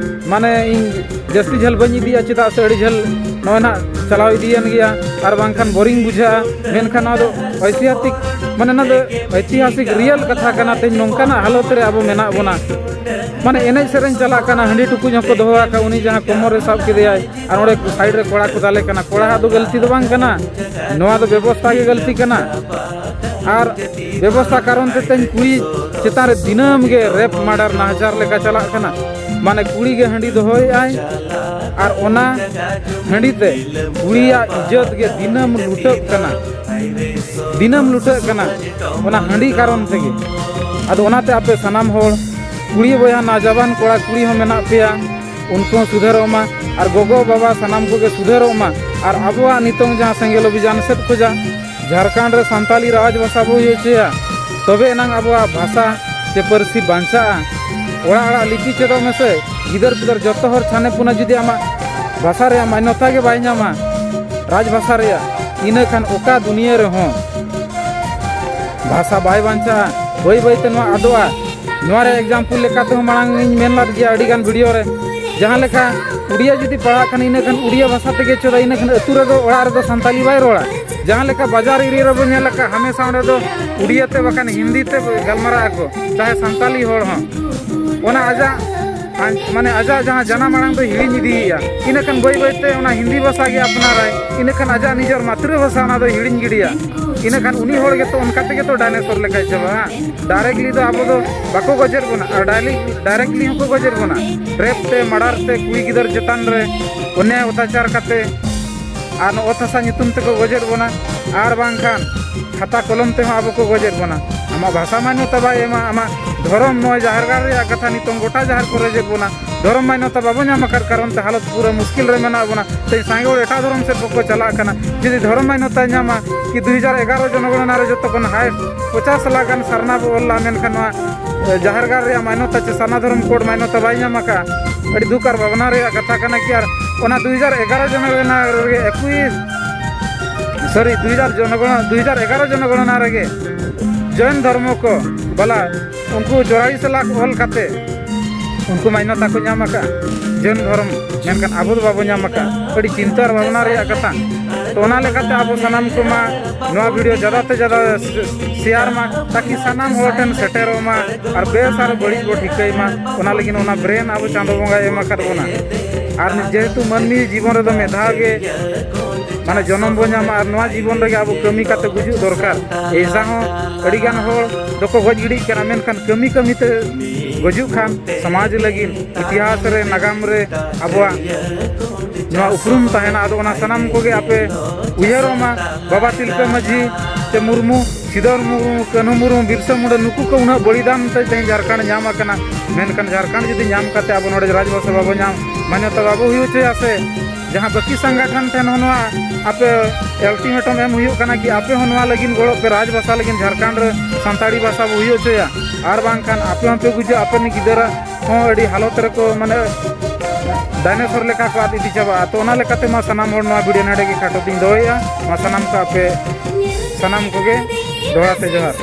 ᱢᱟᱱᱮ ᱤᱧ ᱡᱟᱹᱥᱛᱤ ᱡᱷᱟᱹᱞ ᱵᱟᱹᱧ ᱤᱫᱤᱭᱟ, ᱪᱮᱫᱟᱜ ᱥᱮ ᱟᱹᱰᱤ ᱡᱷᱟᱹᱞ ᱱᱚᱜᱼᱚᱭ ᱱᱟᱦᱟᱜ ᱪᱟᱞᱟᱣ ᱤᱫᱤᱭᱮᱱ ᱜᱮᱭᱟ ᱟᱨ ᱵᱟᱝᱠᱷᱟᱱ boring ᱵᱩᱡᱷᱟᱹᱜᱼᱟ᱾ ᱢᱮᱱᱠᱷᱟᱱ ᱱᱚᱣᱟ ᱫᱚ ᱳᱭᱛᱤᱦᱟᱥᱤᱠ ᱢᱟᱱᱮ ᱱᱚᱣᱟ ᱫᱚ ᱳᱭᱛᱤᱦᱟᱥᱤᱠ real ᱠᱟᱛᱷᱟ ᱠᱟᱱᱟ᱾ ᱛᱮᱦᱮᱧ ᱱᱚᱝᱠᱟᱱᱟᱜ ᱦᱟᱞᱚᱛ ᱨᱮ ᱟᱵᱚ ᱢᱮᱱᱟᱜ ᱵᱚᱱᱟ, ᱢᱟᱱᱮ ᱮᱱᱮᱡ ᱥᱮᱨᱮᱧ ᱪᱟᱞᱟᱜ ᱠᱟᱱᱟ, ᱦᱟᱺᱰᱤ ᱴᱩᱠᱩᱡ ᱦᱚᱸᱠᱚ ᱫᱚᱦᱚ ᱟᱠᱟᱫ, ᱩᱱᱤ ᱡᱟᱦᱟᱸ ᱠᱚᱢᱚᱨ ᱨᱮ ᱥᱟᱵ ᱠᱮᱫᱮᱭᱟᱭ ᱟᱨ ᱚᱸᱰᱮ side ᱨᱮ ᱠᱚᱲᱟ ᱠᱚ ᱫᱟᱞᱮ ᱠᱟᱱᱟ, ᱠᱚᱲᱟ ᱦᱟᱜ ᱫᱚ ᱜᱟᱹᱞᱛᱤ ᱫᱚ ᱵᱟᱝ ᱠᱟᱱᱟ, ᱱᱚᱣᱟ ᱫᱚ ᱵᱮᱵᱚᱥᱛᱷᱟ ᱜᱮ ᱜᱟᱹᱞᱛᱤ ᱠᱟᱱᱟ᱾ ᱟᱨ ᱵᱮᱵᱚᱥᱛᱷᱟ ᱠᱟᱨᱚᱱ ᱛᱮ ᱛᱮᱦᱮᱧ ᱠᱩᱲᱤ ᱪᱮᱛᱟᱱ ᱨᱮ ᱫᱤᱱᱟᱹᱢ ᱜᱮ rape murder ᱱᱟᱦᱟᱪᱟᱨ ᱞᱮᱠᱟ ᱪᱟᱞᱟᱜ ᱠᱟᱱᱟ᱾ ᱢᱟᱱᱮ ᱠᱩᱲᱤ ᱜᱮ ᱦᱟᱺᱰᱤ ᱫᱚᱦᱚᱭᱮᱫᱟᱭ ᱟᱨ ᱚᱱᱟ ᱦᱟᱺᱰᱤ ᱛᱮ ᱠᱩᱲᱤᱭᱟᱜ ᱤᱡᱽᱡᱚᱛ ᱜᱮ ᱫᱤᱱᱟᱹᱢ ᱞᱩᱴᱟᱹᱜ ᱠᱟᱱᱟ, ᱫᱤᱱᱟᱹᱢ ᱞᱩᱴᱟᱹᱜ ᱠᱟᱱᱟ ᱚᱱᱟ ᱦᱟᱺᱰᱤ ᱠᱟᱨᱚᱱ ᱛᱮᱜᱮ᱾ ᱟᱫᱚ ᱚᱱᱟᱛᱮ ᱟᱯᱮ ᱥᱟᱱᱟᱢ ᱦᱚᱲ ᱠᱩᱲᱤ ᱵᱚᱭᱦᱟ ᱱᱟᱣᱡᱟᱵᱟᱱ ᱠᱚᱲᱟ ᱠᱩᱲᱤ ᱦᱚᱸ ᱢᱮᱱᱟᱜ ᱯᱮᱭᱟ, ᱩᱱᱠᱩ ᱦᱚᱸ ᱥᱩᱫᱷᱟᱹᱨᱚᱜ ᱢᱟ᱾ ᱟᱨ ᱜᱚᱜᱚ ᱵᱟᱵᱟ ᱥᱟᱱᱟᱢ ᱠᱚᱜᱮ ᱥᱩᱫᱷᱟᱹᱨᱚᱜ ᱢᱟ᱾ ᱟᱨ ᱟᱵᱚᱣᱟᱜ ᱱᱤᱛᱚᱝ ᱡᱟᱦᱟᱸ ᱥᱮᱸᱜᱮᱞ ᱚᱵᱷᱤᱡᱟᱱ ᱥᱮᱫ ᱠᱷᱚᱱᱟᱜ ᱡᱷᱟᱲᱠᱷᱚᱸᱰ ᱨᱮ ᱥᱟᱱᱛᱟᱞᱤ ᱨᱟᱡᱽ ᱵᱷᱟᱥᱟ ᱵᱚ ᱦᱩᱭ ᱦᱚᱪᱚᱭᱟ, ᱛᱚᱵᱮ ᱮᱱᱟᱝ ᱟᱵᱚᱣᱟᱜ ᱵᱷᱟᱥᱟ ᱥᱮ ᱯᱟᱹᱨᱥᱤ ᱵᱟᱧᱪᱟᱜᱼᱟ᱾ ᱚᱲᱟᱜ ᱚᱲᱟᱜ ᱞᱤᱯᱤ ᱪᱮᱫᱚᱜ ᱢᱮᱥᱮ, ᱜᱤᱫᱟᱹᱨ ᱯᱤᱫᱟᱹᱨ ᱡᱚᱛᱚ ᱦᱚᱲ ᱪᱷᱟᱱᱮ ᱯᱩᱱᱟ ᱡᱩᱫᱤ ᱟᱢᱟᱜ ᱵᱷᱟᱥᱟ ᱨᱮᱭᱟᱜ ᱢᱟᱱᱱᱚᱛᱟ ᱜᱮ ᱵᱟᱭ ᱧᱟᱢᱟ, ᱨᱟᱡᱽ ᱵᱷᱟᱥᱟ ᱨᱮᱭᱟᱜ, ᱤᱱᱟᱹ ᱠᱷᱟᱱ ᱚᱠᱟ ᱫᱩᱱᱤᱭᱟᱹ ᱨᱮᱦᱚᱸ ᱵᱷᱟᱥᱟ ᱵᱟᱭ ᱵᱟᱧᱪᱟᱜᱼᱟ, ᱵᱟᱹᱭ ᱵᱟᱹᱭᱛᱮ ᱱᱚᱣᱟ ᱟᱫᱚᱜᱼᱟ᱾ ᱱᱚᱣᱟ ᱨᱮ example ᱞᱮᱠᱟ ᱛᱮᱦᱚᱸ ᱢᱟᱲᱟᱝ ᱤᱧ ᱢᱮᱱ ᱞᱮᱫ ᱜᱮᱭᱟ ᱟᱹᱰᱤᱜᱟᱱ video ᱨᱮ, ᱡᱟᱦᱟᱸ ᱞᱮᱠᱟ ᱩᱲᱤᱭᱟ ᱡᱩᱫᱤ ᱯᱟᱲᱦᱟᱜ ᱠᱷᱟᱱ, ᱤᱱᱟᱹ ᱠᱷᱟᱱ ᱩᱲᱤᱭᱟ ᱵᱷᱟᱥᱟ ᱛᱮᱜᱮ ᱪᱮᱫᱟ, ᱤᱱᱟᱹ ᱠᱷᱟᱱ ᱟᱹᱛᱩ ᱨᱮᱫᱚ, ᱚᱲᱟᱜ ᱨᱮᱫᱚ ᱥᱟᱱᱛᱟᱞᱤ ᱵᱟᱭ ᱨᱚᱲᱟ᱾ ᱡᱟᱦᱟᱸ ᱞᱮᱠᱟ ᱵᱟᱡᱟᱨ area ᱨᱮᱵᱚᱱ ᱧᱮᱞ ᱟᱠᱟᱫ, ᱦᱟᱢᱮᱥᱟ ᱚᱸᱰᱮ ᱫᱚ ᱩᱲᱤᱭᱟ ᱛᱮ ᱵᱟᱠᱷᱟᱱ ᱦᱤᱱᱫᱤ ᱛᱮ ᱜᱟᱞᱢᱟᱨᱟᱜ ᱟᱠᱚ, ᱪᱟᱦᱮ ᱥᱟᱱᱛᱟᱞᱤ ᱦᱚᱲ ᱦᱚᱸ᱾ ᱚᱱᱟ ᱟᱡᱟᱜ ᱟᱡ-, ᱢᱟᱱᱮ ᱟᱡᱟᱜ ᱡᱟᱦᱟᱸ ᱡᱟᱱᱟᱢ ᱟᱲᱟᱝ ᱫᱚᱭ ᱦᱤᱲᱤᱧ ᱤᱫᱤᱭᱮᱫᱼᱟ᱾ ᱤᱱᱟᱹ ᱠᱷᱟᱱ ᱵᱟᱹᱭ ᱵᱟᱹᱭᱛᱮ ᱚᱱᱟ ᱦᱤᱱᱫᱤ ᱵᱷᱟᱥᱟ ᱜᱮ ᱟᱯᱱᱟᱨᱟᱭ, ᱤᱱᱟᱹ ᱠᱷᱟᱱ ᱟᱡᱟᱜ ᱱᱤᱡᱮᱨ ᱢᱟᱛᱨᱤ ᱵᱷᱟᱥᱟ ᱚᱱᱟ ᱫᱚᱭ ᱦᱤᱲᱤᱧ ᱜᱤᱰᱤᱭᱟ᱾ ᱤᱱᱟᱹ ᱠᱷᱟᱱ ᱩᱱᱤ ᱦᱚᱲ ᱜᱮᱛᱚ ᱚᱱᱠᱟ ᱛᱮᱜᱮ ᱛᱚ dinosaur ᱞᱮᱠᱟᱭ ᱪᱟᱵᱟᱜᱼᱟ᱾ Directly ᱫᱚ ᱟᱵᱚ ᱫᱚ ᱵᱟᱠᱚ ᱜᱚᱡᱮᱫ ᱵᱚᱱᱟ, ᱟᱨ directly, directly ᱦᱚᱸᱠᱚ ᱜᱚᱡᱮᱫ ᱵᱚᱱᱟ᱾ Rape ᱛᱮ, murder ᱛᱮ, ᱠᱩᱲᱤ ᱜᱤᱫᱟᱹᱨ ᱪᱮᱛᱟᱱ ᱨᱮ ᱚᱱᱭᱟᱭ ᱚᱛᱛᱟᱪᱟᱨ ᱠᱟᱛᱮ, ᱟᱨ ᱱᱚᱣᱟ ᱚᱛ ᱦᱟᱥᱟ ᱧᱩᱛᱩᱢ ᱛᱮᱠᱚ ᱜᱚᱡᱮᱫ ᱵᱚᱱᱟ, ᱟᱨ ᱵᱟᱝᱠᱷᱟᱱ ᱠᱷᱟᱛᱟ ᱠᱚᱞᱚᱢ ᱛᱮᱦᱚᱸ ᱟᱵᱚ ᱠᱚ ᱜᱚᱡᱮᱫ ᱵᱚᱱᱟ᱾ ᱟᱢᱟᱜ ᱵᱷᱟᱥᱟ ᱢᱟᱱᱱᱚᱛᱟ ᱵᱟᱭ ᱮᱢᱟ, ᱟᱢᱟᱜ ᱫᱷᱚᱨᱚᱢ, ᱱᱚᱜᱼᱚᱭ ᱡᱟᱦᱮᱨ ᱜᱟᱲ ᱨᱮᱭᱟᱜ ᱠᱟᱛᱷᱟ ᱱᱤᱛᱚᱝ ᱜᱚᱴᱟ ᱡᱟᱦᱮᱨ ᱠᱚᱨᱮ ᱡᱮ ᱵᱚᱱᱟ ᱫᱷᱚᱨᱚᱢ ᱢᱟᱱᱱᱚᱛᱟ ᱵᱟᱵᱚ ᱧᱟᱢ ᱟᱠᱟᱫ ᱠᱟᱨᱚᱱ ᱛᱮ ᱦᱟᱞᱚᱛ ᱯᱩᱨᱟᱹ ᱢᱩᱥᱠᱤᱞ ᱨᱮ ᱢᱮᱱᱟᱜ ᱵᱚᱱᱟ᱾ ᱛᱮᱦᱮᱧ ᱥᱟᱸᱜᱮ ᱦᱚᱲ ᱮᱴᱟᱜ ᱫᱷᱚᱨᱚᱢ ᱥᱮᱫ ᱠᱚᱠᱚ ᱪᱟᱞᱟᱜ ᱠᱟᱱᱟ᱾ ᱡᱩᱫᱤ ᱫᱷᱚᱨᱚᱢ ᱢᱟᱱᱱᱚᱛᱟᱭ ᱧᱟᱢᱟ ᱠᱤ ᱫᱩ ᱦᱟᱡᱟᱨ ᱮᱜᱟᱨᱚ ᱡᱚᱱᱚᱜᱚᱬᱱᱟ ᱨᱮ ᱡᱚᱛᱚ ᱠᱷᱚᱱ ᱦᱟᱭᱮᱥᱴ ᱯᱚᱪᱟᱥ ᱞᱟᱠᱷ ᱜᱟᱱ ᱥᱟᱨᱱᱟ ᱵᱚ ᱚᱞ ᱞᱟᱜᱼᱟ, ᱢᱮᱱᱠᱷᱟᱱ ᱱᱚᱣᱟ ᱡᱟᱦᱮᱨ ᱜᱟᱲ ᱨᱮᱭᱟᱜ ᱢᱟᱱᱱᱚᱛᱟ ᱪᱮ ᱥᱟᱨᱱᱟ ᱫᱷᱚᱨᱚᱢ ᱠᱳᱰ ᱢᱟᱱᱱᱚᱛᱟ ᱵᱟᱭ ᱧᱟᱢ ᱟᱠᱟᱫᱼᱟ᱾ ᱟᱹᱰᱤ ᱫᱩᱠ ᱟᱨ ᱵᱷᱟᱵᱽᱱᱟ ᱨᱮᱭᱟᱜ ᱠᱟᱛᱷᱟ ᱠᱟᱱᱟ ᱠᱤ ᱟᱨ ᱚᱱᱟ ᱫᱩ ᱦᱟᱡᱟᱨ ᱮᱜᱟᱨᱚ ᱡᱚᱱᱚᱜᱚᱬᱱᱟ ᱨᱮᱜᱮ ᱮᱠᱩᱥ, ᱥᱚᱨᱤ, ᱫᱩ ᱦᱟᱡᱟᱨ ᱡᱚᱱᱚᱜᱚᱬᱱᱟ, ᱫᱩ ᱦᱟᱡᱟᱨ ᱮᱜᱟᱨᱚ ᱡᱚᱱᱚᱜᱚᱬᱱᱟ ᱨᱮᱜᱮ ᱡᱚᱭᱱ ᱫᱷᱚᱨᱢᱚ ᱠᱚ ᱵᱟᱞᱟ ᱩᱱᱠᱩ ᱪᱚᱣᱨᱟᱞᱤᱥ ᱞᱟᱠᱷ ᱚᱞ ᱠᱟᱛᱮ ᱩᱱᱠᱩ ᱢᱟᱱᱱᱚᱛᱟ ᱠᱚ ᱧᱟᱢ ᱟᱠᱟᱫᱼᱟ ᱡᱚᱭᱱ ᱫᱷᱚᱨᱚᱢ, ᱢᱮᱱᱠᱷᱟᱱ ᱟᱵᱚ ᱫᱚ ᱵᱟᱵᱚ ᱧᱟᱢ ᱟᱠᱟᱫᱼᱟ᱾ ᱟᱹᱰᱤ ᱪᱤᱱᱛᱟᱹ ᱟᱨ ᱵᱷᱟᱵᱽᱱᱟ ᱨᱮᱭᱟᱜ ᱠᱟᱛᱷᱟ᱾ ᱛᱚ ᱚᱱᱟ ᱞᱮᱠᱟᱛᱮ ᱟᱵᱚ ᱥᱟᱱᱟᱢ ᱠᱚᱢᱟ ᱱᱚᱣᱟ ᱵᱷᱤᱰᱤᱭᱳ ᱡᱟᱫᱟ ᱛᱮ ᱡᱟᱫᱟ ᱥᱮᱭᱟᱨ ᱢᱟ, ᱛᱟᱠᱤ ᱥᱟᱱᱟᱢ ᱦᱚᱲ ᱴᱷᱮᱱ ᱥᱮᱴᱮᱨᱚᱜ ᱢᱟ ᱟᱨ ᱵᱮᱥ ᱟᱨ ᱵᱟᱹᱲᱤᱡ ᱵᱚ ᱴᱷᱤᱠᱟᱹᱭ ᱢᱟ᱾ ᱚᱱᱟ ᱞᱟᱹᱜᱤᱫ ᱚᱱᱟ ᱵᱨᱮᱱ ᱟᱵᱚ ᱪᱟᱸᱫᱚ ᱵᱚᱸᱜᱟᱭ ᱮᱢ ᱟᱠᱟᱫ ᱵᱚᱱᱟ᱾ ᱟᱨ ᱡᱮᱦᱮᱛᱩ ᱢᱟᱹᱱᱢᱤ ᱡᱤᱵᱚᱱ ᱨᱮᱫᱚ ᱢᱤᱫ ᱫᱷᱟᱣ ᱜᱮ ᱢᱟᱱᱮ ᱡᱚᱱᱚᱢ ᱵᱚ ᱧᱟᱢᱟ ᱟᱨ ᱱᱚᱣᱟ ᱡᱤᱵᱚᱱ ᱨᱮᱜᱮ ᱟᱵᱚ ᱠᱟᱹᱢᱤ ᱠᱟᱛᱮ ᱜᱩᱡᱩᱜ ᱫᱚᱨᱠᱟᱨ᱾ ᱮᱭᱥᱟ ᱦᱚᱸ ᱟᱹᱰᱤᱜᱟᱱ ᱦᱚᱲ ᱫᱚᱠᱚ ᱜᱚᱡ ᱜᱤᱰᱤᱜ ᱠᱟᱱᱟ, ᱢᱮᱱᱠᱷᱟᱱ ᱠᱟᱹᱢᱤ ᱠᱟᱹᱢᱤ ᱛᱮ ᱜᱩᱡᱩᱜ ᱠᱷᱟᱱ ᱥᱚᱢᱟᱡᱽ ᱞᱟᱹᱜᱤᱫ, ᱤᱛᱤᱦᱟᱥ ᱨᱮ, ᱱᱟᱜᱟᱢ ᱨᱮ ᱟᱵᱚᱣᱟᱜ ᱱᱚᱣᱟ ᱩᱯᱨᱩᱢ ᱛᱟᱦᱮᱱᱟ᱾ ᱟᱫᱚ ᱚᱱᱟ ᱥᱟᱱᱟᱢ ᱠᱚᱜᱮ ᱟᱯᱮ ᱩᱭᱦᱟᱹᱨᱚᱜ ᱢᱟ᱾ ᱵᱟᱵᱟ ᱛᱤᱞᱠᱟᱹ ᱢᱟᱹᱡᱷᱤ ᱥᱮ ᱢᱩᱨᱢᱩ, ᱥᱤᱫᱚ ᱢᱩᱨᱢᱩ, ᱠᱟᱹᱱᱦᱩ ᱢᱩᱨᱢᱩ, ᱵᱤᱨᱥᱟ ᱢᱩᱱᱰᱟ, ᱱᱩᱠᱩ ᱠᱚ ᱩᱱᱟᱹᱜ ᱵᱚᱞᱤᱫᱟᱱ ᱛᱮ ᱛᱮᱦᱮᱧ ᱡᱷᱟᱲᱠᱷᱚᱸᱰ ᱧᱟᱢ ᱟᱠᱟᱱᱟ᱾ ᱢᱮᱱᱠᱷᱟᱱ ᱡᱷᱟᱲᱠᱷᱚᱸᱰ ᱡᱩᱫᱤ ᱧᱟᱢ ᱠᱟᱛᱮ ᱟᱵᱚ ᱱᱚᱰᱮ ᱨᱟᱡᱽᱵᱷᱟᱥᱟ ᱵᱟᱵᱚ ᱧᱟᱢ, ᱢᱟᱱᱱᱚᱛᱟ ᱵᱟᱵᱚ ᱦᱩᱭ ᱦᱚᱪᱚᱭᱟ ᱥᱮ ᱡᱟᱦᱟᱸ ᱵᱟᱹᱠᱤ ᱥᱚᱝᱜᱚᱴᱷᱚᱱ ᱴᱷᱮᱱ ᱦᱚᱸ ᱱᱚᱣᱟ ᱟᱯᱮ ᱟᱞᱴᱤᱢᱮᱴᱟᱢ ᱮᱢ ᱦᱩᱭᱩᱜ ᱠᱟᱱᱟ ᱠᱤ ᱟᱯᱮ ᱦᱚᱸ ᱱᱚᱣᱟ ᱞᱟᱹᱜᱤᱫ ᱜᱚᱲᱚᱜ ᱯᱮ, ᱨᱟᱡᱽᱵᱷᱟᱥᱟ ᱞᱟᱹᱜᱤᱫ ᱡᱷᱟᱲᱠᱷᱚᱸᱰ ᱨᱮ ᱥᱟᱱᱛᱟᱲᱤ ᱵᱷᱟᱥᱟ ᱵᱚ ᱦᱩᱭ ᱦᱚᱪᱚᱭᱟ᱾ ᱟᱨ ᱵᱟᱝᱠᱷᱟᱱ ᱟᱯᱮ ᱦᱚᱸᱯᱮ ᱵᱩᱡᱷᱟᱹᱣᱟ ᱟᱯᱮ ᱨᱮᱱ ᱜᱤᱫᱽᱨᱟᱹ ᱦᱚᱸ ᱟᱹᱰᱤ ᱦᱟᱞᱚᱛ ᱨᱮᱠᱚ ᱢᱟᱱᱮ ᱰᱟᱭᱱᱮᱥᱚᱨ ᱞᱮᱠᱟ ᱠᱚ ᱟᱫ ᱤᱫᱤ ᱪᱟᱵᱟᱜᱼᱟ᱾ ᱛᱚ ᱚᱱᱟ ᱞᱮᱠᱟᱛᱮ ᱢᱟ ᱥᱟᱱᱟᱢ ᱦᱚᱲ ᱱᱚᱣᱟ ᱵᱷᱤᱰᱤᱭᱳ ᱱᱚᱰᱮ ᱜᱮ ᱠᱷᱟᱴᱚ ᱛᱤᱧ ᱫᱚᱦᱚᱭᱮᱫᱼᱟ᱾ ᱢᱟ ᱥᱟᱱᱟᱢ ᱠᱚ ᱟᱯᱮ ᱥᱟᱱᱟᱢ ᱠᱚᱜᱮ ᱫᱚᱦᱲᱟ ᱛᱮ ᱡᱚᱦᱟᱨ᱾